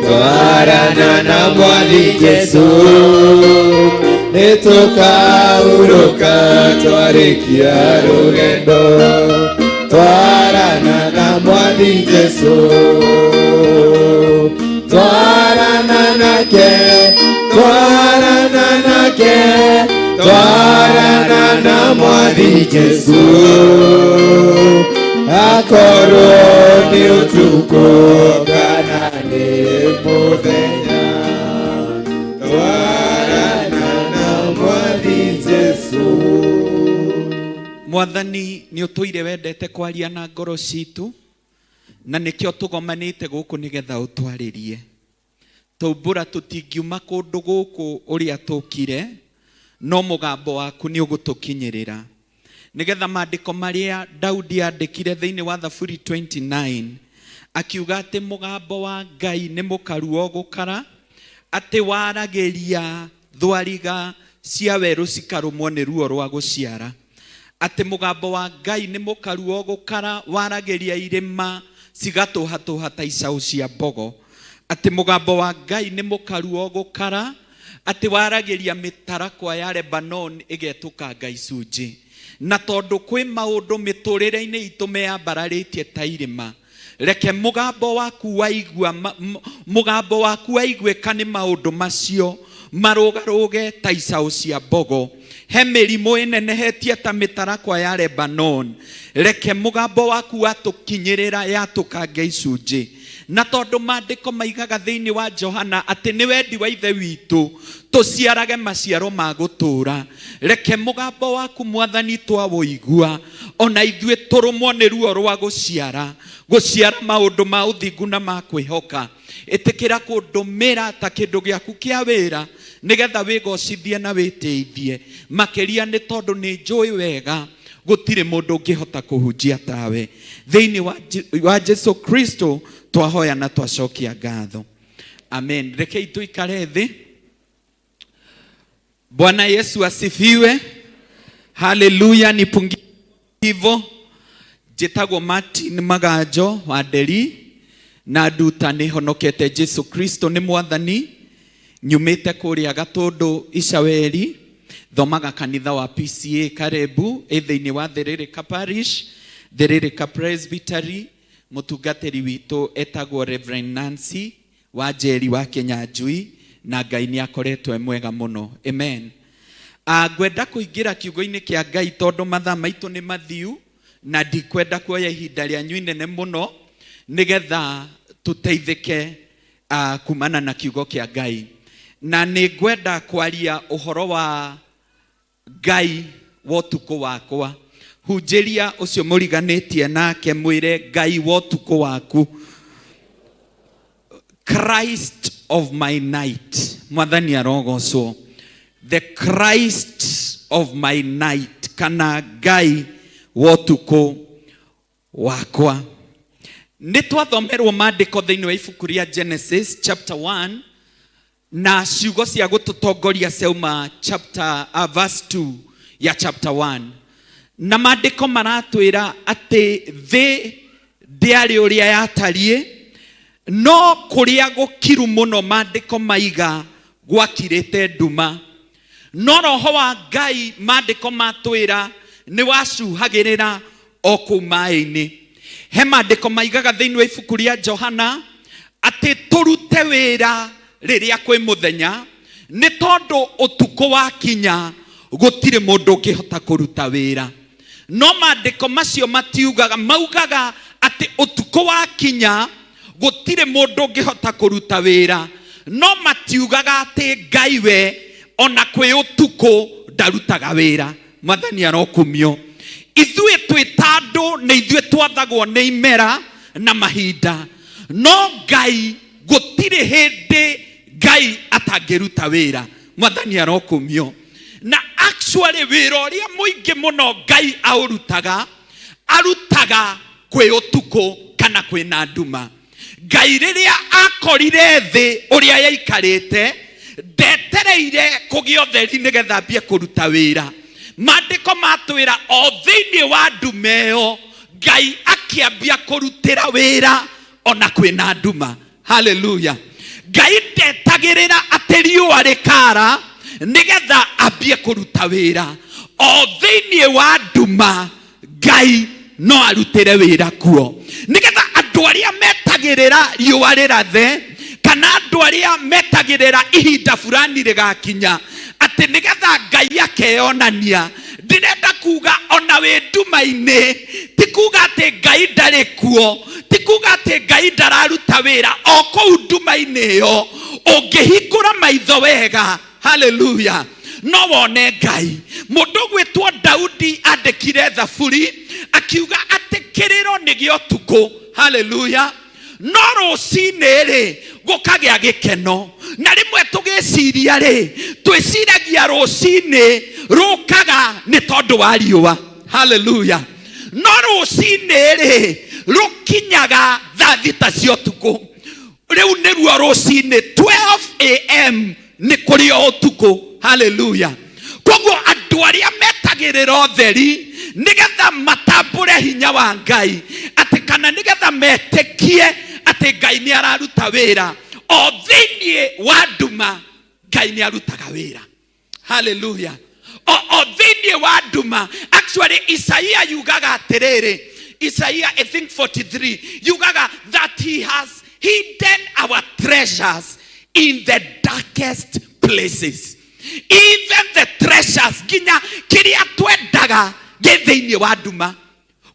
[SPEAKER 1] twarana na mwathi Jesũ Nĩ tũkahurũka twarĩkia rũgendo twarana na mwathi Jesu twarana nake twarana nake twarana na mwathi Jesu akorwo nĩ ũtukũ kana nĩ mũthenya twarana na mwathi Jesu.
[SPEAKER 16] Mwathani nĩ ũtũire wendete kwaria na ngoro citũ na nĩkĩo tũgomanĩte gũkũ nĩgetha ũtwarĩrie. Taumbũra tũtingiuma kũndũ gũkũ ũrĩa tũkire, no mũgambo waku nĩ ũgũtũkinyĩrĩra nĩgetha maandĩko marĩa Daudi andĩkire thĩinĩ wa Thaburi 29 akiuga atĩ mũgambo wa Ngai nĩ mũkaru o gũkara, atĩ waragĩria thwariga cia werũ cikarũmwo nĩ ruo rwa gũciara, atĩ mũgambo wa Ngai nĩ mũkaru o gũkara, waragĩria irĩma cigatũhatũha ta icaũ cia mbogo, atĩ mũgambo wa Ngai nĩ mũkaru o gũkara, atĩ waragĩria mĩtarakwa ya Lebanon ĩgetũkanga icunjĩ. Na tondũ kwĩ maũndũ mĩtũrĩre-inĩ itũ meyambararĩtie ta irĩma, reke mũgambo waku waigua mũgambo waku waiguĩka nĩ maũndũ macio marũgarũge ta icaũ cia mbogo. He mĩrimũ ĩnenehetie ta mĩtarakwa ya Lebanon, reke mũgambo waku watũkinyĩrĩra yatũkange icunjĩ. Na tondũ maandĩko maigaga thĩinĩ wa Johana atĩ nĩ wendi wa Ithe witũ tũciarage maciaro ma gũtũũra, reke mũgambo waku Mwathani twawũigua ona ithuĩ tũrũmwo nĩ ruo rwa gũciara, gũciara maũndũ ma ũthingu na ma kwĩhoka. Ĩtĩkĩra kũndũmĩra ta kĩndũ gĩaku kĩa wĩra nĩgetha wĩgocithie na wĩtĩithie makĩria, nĩ tondũ nĩ njũĩ wega gũtirĩ mũndũ ũngĩhota kũhunjia tawe. Thĩinĩ wa Jesu Kristo twahoya na twacokia ngatho, amen. Rekei tũikare thĩ. Bwana Yesu asifiwe, haleluya. Nipungie hivyo. Njĩtagwo Martin Maganjo wa Nderi na nduta nĩ honokete Jesu Kristo nĩ mwathani. Nyumĩte kũrĩa Gatũndũ Icaweri, thomaga kanitha wa PCA Karebu ĩ thĩinĩ wa Thĩrĩrĩka Parish, Thĩrĩrĩka Presbytery. Mũtungatĩri witũ etagwo Reverend Nancy wa Njeri wa Kĩnyanjui, na Ngai nĩ akoretwo e mwega mũno, amen. Ngwenda kũingĩra kiugo-inĩ kĩa Ngai tondũ mathaa maitũ nĩ mathiu na ndikwenda kuoya ihinda rĩanyu inene mũno nĩgetha tũteithĩke kumana na kiugo kĩa Ngai. Na nĩ ngwenda kwaria ũhoro wa Ngai wa ũtukũ wakwa. Hunjĩria ũcio mũriganĩtie nake, mwĩre Ngai wa ũtukũ waku, Christ of my night. Mwathani arogocwo. The Christ of my night, kana Ngai wa ũtukũ wakwa. Nĩ twathomerwo maandĩko thĩinĩ wa ibuku rĩa Genesis chapter 1, na ciugo cia gũtũtongoria ciauma chapter verse 2 ya chapter 1, na maandĩko maratwĩra atĩ thĩ ndĩarĩ ũrĩa yatariĩ, no kũrĩa gũkiru mũno maandĩko maiga gwakirĩte nduma, no roho wa Ngai maandĩko matwĩra nĩ wacuhagĩrĩra o kũu maĩ-inĩ. He maandĩko maigaga thĩinĩ wa ibuku rĩa Johana atĩ tũrute wĩra rĩrĩa kwĩ mũthenya, nĩ tondũ ũtukũ wakinya gũtirĩ mũndũ ũngĩhota kũruta wĩra. No maandĩko macio matiugaga, maugaga atĩ ũtukũ wakinya gũtirĩ mũndũ ũngĩhota kũruta wĩra, no matiugaga atĩ Ngai we ona kwĩ ũtukũ ndarutaga wĩra. Mwathani arokumio. Ithuĩ twĩ ta andũ nĩ ithuĩ twathagwo nĩ imera na mahinda, no Ngai gũtirĩ hĩndĩ Ngai atangĩruta wĩra. Mwathani arokumio. Na actually wĩra ũrĩa mũingĩ mũno Ngai aũrutaga, arutaga kwĩ ũtukũ kana kwĩna nduma. Ngai rĩrĩa akorire thĩ ũrĩa yaikarĩte, ndetereire kũgĩa ũtheri nĩgetha ambie kũruta wĩra. Maandĩko matwĩra o thĩinĩ wa nduma ĩyo Ngai akĩambia kũrutĩra wĩra ona kwĩna nduma. Haleluya. Ngai ndetagĩrĩra atĩ riũa rĩkara nĩgetha. Ambie kũruta wĩra o thĩinĩ wa nduma. Ngai no arutĩre wĩra kuo nĩgetha andũ arĩa metagĩrĩra riũa rĩrathe, kana andũ arĩa metagĩrĩra ihinda fulani rĩgakinya atĩ nĩgetha Ngai akeyonania. Ndĩrenda kuga ona wĩ nduma-inĩ, ti kuga atĩ Ngai ndarĩ kuo, ti kuga atĩ Ngai ndararuta wĩra o kũu nduma-inĩ ĩyo. Ũngĩhingũra maitho wega, haleluya, no wone Ngai. Mũndũ ũgwĩtwo Daudi andĩkire thaburi akiuga atĩ kĩrĩro nĩ gĩa ũtukũ, haleluya, no rũcinĩ rĩ gũkagĩa gĩkeno. Na rĩmwe tũgĩciria rĩ, twĩciragia rũcinĩ rũkaga nĩ tondũ wa riũa, haleluya, no rũcinĩ rĩ rũkinyaga thaa 6 cia ũtukũ. Rĩu nĩruo rũcinĩ, 12 am nĩ kũrĩ o ũtukũ, haleluya. Koguo andũ arĩa metagĩrĩra ũtheri nĩgetha matambũre hinya wa Ngai, atĩ kana nĩgetha metĩkie atĩ Ngai nĩ araruta wĩra o thĩinĩ wa nduma, Ngai nĩ arutaga wĩra, haleluya, o thĩinĩ wa nduma. Actually, Isaia yugaga atĩrĩrĩ, Isaia, I think 43, yugaga that he has hidden our treasures in the darkest places. Even the treasures, nginya kĩrĩa twendaga gĩ thĩinĩ wa nduma.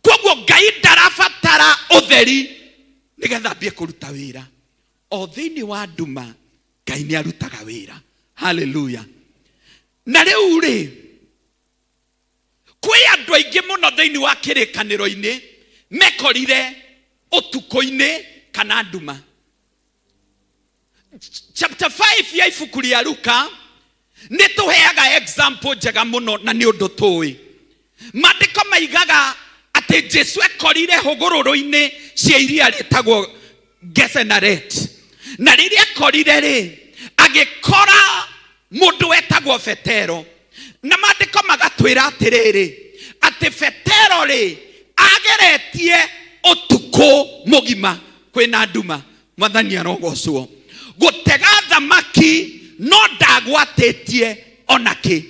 [SPEAKER 16] Koguo Ngai ndarabatara ũtheri nĩgetha ambie kũruta wĩra. O thĩinĩ wa nduma Ngai nĩ arutaga wĩra, haleluya. Na rĩu rĩ, kwĩ andũ aingĩ mũno thĩinĩ wa kĩrĩkanĩro-inĩ mekorire ũtukũ-inĩ kana nduma. Chapter 5 ya ibuku rĩa Luka nĩ tũheaga example njega mũno, na nĩ ũndũ tũĩ maandĩko maigaga atĩ Jesu ekorire hũgũrũrũ-inĩ cia iria rĩtagwo Genesaret, na rĩrĩa ekorire rĩ, agĩkora mũndũ wetagwo Petero, na maandĩko magatwĩra atĩrĩrĩ, atĩ Petero rĩ ageretie ũtukũ mũgima kwĩna nduma, Mwathani arogocwo, gũtega thamaki no ndagwatĩtie ona kĩ.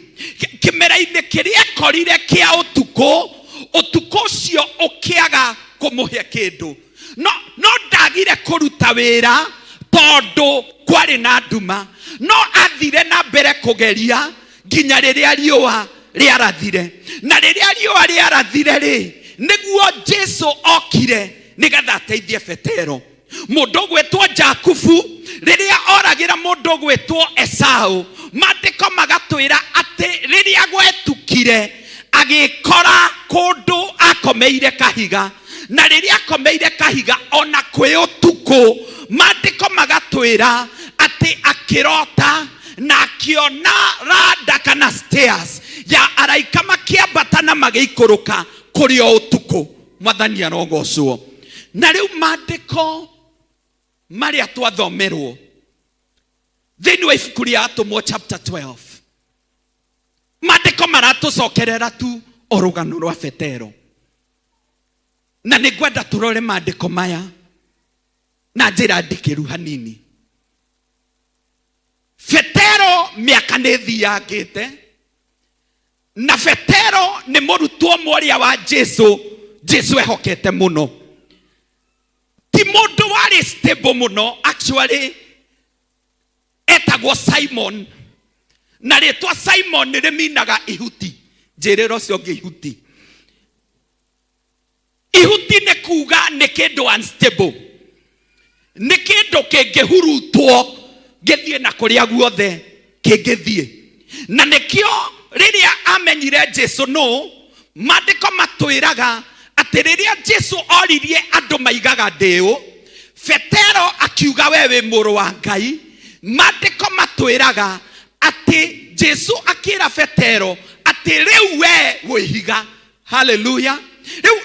[SPEAKER 16] Kĩmera-inĩ kĩrĩa ekorire kĩa ũtukũ, ũtukũ ũcio ũkĩaga kũmũhe kĩndũ, no ndagire kũruta wĩra tondũ kwarĩ na nduma, no athire na mbere kũgeria nginya rĩrĩa riũa rĩarathire. Na rĩrĩa riũa rĩarathire rĩ, nĩguo Jesu okire nĩgetha ateithie Petero. Mũndũ ũgwĩtwo Jakubu rĩrĩa oragĩra mũndũ ũgwĩtwo Esau, maandĩko magatwĩra atĩ rĩrĩa gwetukire agĩkora kũndũ akomeire kahiga, na rĩrĩa akomeire kahiga ona kwĩ ũtukũ, maandĩko magatwĩra atĩ akĩrota na akĩona randa kana stairs ya araika makĩambata na magĩikũrũka kũrĩ o ũtukũ. Mwathani arogocwo. Na rĩu maandĩko marĩa twathomerwo thĩinĩ wa ibuku rĩa Atũmwo chapter 12, maandĩko maratũcokerera tu o rũgano rwa Petero, na nĩ ngwenda tũrore maandĩko maya na njĩra ndikĩru hanini. Petero mĩaka nĩ ĩthiangĩte, na Petero nĩ mũrutwo ũmwe ũrĩa wa Jesu Jesu ehokete mũno. Ti mũndũ warĩ stable mũno, actually etagwo Simon, na rĩtwa Simon nĩ rĩminaga ihuti. Njĩrĩra ũcio ũngĩ ihuti. Ihuti nĩ kuga nĩ kĩndũ unstable, nĩ kĩndũ kĩngĩhurutwo gĩthiĩ na kũrĩa guothe kĩngĩthiĩ. Na nĩkĩo rĩrĩa amenyire Jesu nũ, maandĩko matwĩraga atĩ rĩrĩa Jesu oririe andũ maigaga ndĩũ, Petero akiuga we wĩ mũrũ wa Ngai. Maandĩko matwĩraga atĩ Jesu akĩra Petero atĩ rĩu we wĩ ihiga, haleluya. Rĩu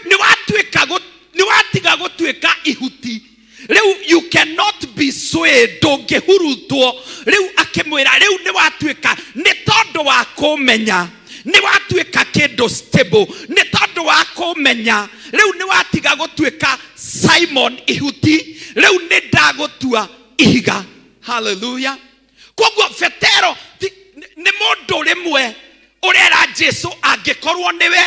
[SPEAKER 16] nĩ watiga gũtuĩka ihuti, rĩu you cannot be swayed, ndũngĩhurutwo. Rĩu akĩmwĩra rĩu nĩ watuĩka, nĩ tondũ wa kũmenya, nĩ watuĩka kĩndũ stable, nĩ tondũ wa kũmenya, rĩu nĩ watiga gũtuĩka Simon ihuti, rĩu nĩ ndagũtua ihiga, haleluya. Koguo Petero Nĩ mũndũ rĩmwe ũrera Jesu angĩkorwo nĩwe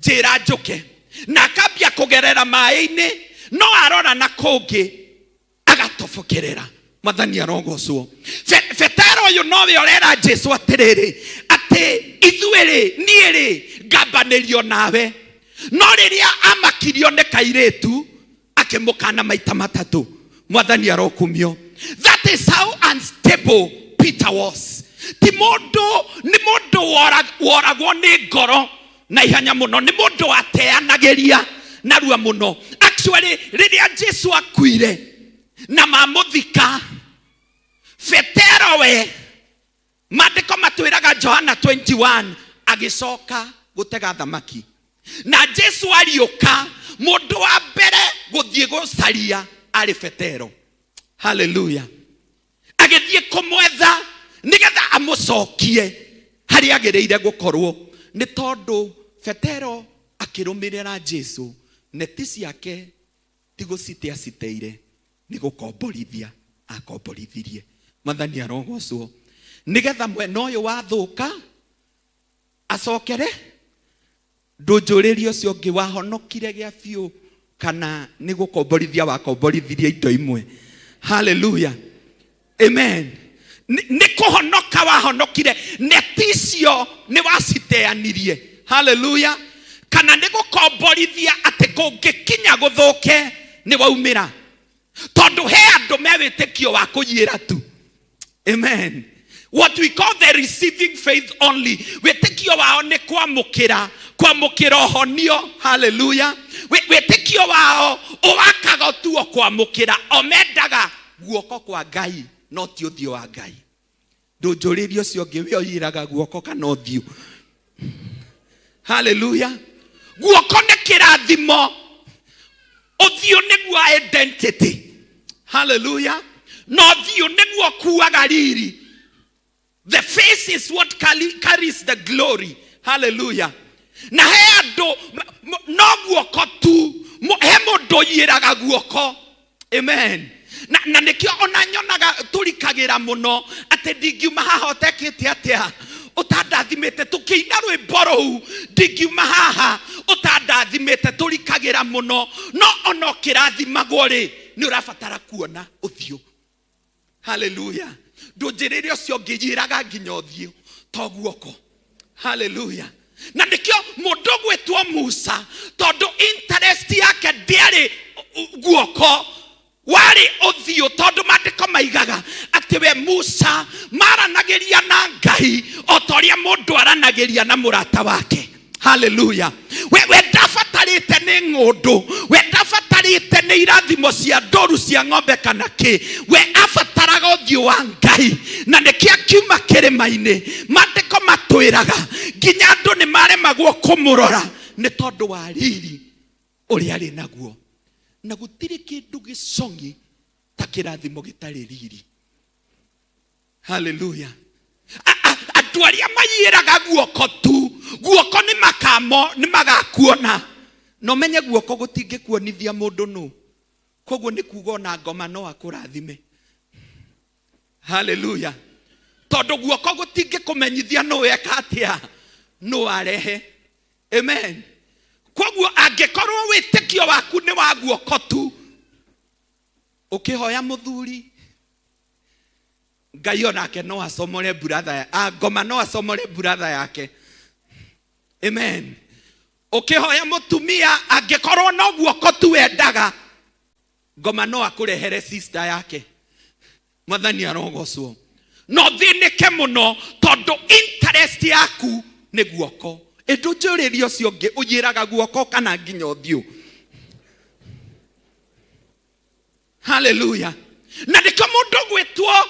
[SPEAKER 16] njĩra njũke, na akambia kũgerera maĩ-inĩ, no arora na kũngĩ agatobokerera. Mwathani arogocwo. Petero ũyũ nowe ũrera Jesu atĩrĩrĩ, atĩ ithuĩ rĩ, niĩ rĩ, ngambanĩrio nawe. No rĩrĩa amakirio nĩ kairĩtu, akĩmũkana maita matatũ. Mwathani arokumio. That is how unstable Peter was. Ti mũndũ, nĩ mũndũ woragwo nĩ ngoro na ihenya mũno, nĩ mũndũ wateanagĩria narua mũno. Actually, rĩrĩa Jesu akuire na mamũthika, Petero we, maandĩko matwĩraga Johana 21, agĩcoka gũtega thamaki. Na Jesu ariũka, mũndũ wa mbere gũthiĩ gũcaria arĩ Petero. Haleluya. Agĩthiĩ kũmwetha nĩgetha amũcokie harĩa agĩrĩire gũkorwo, nĩ tondũ Petero akĩrũmĩrĩra Jesu, neti ciake ti gũcite aciteire, nĩ gũkomborithia akomborithirie. Mwathani arogocwo. Nĩgetha mwena ũyũ wathũka acokere. Ndũnjũrĩrie ũcio ũngĩ wahonokire gĩa biũ kana nĩ gũkomborithia wakomborithirie indo imwe. Haleluya, amen. Nĩ kũhonoka wahonokire, neti icio nĩ waciteanirie. Haleluya. Kana nĩ gũkomborithia atĩ kũngĩkinya gũthũke nĩ waumĩra, tondũ he andũ me wĩtĩkio wa kũiyĩra tu. Amen. What we call the receiving faith only. Wĩtĩkio wao nĩ kwamũkĩra, kwamũkĩra ũhonio. Haleluya. Wĩtĩkio wao ũwakaga tu o kwamũkĩra, o mendaga guoko kwa Ngai no ti ũthiũ wa Ngai. Ndũnjũrĩrie ũcio ũngĩ, we ũiyĩraga guoko kana ũthiũ? Haleluya. Guoko nĩ kĩrathimo, ũthiũ nĩguo identity. Haleluya. Na ũthiũ nĩguo ũkuaga riri. The face is what carries the glory. Haleluya. Na he andũ no guoko tu, he mũndũ ũiyĩraga guoko. Amen. Na nĩkĩo ona nyonaga tũrikagĩra mũno atĩ ndingiuma haha ũtekĩte atĩa, ũtandathimĩte. Tũkĩina rwĩmbo rũu, ndingiuma haha ũtandathimĩte, tũrikagĩra mũno. No ona ũkĩrathimagwo rĩ, nĩ ũrabatara kuona ũthiũ. Haleluya. Ndũnjĩrĩre ũcio ũngĩ njĩraga nginya ũthiũ to guoko. Haleluya. Na nĩkĩo mũndũ ũgwĩtwo Musa, tondũ interest yake ndĩarĩ guoko, warĩ ũthiũ, tondũ maandĩko maigaga atĩ we Musa maranagĩria na Ngai o ta ũrĩa mũndũ aranagĩria na mũrata wake. Haleluya. We ndabatarĩte nĩ ng'ũndũ, we ndabatarĩte nĩ irathimo cia ndũru cia ng'ombe kana kĩ, we abataraga ũthiũ wa Ngai. Na nĩkĩo akiuma kĩrĩma-inĩ, maandĩko matwĩraga nginya andũ nĩ maremagwo kũmũrora nĩ tondũ wa riri ũrĩa arĩ naguo. Na gũtirĩ kĩndũ gĩcong'i ta kĩrathimo gĩtarĩ riri. Haleluya. Andũ arĩa maiyĩraga guoko tu, guoko nĩ makamo, nĩ magakuona. Na ũmenye guoko gũtingĩkuonithia mũndũ nũ. Koguo nĩ kuga ona ngoma no akũrathime. Haleluya. Tondũ guoko gũtingĩkũmenyithia nũ weka atĩa, nũ arehe. Amen. Koguo angĩkorwo wĩtĩkio waku nĩ wa guoko tu, ũkĩhoya mũthuri, Ngai onake no acomore buratha ya, ngoma no acomore buratha yake. Amen. Ũkĩhoya mũtumia, angĩkorwo no guoko tu wendaga, ngoma no akũrehere sister yake. Mwathani arogocwo. No thĩnĩke mũno tondũ interest yaku nĩ guoko. Ĩndũ njũrĩrie ũcio ũngĩ, ũiyĩraga guoko kana nginya ũthiũ? Haleluya. Na nĩkĩo mũndũ gwĩtwo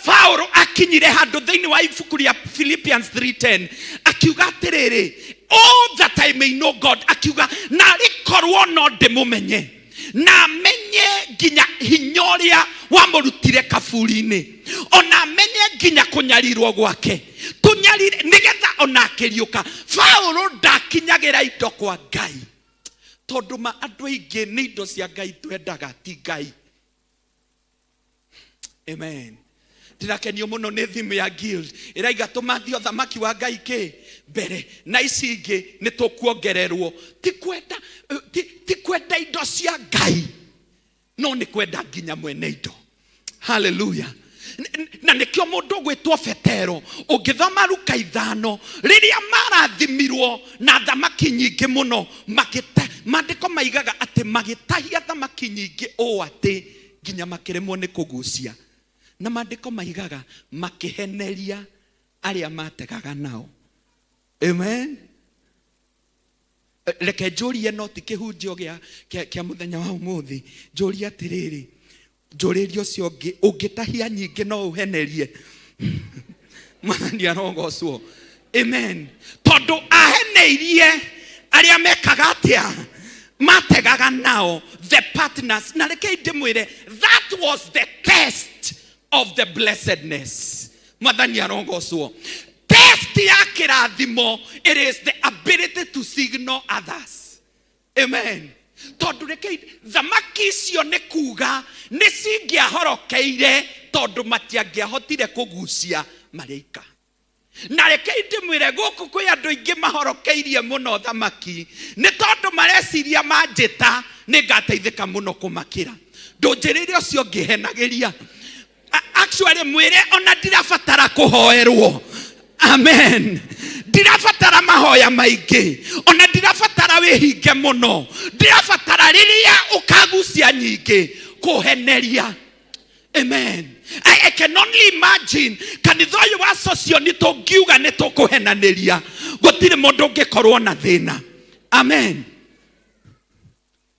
[SPEAKER 16] Paulo akinyire handũ thĩinĩ wa ibuku rĩa Philippians 3:10 akiuga atĩrĩrĩ, oh that I may know God, akiuga narĩ korwo no ndĩmũmenye na menye nginya hinya ũrĩa wamũrutire kaburi-inĩ, ona menye nginya kũnyarirwo gwake tũnyarire, nĩgetha ona akĩriũka. Paulo ndakinyagĩra indo kwa Ngai, tondũ ma andũ aingĩ nĩ indo cia Ngai twendaga, ti Ngai. Amen. Ndĩrakenio mũno nĩ thimũ ya guild ĩraiga tũmathie ũthamaki wa Ngai kĩ mbere na ici ingĩ nĩ tũkuongererwo. Ti kwenda, ti, ti kwenda indo cia Ngai no nĩ kwenda nginya mwene indo. Haleluya. Na nĩkĩo mũndũ ũgwĩtwo Petero ũngĩthoma Luka 5 rĩrĩa marathimirwo na thamaki nyingĩ mũno makĩta, maandĩko maigaga atĩ magĩtahia thamaki nyingĩ ũũ atĩ nginya makĩremwo nĩ kũgucia. Na maandĩko maigaga makĩheneria arĩa mategaga nao. Amen. Reke njũrie, no ti kĩhunjio kĩa mũthenya wa ũmũthĩ. Njũrie atĩrĩrĩ, njũrĩrie ũcio ũngĩ, ũngĩtahia nyingĩ no ũhenerie? Mwathani arogocwo. Amen. Tondũ aheneirie arĩa mekaga atĩa? Mategaga nao, the partners. Na rekei ndĩmwĩre, that was the test of the blessedness. Mwathani arogocwo. Test ya kĩrathimo, it is the ability to signal others. Amen. Tondũ rekei, thamaki icio nĩ kuga nĩ cingĩahorokeire tondũ matiangĩahotire kũgucia marĩika. Na rekei ndĩmwĩre, gũkũ kwĩ andũ aingĩ mahorokeirie mũno thamaki nĩ tondũ mareciria manjĩta nĩ ngateithĩka mũno kũmakĩra. Ndũnjĩrĩre ũcio ngĩhenagĩria. Actually mwĩre ona ndirabatara kũhoerwo. Amen. Ndirabatara mahoya maingĩ, ona ndirabatara wĩhinge mũno, ndirabatara rĩrĩa ũkagucia nyingĩ kũheneria. Amen. I can only imagine kanitha ũyũ wa Sosioni tũngiuga nĩ tũkũhenanĩria, gũtirĩ mũndũ ũngĩkorwo na thĩna. Amen.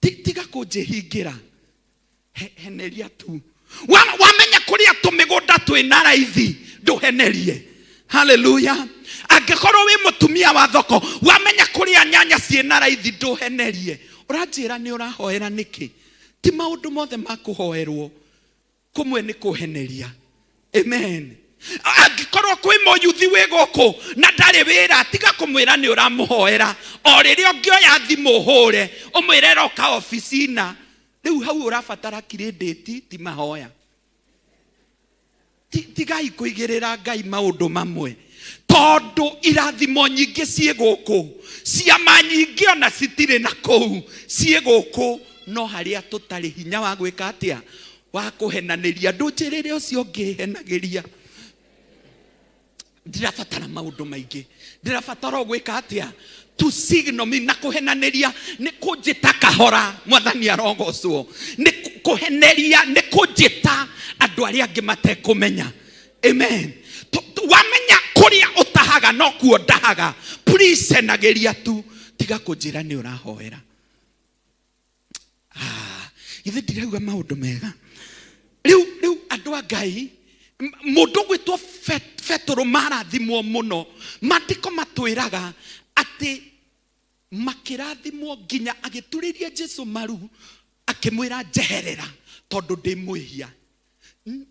[SPEAKER 16] Tiga kũnjĩhingĩra, heneria tu. Wamenya kũrĩa tũmĩgũnda twĩna raithi, ndũhenerie. Haleluya. Angĩkorwo wĩ mũtumia wa thoko, wamenya kũrĩa nyanya ciĩna raithi, ndũhenerie. Ũranjĩra nĩ ũrahoera nĩkĩ? Ti maũndũ mothe ma kũhoerwo, kũmwe nĩ kũheneria. Amen. Angĩkorwo kwĩ mũyuthi wĩ gũkũ na ndarĩ wĩra, tiga kũmwĩra nĩ ũramũhoera. O rĩrĩa ũngĩoya thimũ ũhũre ũmwĩre roka oficina, rĩu hau ũrabatara kirĩndĩti, ti mahoya. Tigai kũigĩrĩra Ngai maũndũ mamwe, tondũ irathimo nyingĩ ciĩ gũkũ, ciama nyingĩ ona citirĩ na kũu, ciĩ gũkũ, no harĩa tũtarĩ hinya wa gwĩka atĩa? Wa kũhenanĩria. Ndũnjĩrĩre ũcio ngĩhenagĩria. Ndirabatara maũndũ maingĩ, ndirabatara o gwĩka atĩa? To signal me. Na kũhenanĩria nĩ kũnjĩta kahora. Mwathani arogocwo. Nĩ kũheneria nĩ kũnjĩta andũ arĩa angĩ matekũmenya. Amen. Wamenya kũrĩa ũtahaga no kuo ndahaga, please henagĩria tu, tiga kũnjĩra nĩ ũrahoera. Githĩ ndirauga maũndũ mega? Rĩu andũ a Ngai, mũndũ ũgwĩtwo Petũrũ marathimwo mũno. Maandĩko matwĩraga atĩ makĩrathimwo nginya agĩturĩria Jesu maru, akĩmwĩra njeherera tondũ ndĩ mwĩhia.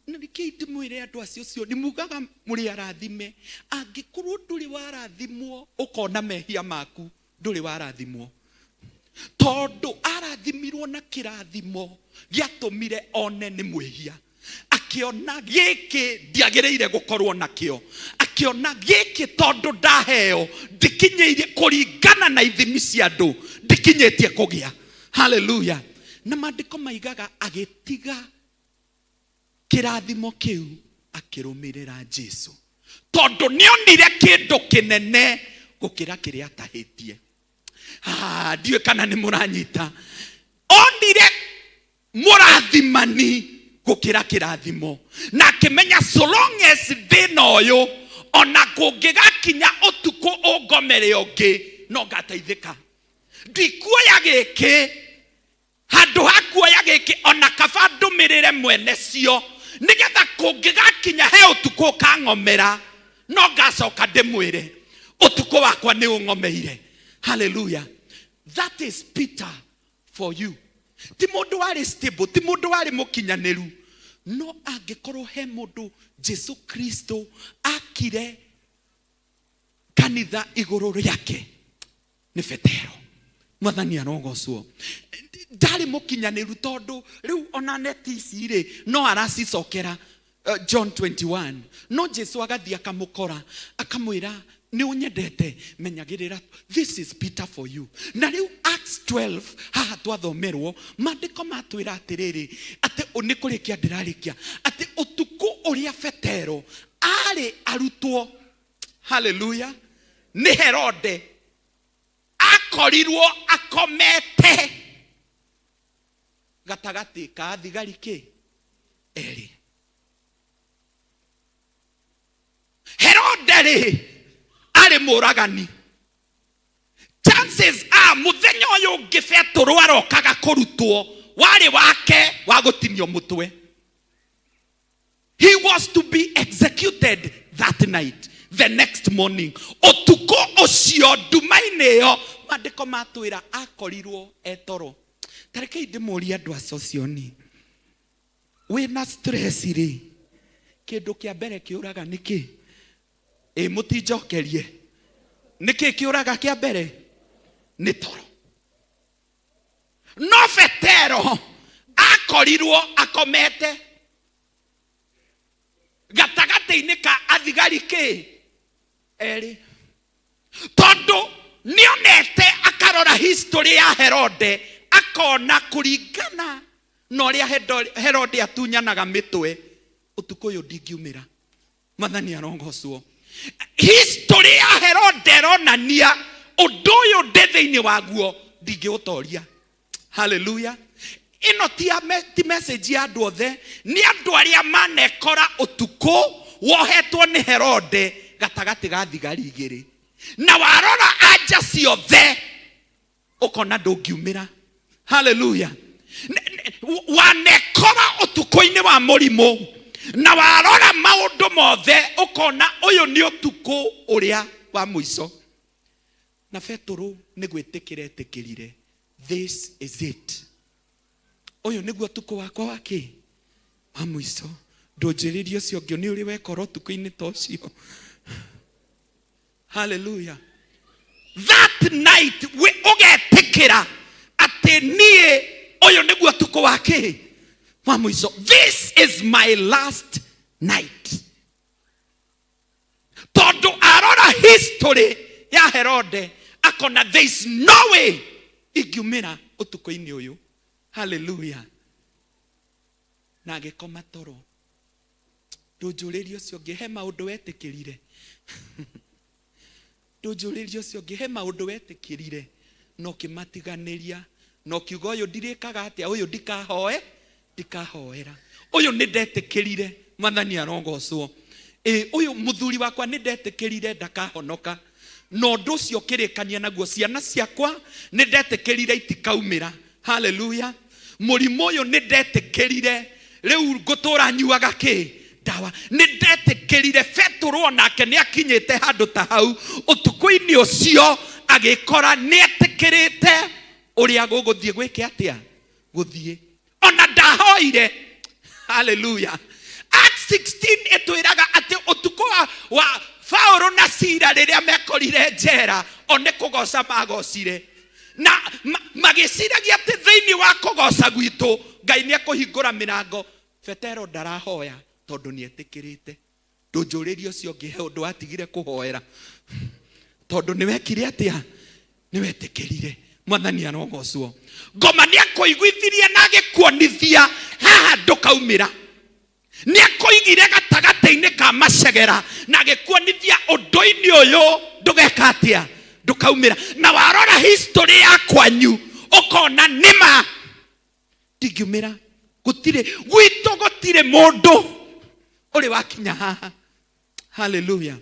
[SPEAKER 16] Nĩkĩĩ ndĩmwĩre andũ acio cio nĩ mugaga mũrĩ arathime? Angĩkorwo ndũrĩ warathimwo ũkona mehia maku, ndũrĩ warathimwo. Tondũ arathimirwo na kĩrathimo gĩatũmire one nĩ mwĩhia, akĩona gĩkĩ ndiagĩrĩire gũkorwo nakĩo, akĩona gĩkĩ tondũ ndaheo ndikinyĩirie kũringana na ithimi cia andũ, ndikinyĩtie kũgĩa. Haleluya. Na maandĩko maigaga agĩtiga kĩrathimo kĩu akĩrũmĩrĩra Jesu, tondũ nĩonire kĩndũ kĩnene gũkĩra kĩrĩa atahĩtie. Ndiũĩ kana nĩ mũranyita. Onire mũrathimani gũkĩra kĩrathimo, na akĩmenya so long as thĩna ũyũ ona kũngĩgakinya ũtukũ ũngomere ũngĩ no ngateithĩka. Ndikuoya gĩkĩ handũ ha kuoya gĩkĩ, ona kaba ndũmĩrĩre mwene cio, nĩgetha kũngĩgakinya he ũtukũ ũkang'omera no ngacoka ndĩmwĩre ũtukũ wakwa nĩ ũng'omeire. Haleluya. That is Peter for you. Ti mũndũ warĩ stable, ti mũndũ warĩ mũkinyanĩru, no angĩkorwo he mũndũ Jesu Kristo akire kanitha igũrũ rĩake nĩ Petero. Mwathani arogocwo. Ndarĩ mũkinyanĩru, tondũ rĩu ona neti ici rĩ no aracicokera. John 21. No Jesu agathiĩ akamũkora akamwĩra nĩ ũnyendete, menyagĩrĩra. This is Peter for you. Na rĩu Acts 12 haha twathomerwo maandĩko matwĩra atĩrĩrĩ, atĩ nĩ kũrĩkia ndĩrarĩkia, atĩ ũtukũ ũrĩa Petero arĩ arutwo, haleluya, nĩ Herode, akorirwo akomete gatagatĩ ka thigari kĩ erĩ. Herode rĩ arĩ mũragani. Chances are mũthenya ũyũ ũngĩ Petũrũ arokaga kũrutwo warĩ wake wa gũtinio mũtwe. He was to be executed that night, the next morning. Ũtukũ ũcio nduma-inĩ ĩyo maandĩko matwĩra akorirwo etoro. Tarekei ndĩmũrie andũ a Socioni, wĩna stress rĩ, kĩndũ kĩa mbere kĩũraga nĩ kĩ? Ĩ mũtinjokerie, nĩ kĩ kĩũraga kĩa mbere? Nĩ toro. No Petero akorirwo akomete gatagatĩ-inĩ ka athigari kĩ erĩ, tondũ nĩonete akarora history ya Herode, akona kũringana na ũrĩa Herode atunyanaga mĩtwe, ũtukũ ũyũ ndingiumĩra. Mwathani arogocwo. History ya Herode ĩronania ũndũ ũyũ ndĩ thĩinĩ waguo ndingĩũtoria. Haleluya. Ĩno ti message ya andũ othe, nĩ andũ arĩa manekora ũtukũ wohetwo nĩ Herode gatagatĩ ga thigari igĩrĩ, na warora anja ciothe ũkona ndũngiumĩra. Haleluya. Wanekora ũtukũ-inĩ wa mũrimũ, na warora maũndũ mothe ũkona ũyũ nĩ ũtukũ ũrĩa wa mũico. Na Petũrũ nĩ gwĩtĩkĩra etĩkĩrire, this is it, ũyũ nĩguo ũtukũ wakwa wa kĩ wa mũico. Ndũnjĩrĩrie ũcio ũngĩ, nĩ ũrĩ wekora ũtukũ-inĩ ta ũcio? Haleluya. That night we ũgetĩkĩra atĩ niĩ ũyũ nĩguo ũtukũ wa kĩ wa mũico, this is my last night. Tondũ arora history ya Herode akona there is no way ingiumĩra ũtukũ-inĩ ũyũ. Haleluya. Na agĩkoma toro. Ndũnjũrĩrie ũcio ũngĩ, he maũndũ wetĩkĩrire? Ndũnjũrĩrie ũcio ũngĩ, he maũndũ wetĩkĩrire na ũkĩmatiganĩria, na ũkiuga ũyũ ndirĩkaga atĩa, ũyũ ndikahoe, ndikahoera ũyũ nĩ ndetĩkĩrire. Mwathani arogocwo. Ĩ ũyũ mũthuri wakwa nĩ ndetĩkĩrire ndakahonoka, na ũndũ ũcio ũkĩrĩkania naguo. Ciana ciakwa nĩ ndetĩkĩrire itikaumĩra. Haleluya. Mũrimũ ũyũ nĩ ndetĩkĩrire rĩu ngũtũra nyuaga kĩ ndawa, nĩ ndetĩkĩrire. Petũrũ onake nĩ akinyĩte handũ ta hau ũtukũ-inĩ ũcio, agĩkora nĩ etĩkĩrĩte ũrĩa gũgũthiĩ gwĩke atĩa, gũthiĩ ona ndahoire. Haleluya. Acts 16 ĩtwĩraga atĩ ũtukũ wa Paulo na Sila rĩrĩa mekorire njera, o nĩ kũgoca magocire, na magĩciragia atĩ thĩinĩ wa kũgoca gwitũ Ngai nĩ ekũhingũra mĩrango. Petero ndarahoya tondũ nĩ etĩkĩrĩte. Ndũnjũrĩrie ũcio ũngĩ, he ũndũ watigire kũhoera tondũ nĩ wekire atĩa? Nĩ wetĩkĩrire. Mwathani arogocwo. Ngoma nĩ akũiguithirie na agĩkuonithia haha ndũkaumĩra. Nĩ akũigire gatagatĩ-inĩ ka macegera na agĩkuonithia ũndũ-inĩ ũyũ ndũgeka atĩa, ndũkaumĩra. Na warora history ya kwanyu ũkona nĩma ndingiumĩra, gũtirĩ gwitũ, gũtirĩ mũndũ ũrĩ wakinya haha. Haleluya.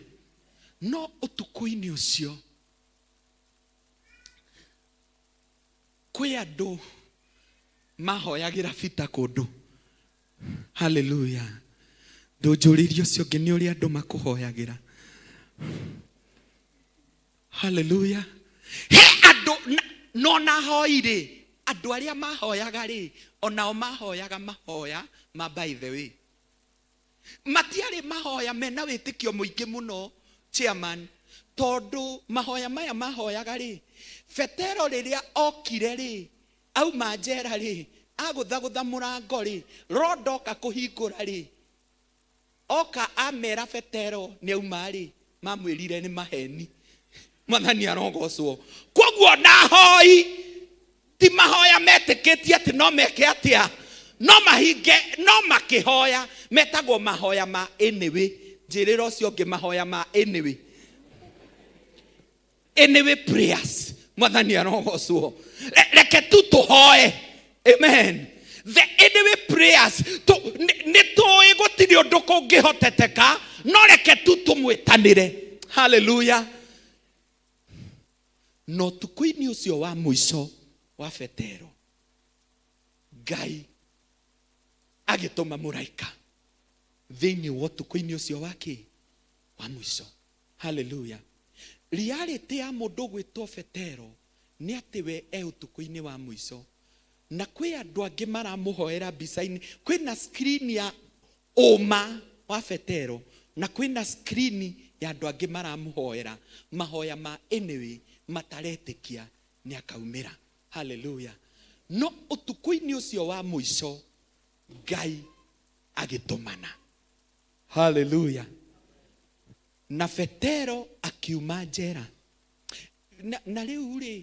[SPEAKER 16] No ũtukũ-inĩ ũcio kwĩ andũ mahoyagĩra bita kũndũ. Haleluya. Ndũnjũrĩrie ũcio ũngĩ, nĩ ũrĩa andũ makũhoyagĩra. Haleluya. He andũ no na hoi rĩ, andũ arĩa mahoyaga rĩ, onao mahoyaga mahoya ma by the way, matiarĩ mahoya mena wĩtĩkio mũingĩ mũno, chairman, tondũ mahoya maya mahoyaga rĩ, Petero rĩrĩa okire rĩ, auma njera rĩ, agũthagũtha mũrango rĩ, Roda oka kũhingũra rĩ, Oka amera Petero nĩ auma rĩ, mamwĩrire nĩ maheni. Mwathani arogocwo. Koguo na hoi ti mahoya metĩkĩtie atĩ no meke atĩa, no mahinge, no makĩhoya metagwo mahoya ma anyway. Njĩrĩra ũcio ũngĩ mahoya ma anyway. Anyway prayers. Mwathani arogocwo. Reke tu tũhoe. Amen. The anyway prayers nĩ tũĩ gũtirĩ ũndũ kũngĩhoteteka, no reke tu tũmwĩtanĩre. Hallelujah. Na ũtukũ-inĩ ũcio wa mũico wa Petero, Ngai agĩtũma mũraika thĩinĩ wa ũtukũ-inĩ ũcio wa kĩ? Wa mũico. Hallelujah. Reality ya mũndũ gwĩtwo Petero nĩ atĩ we e ũtukũ-inĩ wa mũico, na kwĩ andũ angĩ maramũhoera mbica-inĩ. Kwĩna screen ya ũma wa Petero na kwĩna screen ya andũ angĩ maramũhoera mahoya ma anyway mataretĩkia nĩ akaumĩra. Hallelujah. No ũtukũ-inĩ ũcio wa mũico Ngai agĩtũmana. Hallelujah. Na Petero akiuma njera. Na rĩu rĩ,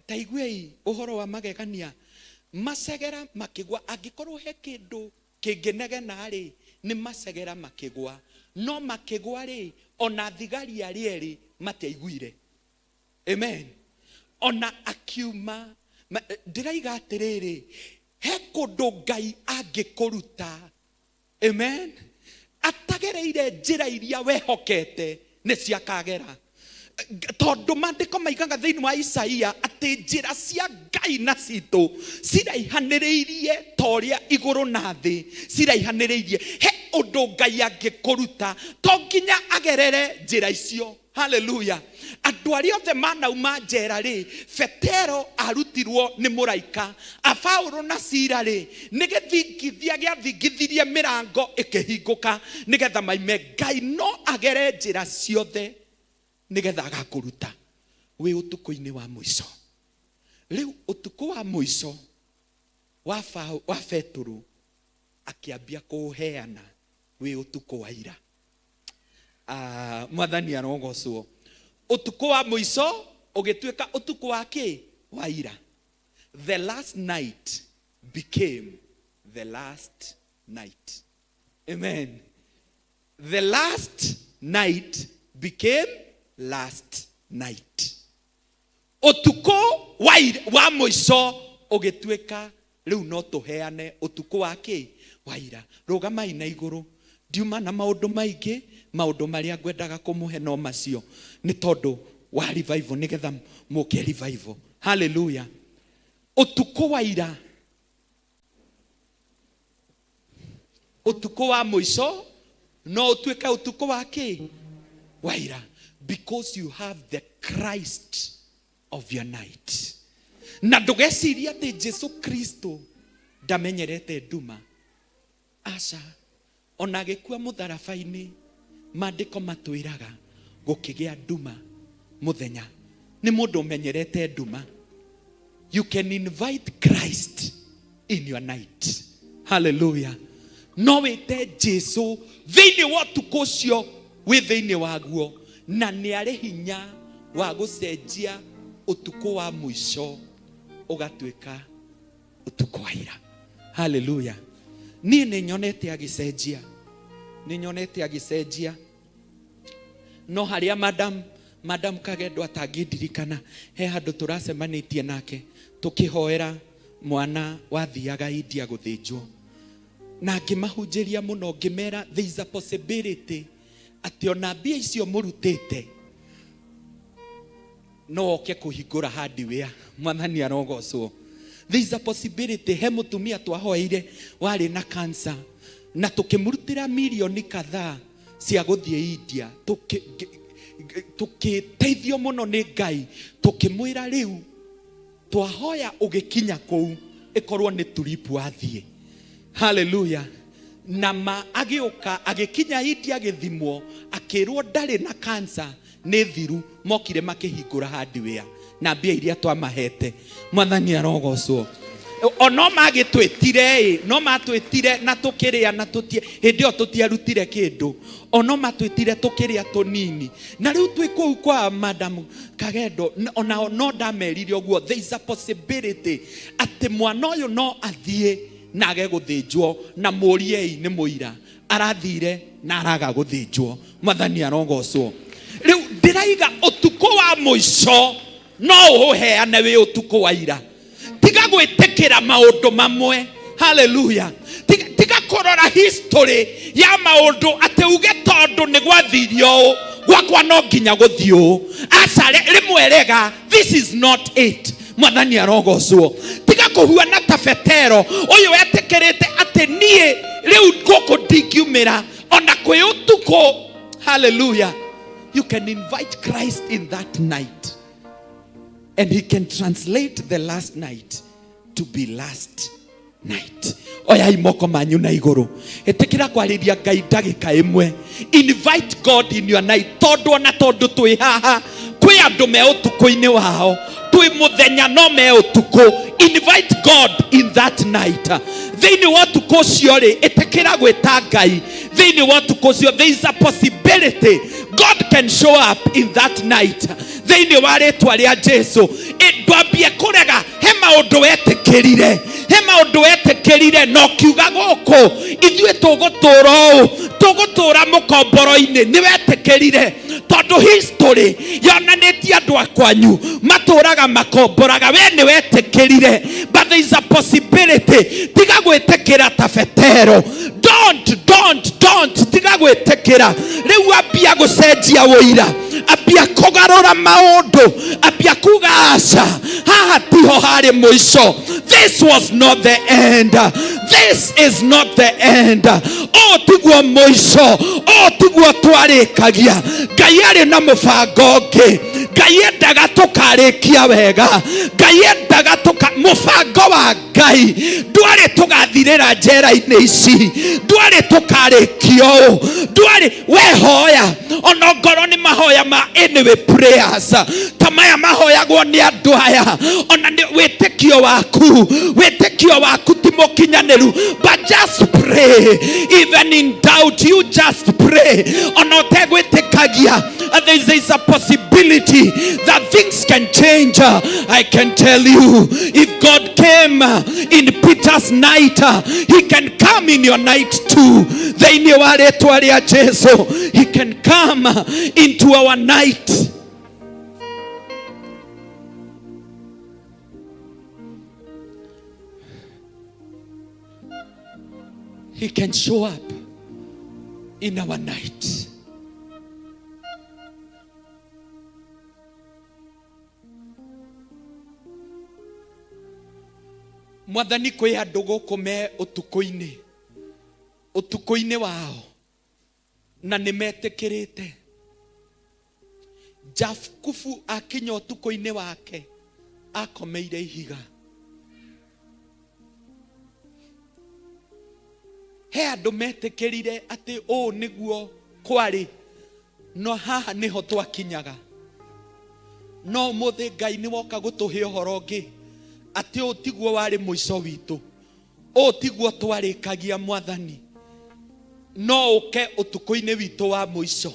[SPEAKER 16] ta iguei ũhoro wa magegania. Macegera makĩgwa, angĩkorwo he kĩndũ kĩngĩnegena rĩ, nĩ macegera makĩgwa. No makĩgwa rĩ, ona thigari arĩa erĩ matiaiguire. Amen. Ona akiuma, ndĩraiga atĩrĩrĩ, he kũndũ Ngai angĩkũruta. Amen. Atagereire njĩra iria wehokete nĩ ciakagera. Tondũ maandĩko maigaga thĩinĩ wa Isaia atĩ njĩra cia Ngai na citũ ciraihanĩrĩirie ta ũrĩa igũrũ na thĩ ciraihanĩrĩirie. He ũndũ Ngai angĩkũruta, to nginya agerere njĩra icio. Hallelujah. Andũ arĩa othe manauma njera rĩ, Petero arutirwo nĩ mũraika. A Paulo na Sila rĩ, nĩ gĩthingithia gĩathingithirie mĩrango ĩkĩhingũka nĩgetha maime. Ngai no agere njĩra ciothe nĩgetha agakũruta wĩ ũtukũ-inĩ wa mũico. Rĩu ũtukũ wa mũico wa Petero akĩambia kũũheana wĩ ũtukũ wa ira. Mwathani arogocwo. Ũtukũ wa mũico ũgĩtuĩka ũtukũ wa kĩ? Wa ira. The last night became the last night. Amen. The last night became last night. Ũtukũ wa mũico ũgĩtuĩka rĩu no tũheane ũtukũ wa kĩ? Wa ira. Rũgamai na igũrũ. Ndiuma na maũndũ maingĩ, maũndũ marĩa ngwendaga kũmũhe no macio, nĩ tondũ wa revival, nĩgetha mũke revival. Hallelujah. Ũtukũ wa ira, ũtukũ wa mũico no ũtuĩke ũtukũ wa kĩ? Wa ira. Because you have the Christ of your night. Na ndũgecirie atĩ Jesu Kristo ndamenyerete nduma. Aca, ona agĩkua mũtharaba-inĩ, maandĩko matwĩraga gũkĩgĩa nduma mũthenya. Nĩ mũndũ ũmenyerete nduma. You can invite Christ in your night. Hallelujah. No wĩte Jesu thĩinĩ wa ũtukũ ũcio wĩ thĩinĩ waguo, na nĩ arĩ hinya wa gũcenjia ũtukũ wa mũico ũgatuĩka ũtukũ wa ira. Hallelujah. Niĩ nĩ nyonete agĩcenjia, nĩ nyonete agĩcenjia. No harĩa Madam Kagendo atangĩndirikana, he handũ tũracemanĩtie nake tũkĩhoera mwana wathiaga India gũthĩnjwo, na ngĩmahunjĩria mũno, ngĩmera there is a possibility atĩ ona mbia icio mũrutĩte no oke kũhingũra hardware. Mwathani arogocwo. There is a possibility. He mũtumia twahoeire warĩ na cancer, na tũkĩmũrutĩra mirioni kadhaa cia gũthiĩ India, tũkĩteithio mũno nĩ Ngai, tũkĩmwĩra rĩu twahoya ũgĩkinya kũu ĩkorwo nĩ trip wathiĩ. Hallelujah. Na ma agĩũka agĩkinya India agĩthimwo, akĩrwo ndarĩ na cancer, nĩ thiru. Mokire makĩhingũra hardware na mbia iria twamahete. Mwathani arogocwo. Ono magĩtwĩtire ĩ, no matwĩtire na tũkĩrĩa na tũtie hĩndĩ ĩyo tũtiarutire kĩndũ. Ono matwĩtire tũkĩrĩa tũnini. Na rĩu twĩ kũu kwa Madam Kagendo, onao no ndamerire ũguo, there is a possibility atĩ mwana ũyũ no athiĩ na age gũthĩnjwo, na mũriei nĩ mũira arathire na araga gũthĩnjwo. Mwathani arogocwo. Rĩu ndĩraiga ũtukũ wa mũico no ũũheane wĩ ũtukũ wa ira. Tiga gwĩtĩkĩra maũndũ mamwe. Haleluya. Tiga, tiga kũrora history ya maũndũ atĩ uge tondũ nĩ gwathirio ũũ gwakwa no nginya gũthiĩ ũũ. Aca, rĩmwe rega, this is not it. Mwathani arogocwo. Tiga kũhuana ta Petero ũyũ etĩkĩrĩte atĩ niĩ rĩu gũkũ ndingiumĩra ona kwĩ ũtukũ. Haleluya. You can invite Christ in that night and he can translate the last night to be last night. Oyai moko manyu na igũrũ, ĩtĩkĩra kwarĩria Ngai ndagĩka ĩmwe. Invite God in your night, tondũ ona tondũ twĩ haha kwĩ andũ me ũtukũ-inĩ wao, twĩ mũthenya no me ũtukũ. Invite God in that night. Thĩinĩ wa ũtukũ ũcio rĩ, ĩtĩkĩra gwĩta Ngai thĩinĩ wa ũtukũ ũcio. There is a possibility God can show up in that night. Thĩinĩ wa rĩtwa rĩa Jesu, ndwambie kũrega. He maũndũ wetĩkĩrire, he maũndũ wetĩkĩrire na ũkiuga gũkũ ithuĩ tũgũtũra ũũ, tũgũtũra mũkomboro-inĩ. Nĩ wetĩkĩrire tondũ history yonanĩtie andũ a kwanyu matũraga makomboraga. We nĩ wetĩkĩrire, but there is a possibility. Tiga gwĩtĩkĩra ta Petero. Don't, don't, don't. Tiga gwĩtĩkĩra. Rĩu ambia gũcenjia ũira, ambia kũgarũra maũndũ, ambia kuga aca, haha tiho harĩ mũico. This was not the end. This is not the end. Ũũ tiguo mũico, ũũ tiguo twarĩkagia. Ngai arĩ na mũbango ũngĩ. Ngai endaga tũkarĩkia wega. Ngai endaga tũka mũbango wa Ngai ndwarĩ tũgathirĩra njera-inĩ ici, ndwarĩ tũkarĩkia ũũ, ndwarĩ wehoya ona ngorwo nĩ mahoya ma anyway prayers ta maya mahoyagwo nĩ andũ aya, ona nĩ wĩtĩkio waku, wĩtĩkio waku ti mũkinyanĩru, but just pray even in doubt, you just pray ona ũtegwĩtĩkagia. There is a possibility that things can change. I can tell you, if God came in Peter's night, he can come in your night too. Thĩinĩ wa rĩtwa rĩa Jesu, he can come into our night. He can show up in our night. Mwathani, kwĩ andũ gũkũ me ũtukũ-inĩ, ũtukũ-inĩ wao, na nĩ metĩkĩrĩte. Jakubu akinya ũtukũ-inĩ wake akomeire ihiga. He andũ metĩkĩrire atĩ ũũ nĩguo kwarĩ, no haha nĩho twakinyaga. No ũmũthĩ Ngai nĩ woka gũtũhe ũhoro ũngĩ atĩ ũũ tiguo warĩ mũico witũ, ũũ tiguo twarĩkagia. Mwathani, no ũke ũtukũ-inĩ witũ wa mũico,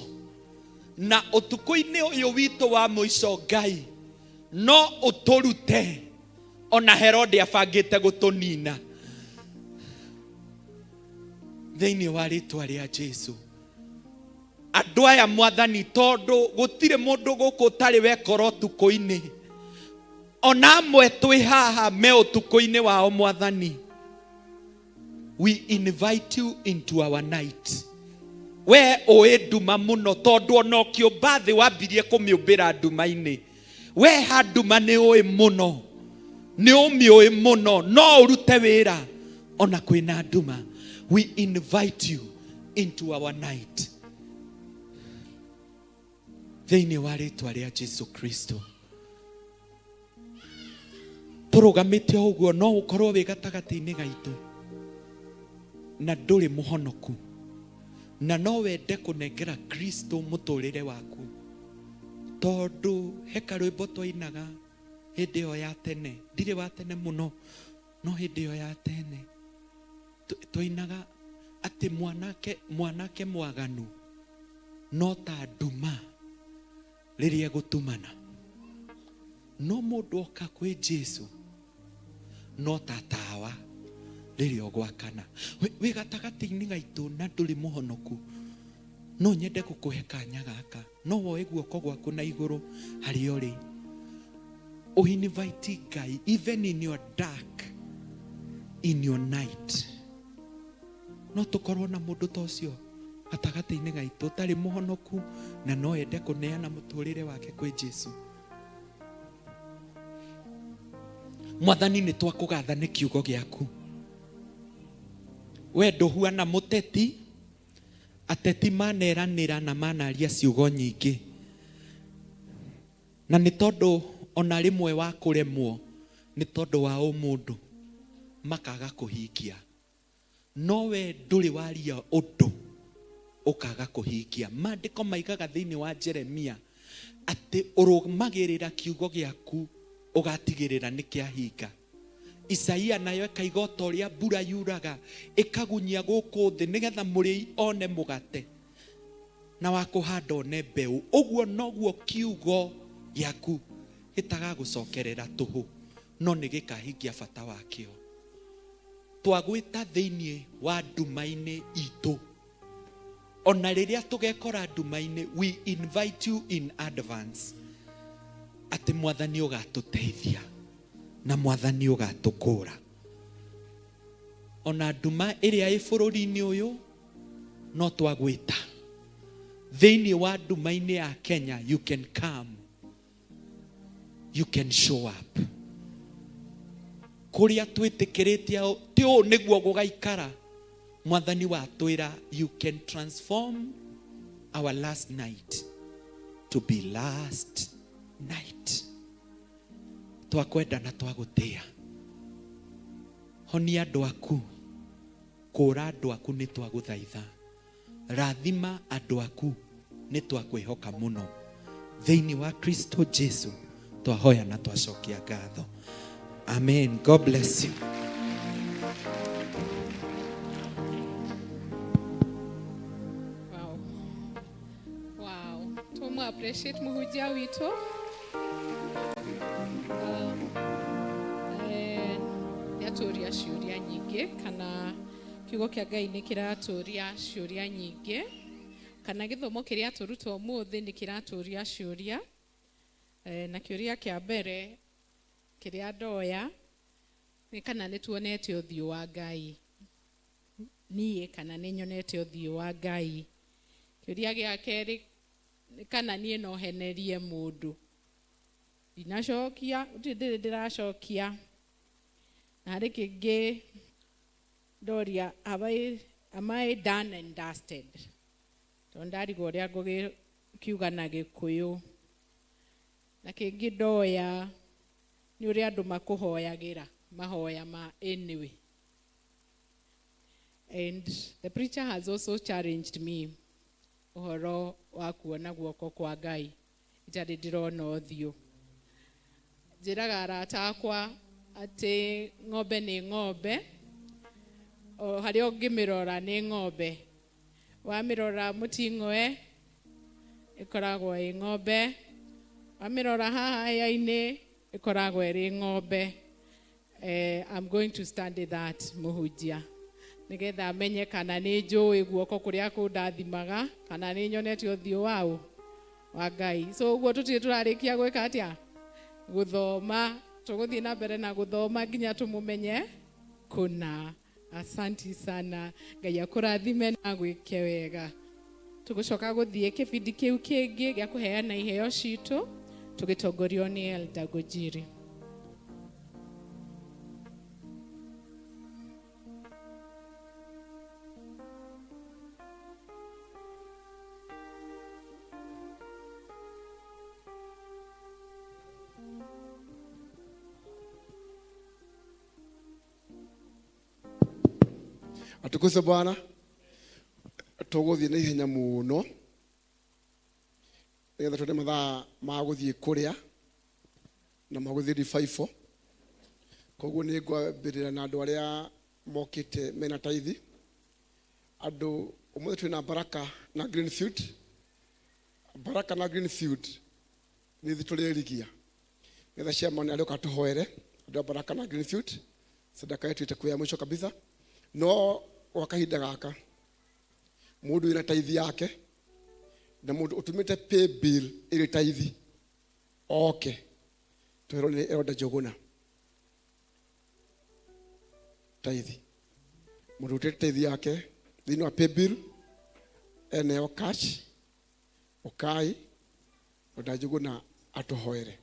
[SPEAKER 16] na ũtukũ-inĩ ũyũ witũ wa mũico Ngai no ũtũrute ona Herode abangĩte gũtũnina. Thĩinĩ wa rĩtwa rĩa Jesu, andũ aya Mwathani, tondũ gũtirĩ mũndũ gũkũ ũtarĩ wekora ũtukũ-inĩ, ona amwe twĩ haha me ũtukũ-inĩ wao. Mwathani, we invite you into our night. We ũĩ nduma mũno, tondũ ona ũkĩũmba thĩ wambirie kũmĩũmbĩra nduma-inĩ. We ha nduma nĩ ũĩ mũno, nĩ ũmĩũĩ mũno, no ũrute wĩra ona kwĩna nduma. We invite you into our night thĩinĩ wa rĩtwa rĩa Jesu Kristo. Tũrũgamĩte o ũguo, no ũkorwo wĩ gatagatĩ-inĩ gaitũ na ndũrĩ mũhonoku, na no wende kũnengera Kristo mũtũrĩre waku, tondũ he karwĩmbo twainaga hĩndĩ ĩyo ya tene, ndirĩ wa tene mũno. No hĩndĩ ĩyo ya tene twainaga atĩ mwanake mwanake mwaganu no ta nduma rĩrĩa ĩgũtumana, no mũndũ oka kwĩ Jesu no ta tawa rĩrĩa ũgwakana. Wĩ gatagatĩ-inĩ gaitũ na ndũrĩ mũhonoku, no nyende gũkũhe kanya gaka, no woe guoko gwaku na igũrũ harĩa ũrĩ, ũinvite Ngai even in your dark, in your night. No tũkorwo na mũndũ ta ũcio gatagatĩ-inĩ gaitũ ũtarĩ mũhonoku na no ende kũneana mũtũrĩre wake kwĩ Jesu. Mwathani, nĩ twakũgatha nĩ kiugo gĩaku. We ndũhuana mũteti, ateti maneranĩra na manaria ciugo nyingĩ, na nĩ tondũ ona rĩmwe wa kũremwo nĩ tondũ wa ũmũndũ makaga kũhingia, no we ndũrĩ waria ũndũ ũkaga kũhingia. Maandĩko maigaga thĩinĩ wa Jeremia atĩ ũrũmagĩrĩra kiugo gĩaku ũgatigĩrĩra nĩ kĩahinga. Isaia nayo ĩkaiga o ta ũrĩa mbura yuraga ĩkagunyia gũkũ thĩ nĩgetha mũrĩi one mũgate na wa kũhanda one mbeũ, ũguo noguo kiugo gĩaku gĩtagagũcokerera tũhũ, no nĩ gĩkahingia bata wakĩo. Twagwĩta thĩinĩ wa nduma-inĩ itũ, ona rĩrĩa tũgekora nduma-inĩ, we invite you in advance atĩ Mwathani ũgatũteithia na Mwathani ũgatũkũra. Ona nduma ĩrĩa ĩ bũrũri-inĩ ũyũ, no twagwĩta thĩinĩ wa nduma-inĩ ya Kenya, you can come, you can show up. Kũrĩa twĩtĩkĩrĩte ti ũũ nĩguo gũgaikara, Mwathani watwĩra you can transform our last night to be last night. Twakwenda na twagũtĩa. Honia andũ aku, kũra andũ aku, nĩ twagũthaitha. Rathima andũ aku, nĩ twakwĩhoka mũno. Thĩinĩ wa Kristo Jesu twahoya na twacokia ngatho, amen. God bless you.
[SPEAKER 3] Wow. Wow. Tumu appreciate muhunjia witũ. Nĩ atũria ciũria nyingĩ, kana kiugo kĩa Ngai nĩ kĩratũria ciũria nyingĩ, kana gĩthomo kĩrĩa tũrutwo ũmũthĩ nĩ kĩratũria ciũria. Na kĩũria kĩa mbere kĩrĩa ndoya nĩ kana nĩ tuonete ũthiũ wa Ngai. Niĩ kana nĩ nyonete ũthiũ wa Ngai. Kĩũria gĩa kerĩ nĩ kana niĩ no henerie mũndũ. Ndinacokia, gũtirĩ ndĩracokia. Na harĩ kĩngĩ ndoria, am I done and dusted? Tondũ ndarigwo ũrĩa ngũgĩkiuga na Gĩkũyũ. Na kĩngĩ ndoya nĩ ũrĩa andũ makũhoyagĩra mahoya ma anyway. And the preacher has also challenged me ũhoro wa kuona guoko kwa Ngai itarĩ ndĩrona ũthiũ. Njĩraga arata akwa atĩ ng'ombe nĩ ng'ombe, o harĩa ũngĩmĩrora nĩ ng'ombe. Wamĩrora mũting'oe ĩkoragwo ĩ ng'ombe, wamĩrora haha hĩa-inĩ ĩkoragwo ĩrĩ ng'ombe. I'm going to stand that mũhunjia nĩgetha menye kana nĩ njũĩ guoko kũrĩa kũndathimaga, kana nĩ nyonete ũthiũ waũ wa Ngai. So ũguo tũtirĩ tũrarĩkia gwĩka atĩa, gũthoma. Tũgũthiĩ na mbere na gũthoma nginya tũmũmenye kũna. Asanti sana, Ngai akũrathime na gwĩke wega. Tũgũcoka gũthiĩ kĩbindi kĩu kĩngĩ gĩa kũheana iheo citũ tũgĩtongorio nĩ Elder Ngũnjiri.
[SPEAKER 10] Atukuzwe Bwana. Tũgũthiĩ na ihenya mũno nĩgetha tuone mathaa ma gũthiĩ kũrĩa na ma gũthiĩ revival. Koguo nĩ ngwambĩrĩra na andũ arĩa mokĩte mena taithi. Andũ ũmũthĩ twĩna Baraka na Greenfield. Baraka na Greenfield nĩ ithuĩ tũrĩrigia nĩgetha chairman arĩũka tũhoere andũ a Baraka na Greenfield sadaka yetu itakuwa ya mwisho kabisa. No kwa kahinda gaka mũndũ wĩna taithi yake na mũndũ ũtũmĩte pay bill ĩrĩ taithi oke tũherwo nĩ Elder Njuguna taithi. Mũndũ ũtũmĩte taithi yake thĩinĩ wa pay bill eneo cash ũkai Elder Njuguna atũhoere.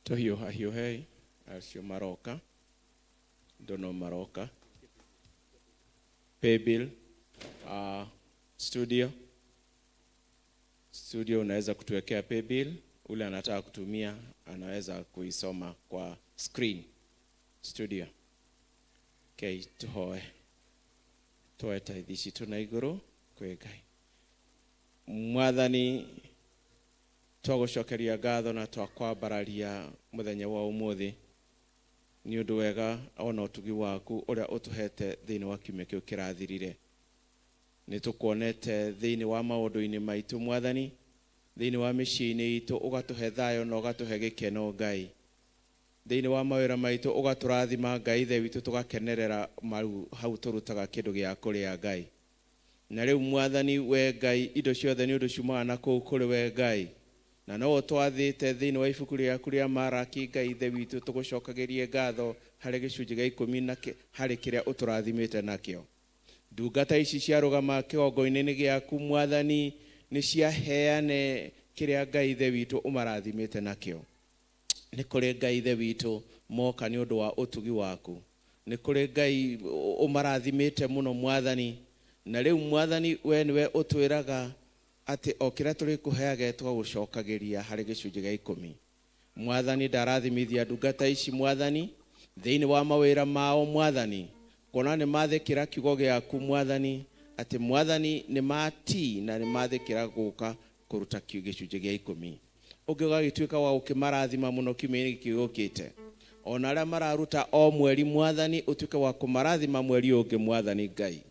[SPEAKER 4] Tũhiũhahiũhei acio maroka andũ no maroka paybill studio unaweza kutuwekea paybill. Ule anataka kutumia anaweza kuisoma kwa screen studio. Okay, tuhoe tuhoe taithi citũ na igũrũ kwĩ Ngai. Mwathani, twagũcokeria ngatho na twakwambararia mũthenya wa ũmũthĩ nĩ ũndũ wega ona ũtugi waku ũrĩa ũtũhete thĩinĩ wa kiumia kĩu kĩrathirire. Nĩ tũkuonete thĩinĩ wa maũndũ-inĩ maitũ Mwathani, thĩinĩ wa mĩciĩ-inĩ itũ ũgatũhe thayũ na ũgatũhe gĩkeno Ngai, thĩinĩ wa mawĩra maitũ ũgatũrathima Ngai Ithe witũ, tũgakenerera maru hau tũrutaga kĩndũ gĩa kũrĩa Ngai. Na rĩu Mwathani we Ngai, indo ciothe nĩ ũndũ ciumaga na kũu kũrĩ we Ngai, na no twathĩte thĩinĩ wa ibuku rĩaku rĩa Maraki Ngai Ithe witũ, tũgũcokagĩrie ngatho harĩ gĩcunjĩ gĩa ikũmi na harĩ kĩrĩa ũtũrathimĩte nakĩo. Ndungata ici ciarũgama kĩgongo-inĩ gĩaku Mwathani, nĩ ciaheane kĩrĩa Ngai Ithe witũ ũmarathimĩte nakĩo. Nĩ kũrĩ Ngai Ithe witũ moka nĩ ũndũ wa ũtugi waku, nĩ kũrĩ Ngai ũmarathimĩte mũno Mwathani. Na rĩu Mwathani we nĩwe ũtwĩraga atĩ o kĩrĩa tũrĩkũheage tũgagũcokagĩria harĩ gĩcunjĩ gĩa ikũmi. Mwathani, ndarathimithia ndungata ici Mwathani thĩinĩ wa mawĩra mao Mwathani, kuona nĩ mathĩkĩra kiugo gĩaku Mwathani, atĩ Mwathani nĩ matii na nĩ mathĩkĩra gũka kũruta gĩcunjĩ gĩa ikũmi. Ũngĩ ũgagĩtuĩka wa gũkĩmarathima mũno kiumia-inĩ gĩkĩ gĩũkĩte. Ona arĩa mararuta o mweri Mwathani, ũtuĩke wa kũmarathima mweri ũngĩ Mwathani Ngai.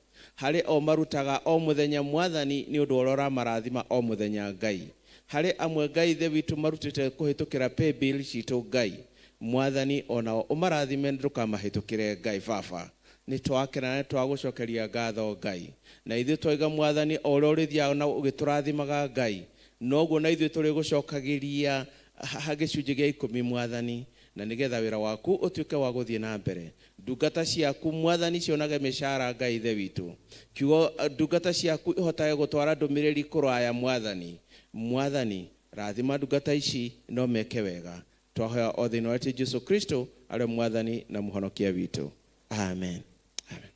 [SPEAKER 4] Harĩ o marutaga o mũthenya Mwathani, nĩ ũndũ ũrĩa ũramarathima o mũthenya Ngai. Harĩ amwe Ngai Ithe witũ marutĩte kũhĩtũkĩra paybill citũ Ngai Mwathani, onao ũmarathime ndũkamahĩtũkĩre Ngai Baba. Nĩ twakena nĩ twagũcokeria ngatho Ngai, na ithuĩ twaiga Mwathani o ũrĩa ũrĩthiaga na ũgĩtũrathimaga Ngai, noguo na ithuĩ tũrĩgũcokagĩria gĩcunjĩ gĩa ikũmi Mwathani, na nĩgetha wĩra waku ũtuĩke wa gũthiĩ na mbere. Ndungata ciaku Mwathani cionage mĩcara Ngai Ithe witũ, kiugo ndungata ciaku ihotage gũtwara ndũmĩrĩri kũraya Mwathani. Mwathani rathima ndungata ici no meke wega. Twahoya o thĩinĩ wa Jesu Kristo arĩ Mwathani na Mũhonokia witũ, amen. Amen.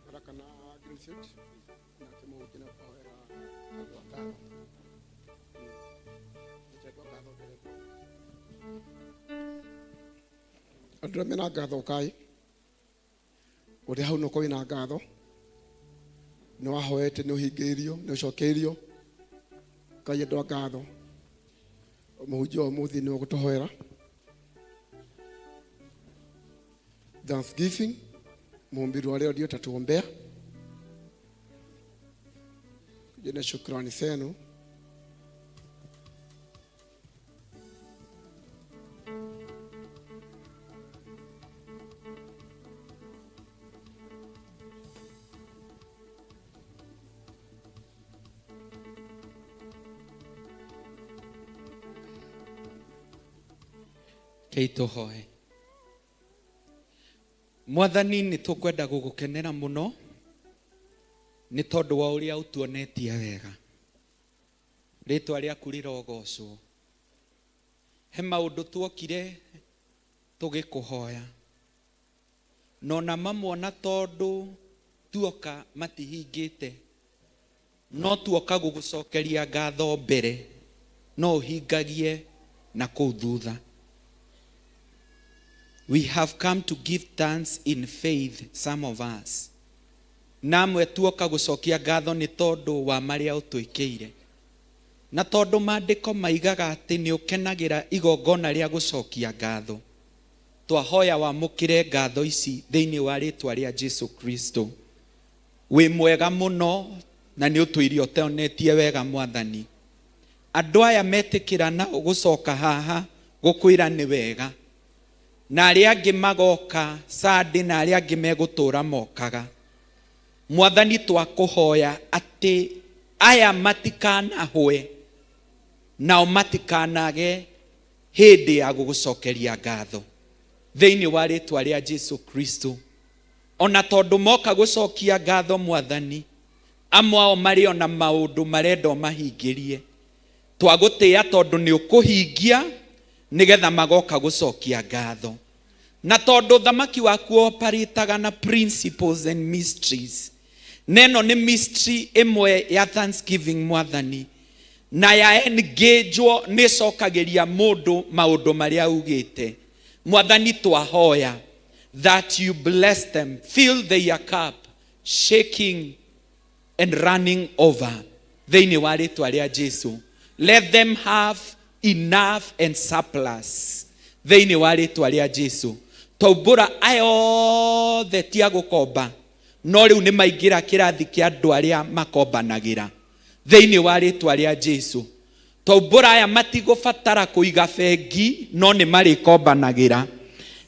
[SPEAKER 10] Baraka na Greenfield nake mũhunjia na kũhoera andũ a ngatho. Andũ a ngatho mbere. Andũ arĩa mena ngatho ũkai, ũrĩa hau no ũkorwo wĩna ngatho, nĩ wahoete, nĩ ũhingĩirio, nĩ ũcokeirio. Ngai andũ a ngatho. Mũhunjia wa ũmũthĩ nĩ ũgũtũhoera Thanksgiving. Mhubiri wa leo ndio tatuombea. Jina shukrani zenu.
[SPEAKER 16] Rekei tũhoe. Mwathani, nĩ tũkwenda gũgũkenera mũno nĩ tondũ wa ũrĩa ũtuonetie wega. Rĩtwa rĩaku rĩrogocwo. He maũndũ tuokire tũgĩkũhoya, na ona mamwe ona tondũ tuoka matihingĩte, no tuoka gũgũcokeria ngatho mbere, no ũhingagie na kũu thutha. We have come to give thanks in faith, some of us. Na amwe tuoka gũcokia ngatho nĩ tondũ wa marĩa ũtwĩkĩire. Na tondũ maandĩko maigaga atĩ nĩ ũkenagĩra igongona rĩa gũcokia ngatho, twahoya wamũkĩre ngatho ici thĩinĩ wa rĩtwa rĩa Jesu Kristo. Wĩ mwega mũno na nĩ ũtũire ũtonetie wega Mwathani. Andũ aya metĩkĩra na gũcoka haha gũkwĩra nĩ wega, na arĩa angĩ magoka Sunday, na arĩa angĩ megũtũra mokaga. Mwathani, twakũhoya atĩ aya matikanahwe, nao matikanage hĩndĩ ya gũgũcokeria ngatho thĩinĩ wa rĩtwa rĩa Jesu Kristo. Ona tondũ moka gũcokia ngatho Mwathani, amwe ao marĩ ona maũndũ marenda ũmahingĩrie, twagũtĩĩa tondũ nĩ ũkũhingia nĩgetha magoka gũcokia ngatho. Na tondũ thamaki waku operataga na principles and mysteries, neno nĩ mystery ĩmwe ya thanksgiving Mwathani, na ya engagwo nĩ ĩcokagĩria mũndũ maũndũ marĩa augĩte. Mwathani, twahoya that you bless them, fill their cup shaking and running over thĩinĩ wa rĩtwa rĩa Jesu. Let them have enough and surplus thĩinĩ wa rĩtwa rĩa Jesu. Taumbũra aya othe ti a gũkomba, no rĩu nĩ maingĩra kĩrathi kĩa andũ arĩa makombanagĩra thĩinĩ wa rĩtwa rĩa Jesu. Taumbũra aya matigũbatara kũiga bengi, no nĩ marĩkombanagĩra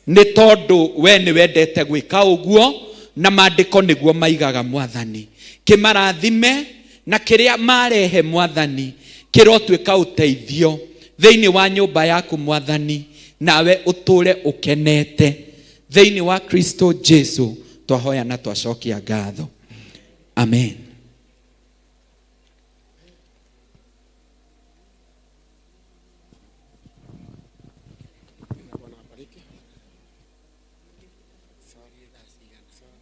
[SPEAKER 16] nĩ tondũ we nĩ wendete gwĩka ũguo, na maandĩko nĩguo maigaga. Mwathani, kĩmarathime na kĩrĩa marehe Mwathani kĩrotuĩka ũteithio thĩinĩ wa nyũmba yaku Mwathani, nawe ũtũre ũkenete thĩinĩ wa Kristo Jesu. Twahoya na twacokia ngatho, amen.
[SPEAKER 10] Bwana abariki. Sawa.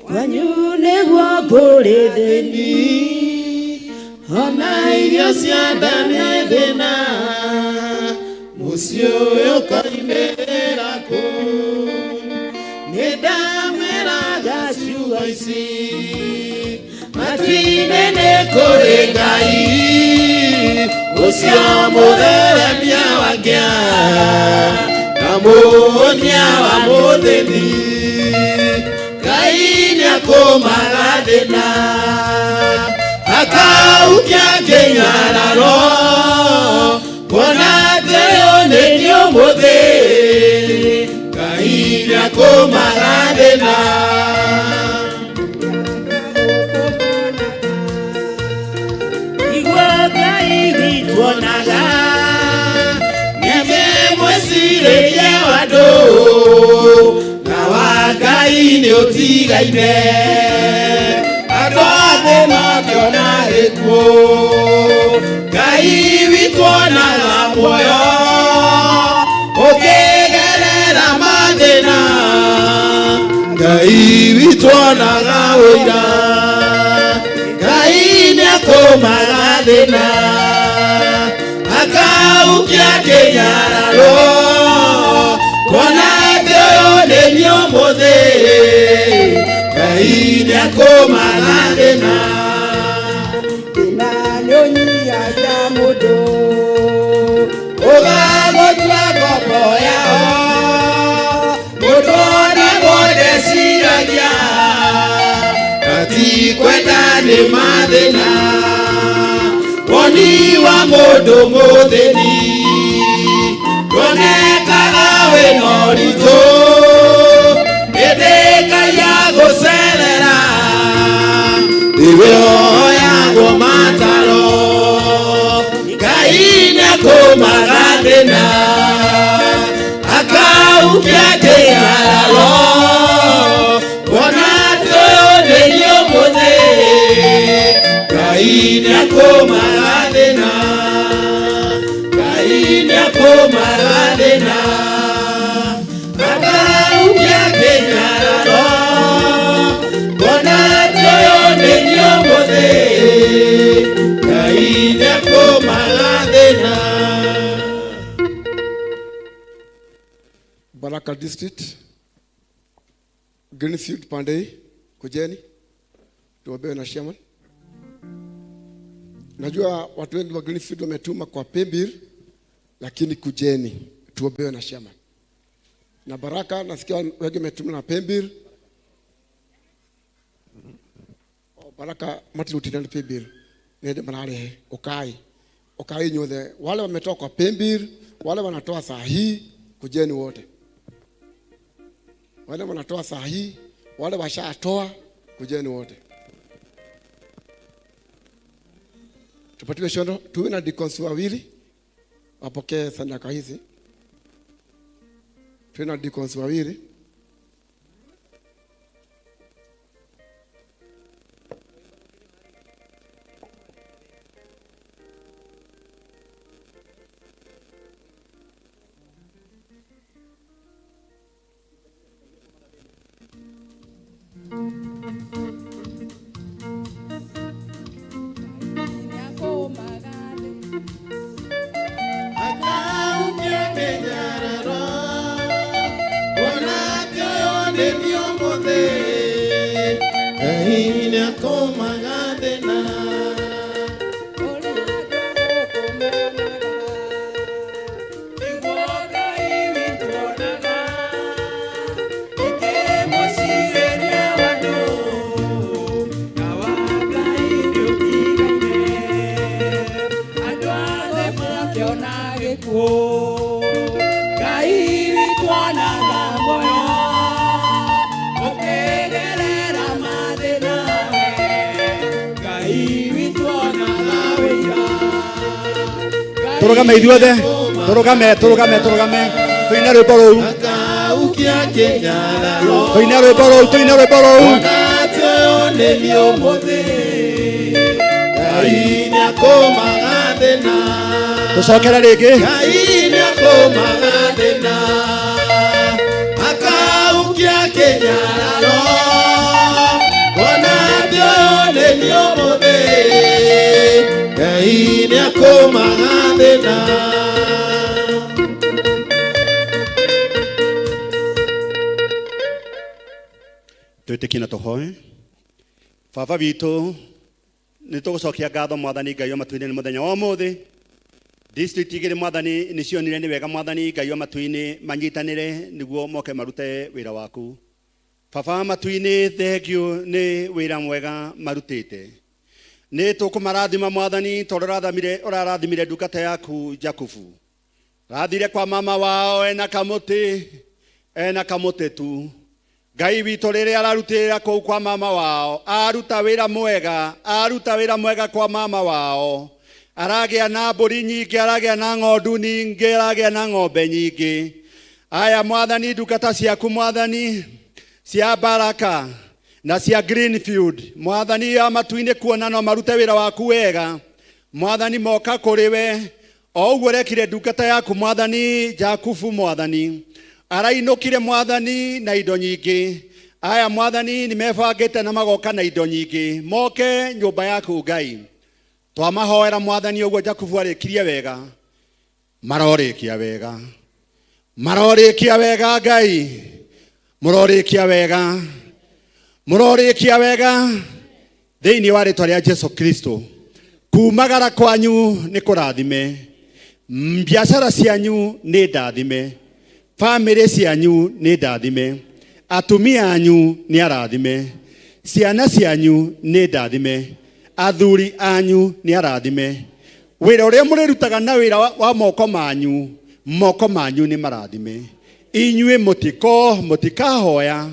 [SPEAKER 17] Kwanyu nĩguo kũrĩ thĩni, ona irio cia nda nĩ thĩna, mũciĩ ũyũ ũkoimĩra kũ? Nĩ ndamwĩraga ciugo ici, matu-inĩ nĩ kũrĩ Ngai ũcio mũtheremia wa ngĩa na mũhonia wa mũthĩni. Ngai nĩakũmaga thĩna, akaukia kĩnyararo, kuona atĩ ũyũ nĩ ũmũthĩ. Ngai nĩakũmaga thĩna. Igua Ngai witũ onaga, ningĩ mwĩcirĩrie wa andũ na wa Ngai nĩ ũtigaine. Andũ othe makĩona gĩkuũ, Ngai witũ onaga muoyo. Ũkĩgerera mathĩna, Ngai witũ onaga ũira. Ngai nĩakũmaga thĩna, Akaukia kĩnyararo kuona atĩ ũyũ nĩ niĩ ũmũthĩ Ngai nĩakũmaga thĩna
[SPEAKER 18] Thĩna nĩũnyihagia mũndũ
[SPEAKER 17] ũgagũtua ngombo yao mũndũ onagwo ndeciragia ati kwenda nĩ mathĩna woni wa mũndũ mũthĩni ndwonekaga wĩna ũritũ ĩndĩ Ngai agũcerera nĩwe oyagwo mataro Ngai nĩakũmaga thĩna akaukia kĩnyararo kuona atĩ ũyũ nĩ niĩ ũmũthĩ Ngai nĩakũmaga thĩna Ngai nĩakũmaga thĩna akaukia kĩnyararo kuona atĩ ũyũ nĩ niĩ ũmũthĩ Ngai nĩakũmaga thĩna
[SPEAKER 10] Baraka District, Greenfield Pandei, kujeni tuombewe na chairman. Najua watu wengi wa Greenfield wametuma kwa paybill, lakini kujeni tuombewe na chairman. Na Baraka nasikia wengi wametuma na paybill. O, Baraka matirutire na paybill nende mararehe ukai ukai nyothe, wale wametoa kwa paybill, wale wanatoa saa hii, kujeni wote. Wale wanatoa saa hii, wale washatoa, kujeni wote. Tupatiwe shondo, tuwe na deacons wawili wapokee sadaka hizi. Tuwe na deacons wawili.
[SPEAKER 17] Akaukia kĩnyararo kuona atĩ ũyũ nĩ niĩ ũmũthĩ Ngai nĩakũmaga thĩna
[SPEAKER 18] Ngai witũ onaga muoyo ũkĩgerera mathĩna Ngai witũ onaga wĩira
[SPEAKER 7] Tũrũgame ithuothe, tũrũgame, tũrũgame, tũrũgame. Tũine rwĩmbo rũu.
[SPEAKER 17] Akaukia kĩnyararo
[SPEAKER 7] Tũine rwĩmbo rũu, tũine rwĩmbo rũu.
[SPEAKER 17] kuona atĩ ũyũ nĩ niĩ ũmũthĩ Ngai nĩakũmaga thĩna
[SPEAKER 7] Tũcokere rĩngĩ.
[SPEAKER 17] Ngai nĩakũmaga thĩna akaukia kĩnyararo kuona atĩ ũyũ nĩ niĩ ũmũthĩ Ngai nĩakũmaga thĩna
[SPEAKER 7] Twĩtĩkie na tũhoe. Baba witũ nĩ tũgũcokia ngatho mwathani Ngai wa matu-inĩ nĩ mũthenya wa ũmũthĩ. District igĩrĩ mwathani nĩ cionire nĩ wega mwathani Ngai wa matu-inĩ manyitanĩre nĩguo moke marute wĩra waku. Baba wa matu-inĩ thengiũ nĩ wĩra mwega marutĩte. Nĩ tũkũmarathima mwathani tondũ ũrarathimire ndungata yaku Jakubu. Rathire kwa mama wao ena kamũtĩ, ena kamũtĩ tu. Ngai witũ rĩrĩa ararutĩra kũu kwa mama wao, aruta wĩra mwega, aruta wĩra mwega kwa mama wao. Aragĩa na mbũri nyingĩ, aragĩa na ng'ondu nyingĩ, aragĩa na ng'ombe nyingĩ. Aya mwathani, ndungata ciaku mwathani cia Baraka na cia Greenfield, mwathani ya matu-inĩ kuona no marute wĩra waku wega. Mwathani moka kũrĩ we o ũguo ũrekire ndungata yaku mwathani Jakubu mwathani arainũkire mwathani na indo nyingĩ. Aya mwathani nĩ mebangĩte na magoka na indo nyingĩ moke nyũmba yaku Ngai. Twamahoera mwathani ũguo Jakubu arĩkirie wega. Marorĩkia wega. Marorĩkia wega Ngai. Mũrorĩkia wega. Mũrorĩkia wega thĩinĩ wa rĩtwa rĩa Jesu Kristo. Kumagara kwanyu nĩ kũrathime. Biacara cianyu nĩ ndathime. Famĩlĩ cianyu nĩ ndathime. Atumia anyu nĩ arathime. Ciana cianyu nĩ ndathime. Athuri anyu nĩ arathime. Wĩra ũrĩa mũrĩrutaga na wĩra wa, wa moko manyu, moko manyu nĩ marathime. Inyuĩ mũtiko mũtikahoya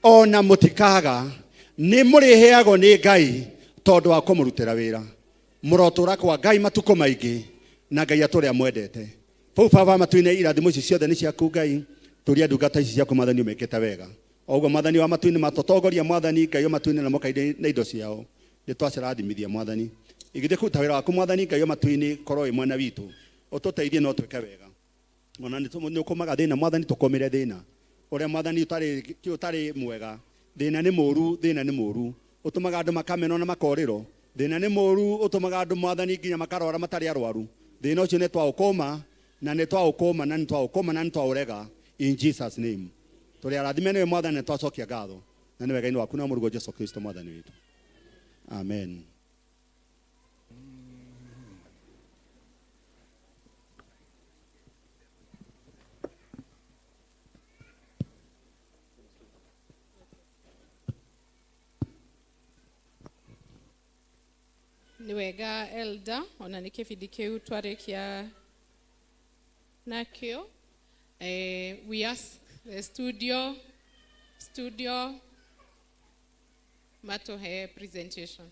[SPEAKER 7] ona mũtikaga nĩ mũrĩheagwo nĩ Ngai tondũ wa kũmũrutĩra wĩra. Mũrotũra kwa Ngai matukũ maingĩ na Ngai atũre amwendete. Bau baba matu-inĩ irathimo ici ciothe nĩ ciaku Ngai tũria ndungata ici ciaku mwathani ũmĩkĩte wega. Oguo mwathani wa matu-inĩ matũtongoria mwathani Ngai wa matu-inĩ na moka na indo ciao nĩ twacirathimithia mwathani. Igithĩ kũruta wĩra waku mwathani Ngai wa matu-inĩ korwo wĩ mwena witũ ũtũteithie no twĩke wega. Ona nĩ ũkũmaga thĩna mwathani tũkũmĩre thĩna ũrĩa mwathani ũtarĩ ũtarĩ mwega. Thĩna nĩ mũru, thĩna nĩ mũru ũtũmaga andũ makamenwo na makorĩro. Thĩna nĩ mũru ũtũmaga andũ mwathani nginya makarwara matarĩ arwaru. Thĩna ũcio nĩ twaũkũma na nĩ twaũkũma na nĩ twaũkũma na nĩ twaũrega in Jesus name. Tũrĩ arathime nĩwe mwathani na twacokia ngatho na nĩ wega-inĩ waku na mũrũguo Jesu Kristo mwathani witũ. Amen.
[SPEAKER 3] Nĩ wega elder ona nĩ kĩbindi kĩu twarĩkia nakĩo. We ask the studio matũhe presentation.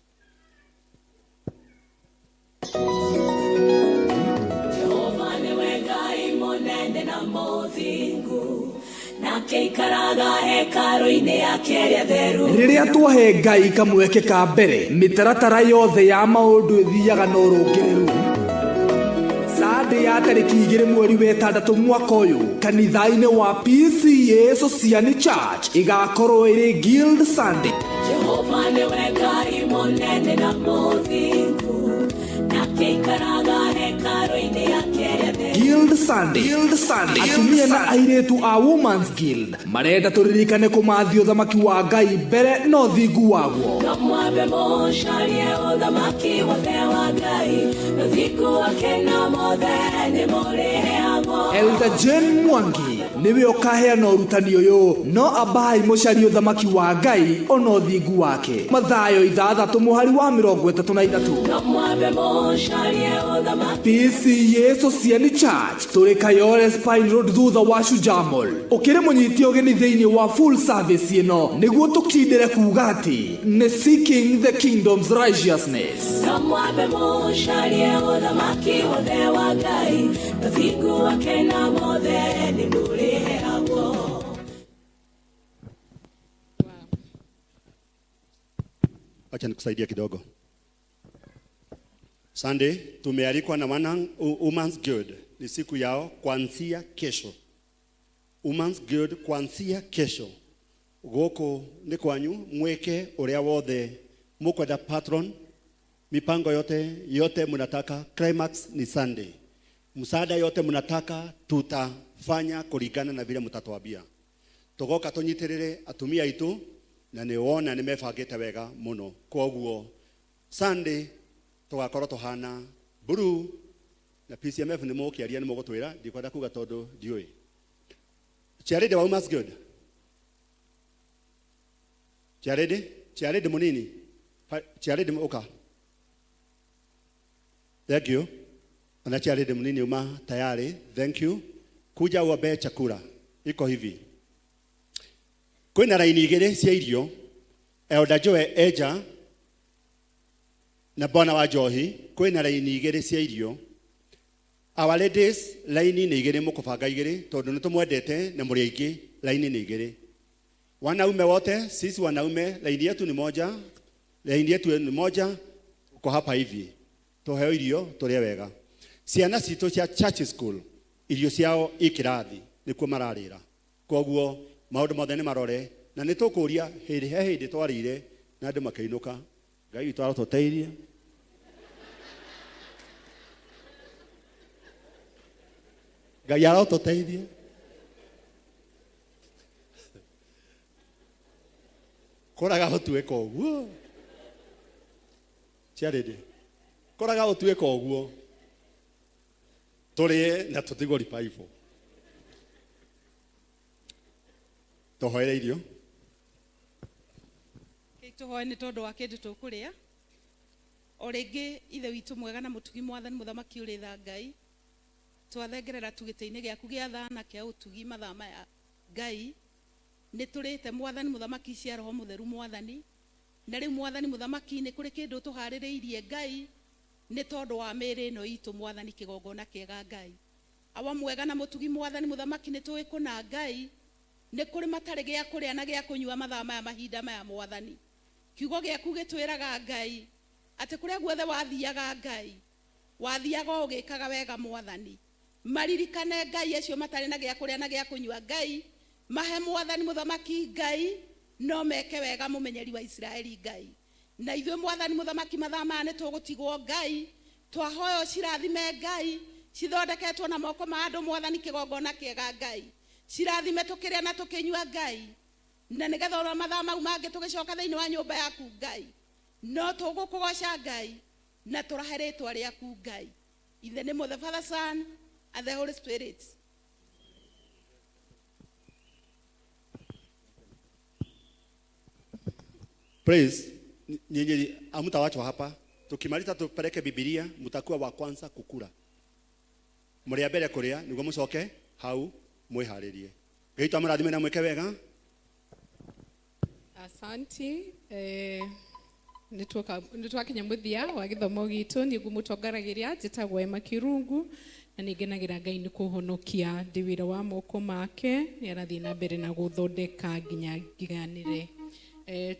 [SPEAKER 19] Jehova nĩwe Ngai mũnene na mũthingu, nake ikaraga hekarũ-inĩ yake ĩrĩa theru.
[SPEAKER 20] Rĩrĩa twahe Ngai kamweke ka mbere, mĩtaratara yothe ya maũndũ ĩthiaga na ũrũngĩrĩru. Sunday ya tarĩki 2 mweri wa 6 mwaka ũyũ, kanitha-inĩ wa PCA Sociani Church ĩgakorwo ĩrĩ Guild Sunday.
[SPEAKER 19] Jehova nĩwe Ngai mũnene na mũthingu, nake ikaraga hekarũ-inĩ yake ĩrĩa theru.
[SPEAKER 20] Guild Sunday. Guild Sunday. Atumia na airĩtu a Women's Guild marenda tũririkane kũmathia ũthamaki wa Ngai mbere na ũthingu waguo.
[SPEAKER 19] No mwambe mũcarie ũthamaki wothe wa Ngai, ũthingu wake na mothe nĩ mũrĩheagwo.
[SPEAKER 20] Elder Jane Mwangi nĩwe ũkaheana ũrutani ũyũ, no ambai mũcarie ũthamaki wa Ngai ona ũthingu wake. Mathayo 6 mũhari wa 33.
[SPEAKER 19] No mwambe mũcarie ũthamaki.
[SPEAKER 20] PCA Sociani Church tũrĩ Kayole Spine Road thutha wa Shujaa Mall. Ũkĩrĩ mũnyiti ũgeni thĩinĩ wa full service ĩno nĩguo tũkindĩre kuga atĩ nĩ seeking the kingdom's righteousness.
[SPEAKER 19] No mwambe mũcarie ũthamaki wothe wa Ngai, ũthingu wake na mothe nĩ mũrĩheagwo.
[SPEAKER 7] Acha nikusaidia kidogo. Sunday tumealikwa na wana Women's Guild, ni siku yao kuanzia kesho. Women's Guild kuanzia kesho. Gũkũ nĩ kwanyu, mwĩke ũrĩa wothe mũkwenda patron, mipango yote yote mnataka. Climax ni Sunday. Msaada yote mnataka tutafanya kulingana na vile mtatuambia. Tugoka tũnyitĩrĩre atumia aitũ na nĩ wona nĩ mebangĩte wega mũno. Kwoguo Sunday tũgakorwo tũhana blue na PCMF nĩ mũgũkĩaria nĩ mũgũtwĩra, ndikwenda kuga tondũ ndiũĩ. Charity wa Women's Guild. Charity, Charity mũnini. Charity ũka. Thank you. Ona Charity mũnini uma tayari. Thank you. Kuja uombe chakula. Iko hivi. Kwĩna raini igĩrĩ cia irio. Elder Joe Eja na Bwana wa Njohi, kwĩna raini igĩrĩ cia irio. Our ladies, raini nĩ igĩrĩ, mũkũbanga igĩrĩ tondũ nĩ tũmwendete na mũrĩ aingĩ, raini nĩ igĩrĩ. Wanaume wote, sisi wanaume, laini yetu ni moja, laini yetu ni moja, uko hapa hivi. Tuheo irio, tũrĩe wega. Ciana citũ cia church school, irio ciao i kĩrathi, nĩkuo mararĩra. Koguo maũndũ mothe nĩ marore, na nĩ tũkũria hĩndĩ he hĩndĩ twarĩire na andũ makĩinũka. Ngai witũ arotũteithie. Ngai arotũteithie. Koraga gũtuĩka ũguo. Charity. Koraga gũtuĩka ũguo. Tũrĩe na tũtigwo revival. Tũhoere irio.
[SPEAKER 21] Tũhoe nĩ tondũ wa kĩndũ tũkũrĩa. O rĩngĩ ithe witũ mwega na mũtugi mwathani mũthamaki ũrĩ tha Ngai. Twathengerera tu gĩtĩ-inĩ gĩaku gĩa tha na kĩa ũtugi mathaa maya Ngai. Nĩ tũrĩte mwathani mũthamaki cia roho mũtheru mwathani. Na rĩu mwathani mũthamaki nĩ kũrĩ kĩndũ tũharĩrĩirie Ngai nĩ tondũ wa mĩĩrĩ ĩno itũ mwathani kĩgongona kĩega Ngai. Awa mwega na mũtugi mwathani mũthamaki nĩ tũĩ kũna Ngai nĩ kũrĩ matarĩ gĩa kũrĩa na gĩa kũnyua mathaa maya mahinda maya mwathani. Kiugo gĩaku gĩtwĩraga Ngai atĩ kũrĩa guothe wathiaga Ngai wathiaga o ũgĩkaga wega mwathani. Maririkane Ngai acio matarĩ na gĩa kũrĩa na gĩa kũnyua Ngai mahe mwathani mũthamaki Ngai no meke wega mũmenyeri wa Isiraeli Ngai. Na ithuĩ mwathani mũthamaki mathaa maya nĩ tũgũtigwo Ngai twahoya ũcirathime Ngai cithondeketwo na moko ma andũ mwathani kĩgongona kĩega Ngai cirathime tũkĩrĩa na tũkĩnyua Ngai na nĩgetha ona mathaa mau mangĩ tũgĩcoka thĩinĩ wa nyũmba yaku Ngai no tũgũkũgoca Ngai na tũrahe rĩtwa rĩaku Ngai. In the name of the Father, Son, and the Holy Spirit.
[SPEAKER 7] Praise. Nyinyi hamtawachwa hapa. Tukimaliza tupeleke Biblia, mtakuwa wa kwanza kukula. Mũrĩ a mbere kũrĩa nĩguo mũcoke hau mwĩharĩrie. Ngai twamũrathime na mwĩke wega.
[SPEAKER 3] Asanti. Nĩ twakinya mũthia wa gĩthomo gitũ niĩ ngũmũtongoragia njĩtagwo Emma Kirungu na nĩ ngenagĩra Ngai nĩ kũhonokia ndĩ wĩra wa moko make nĩ arathiĩ na mbere na gũthondeka nginya ngiganĩre.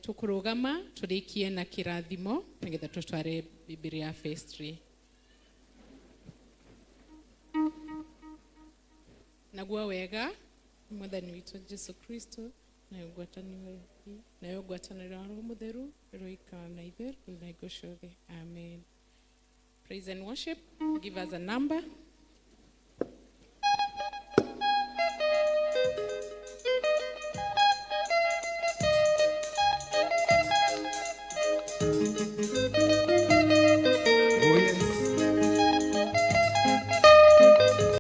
[SPEAKER 3] Tũkũrũgama tũrĩkie na kĩrathimo nĩgetha tũtware Bibilia phase 3. Naguo wega mwathani witũ Jesu Kristo nayo ngwatanĩro ya Roho Mũtheru ĩroikara na ithuĩ na hingo ciothe. Amen. Praise and worship. Give us a number.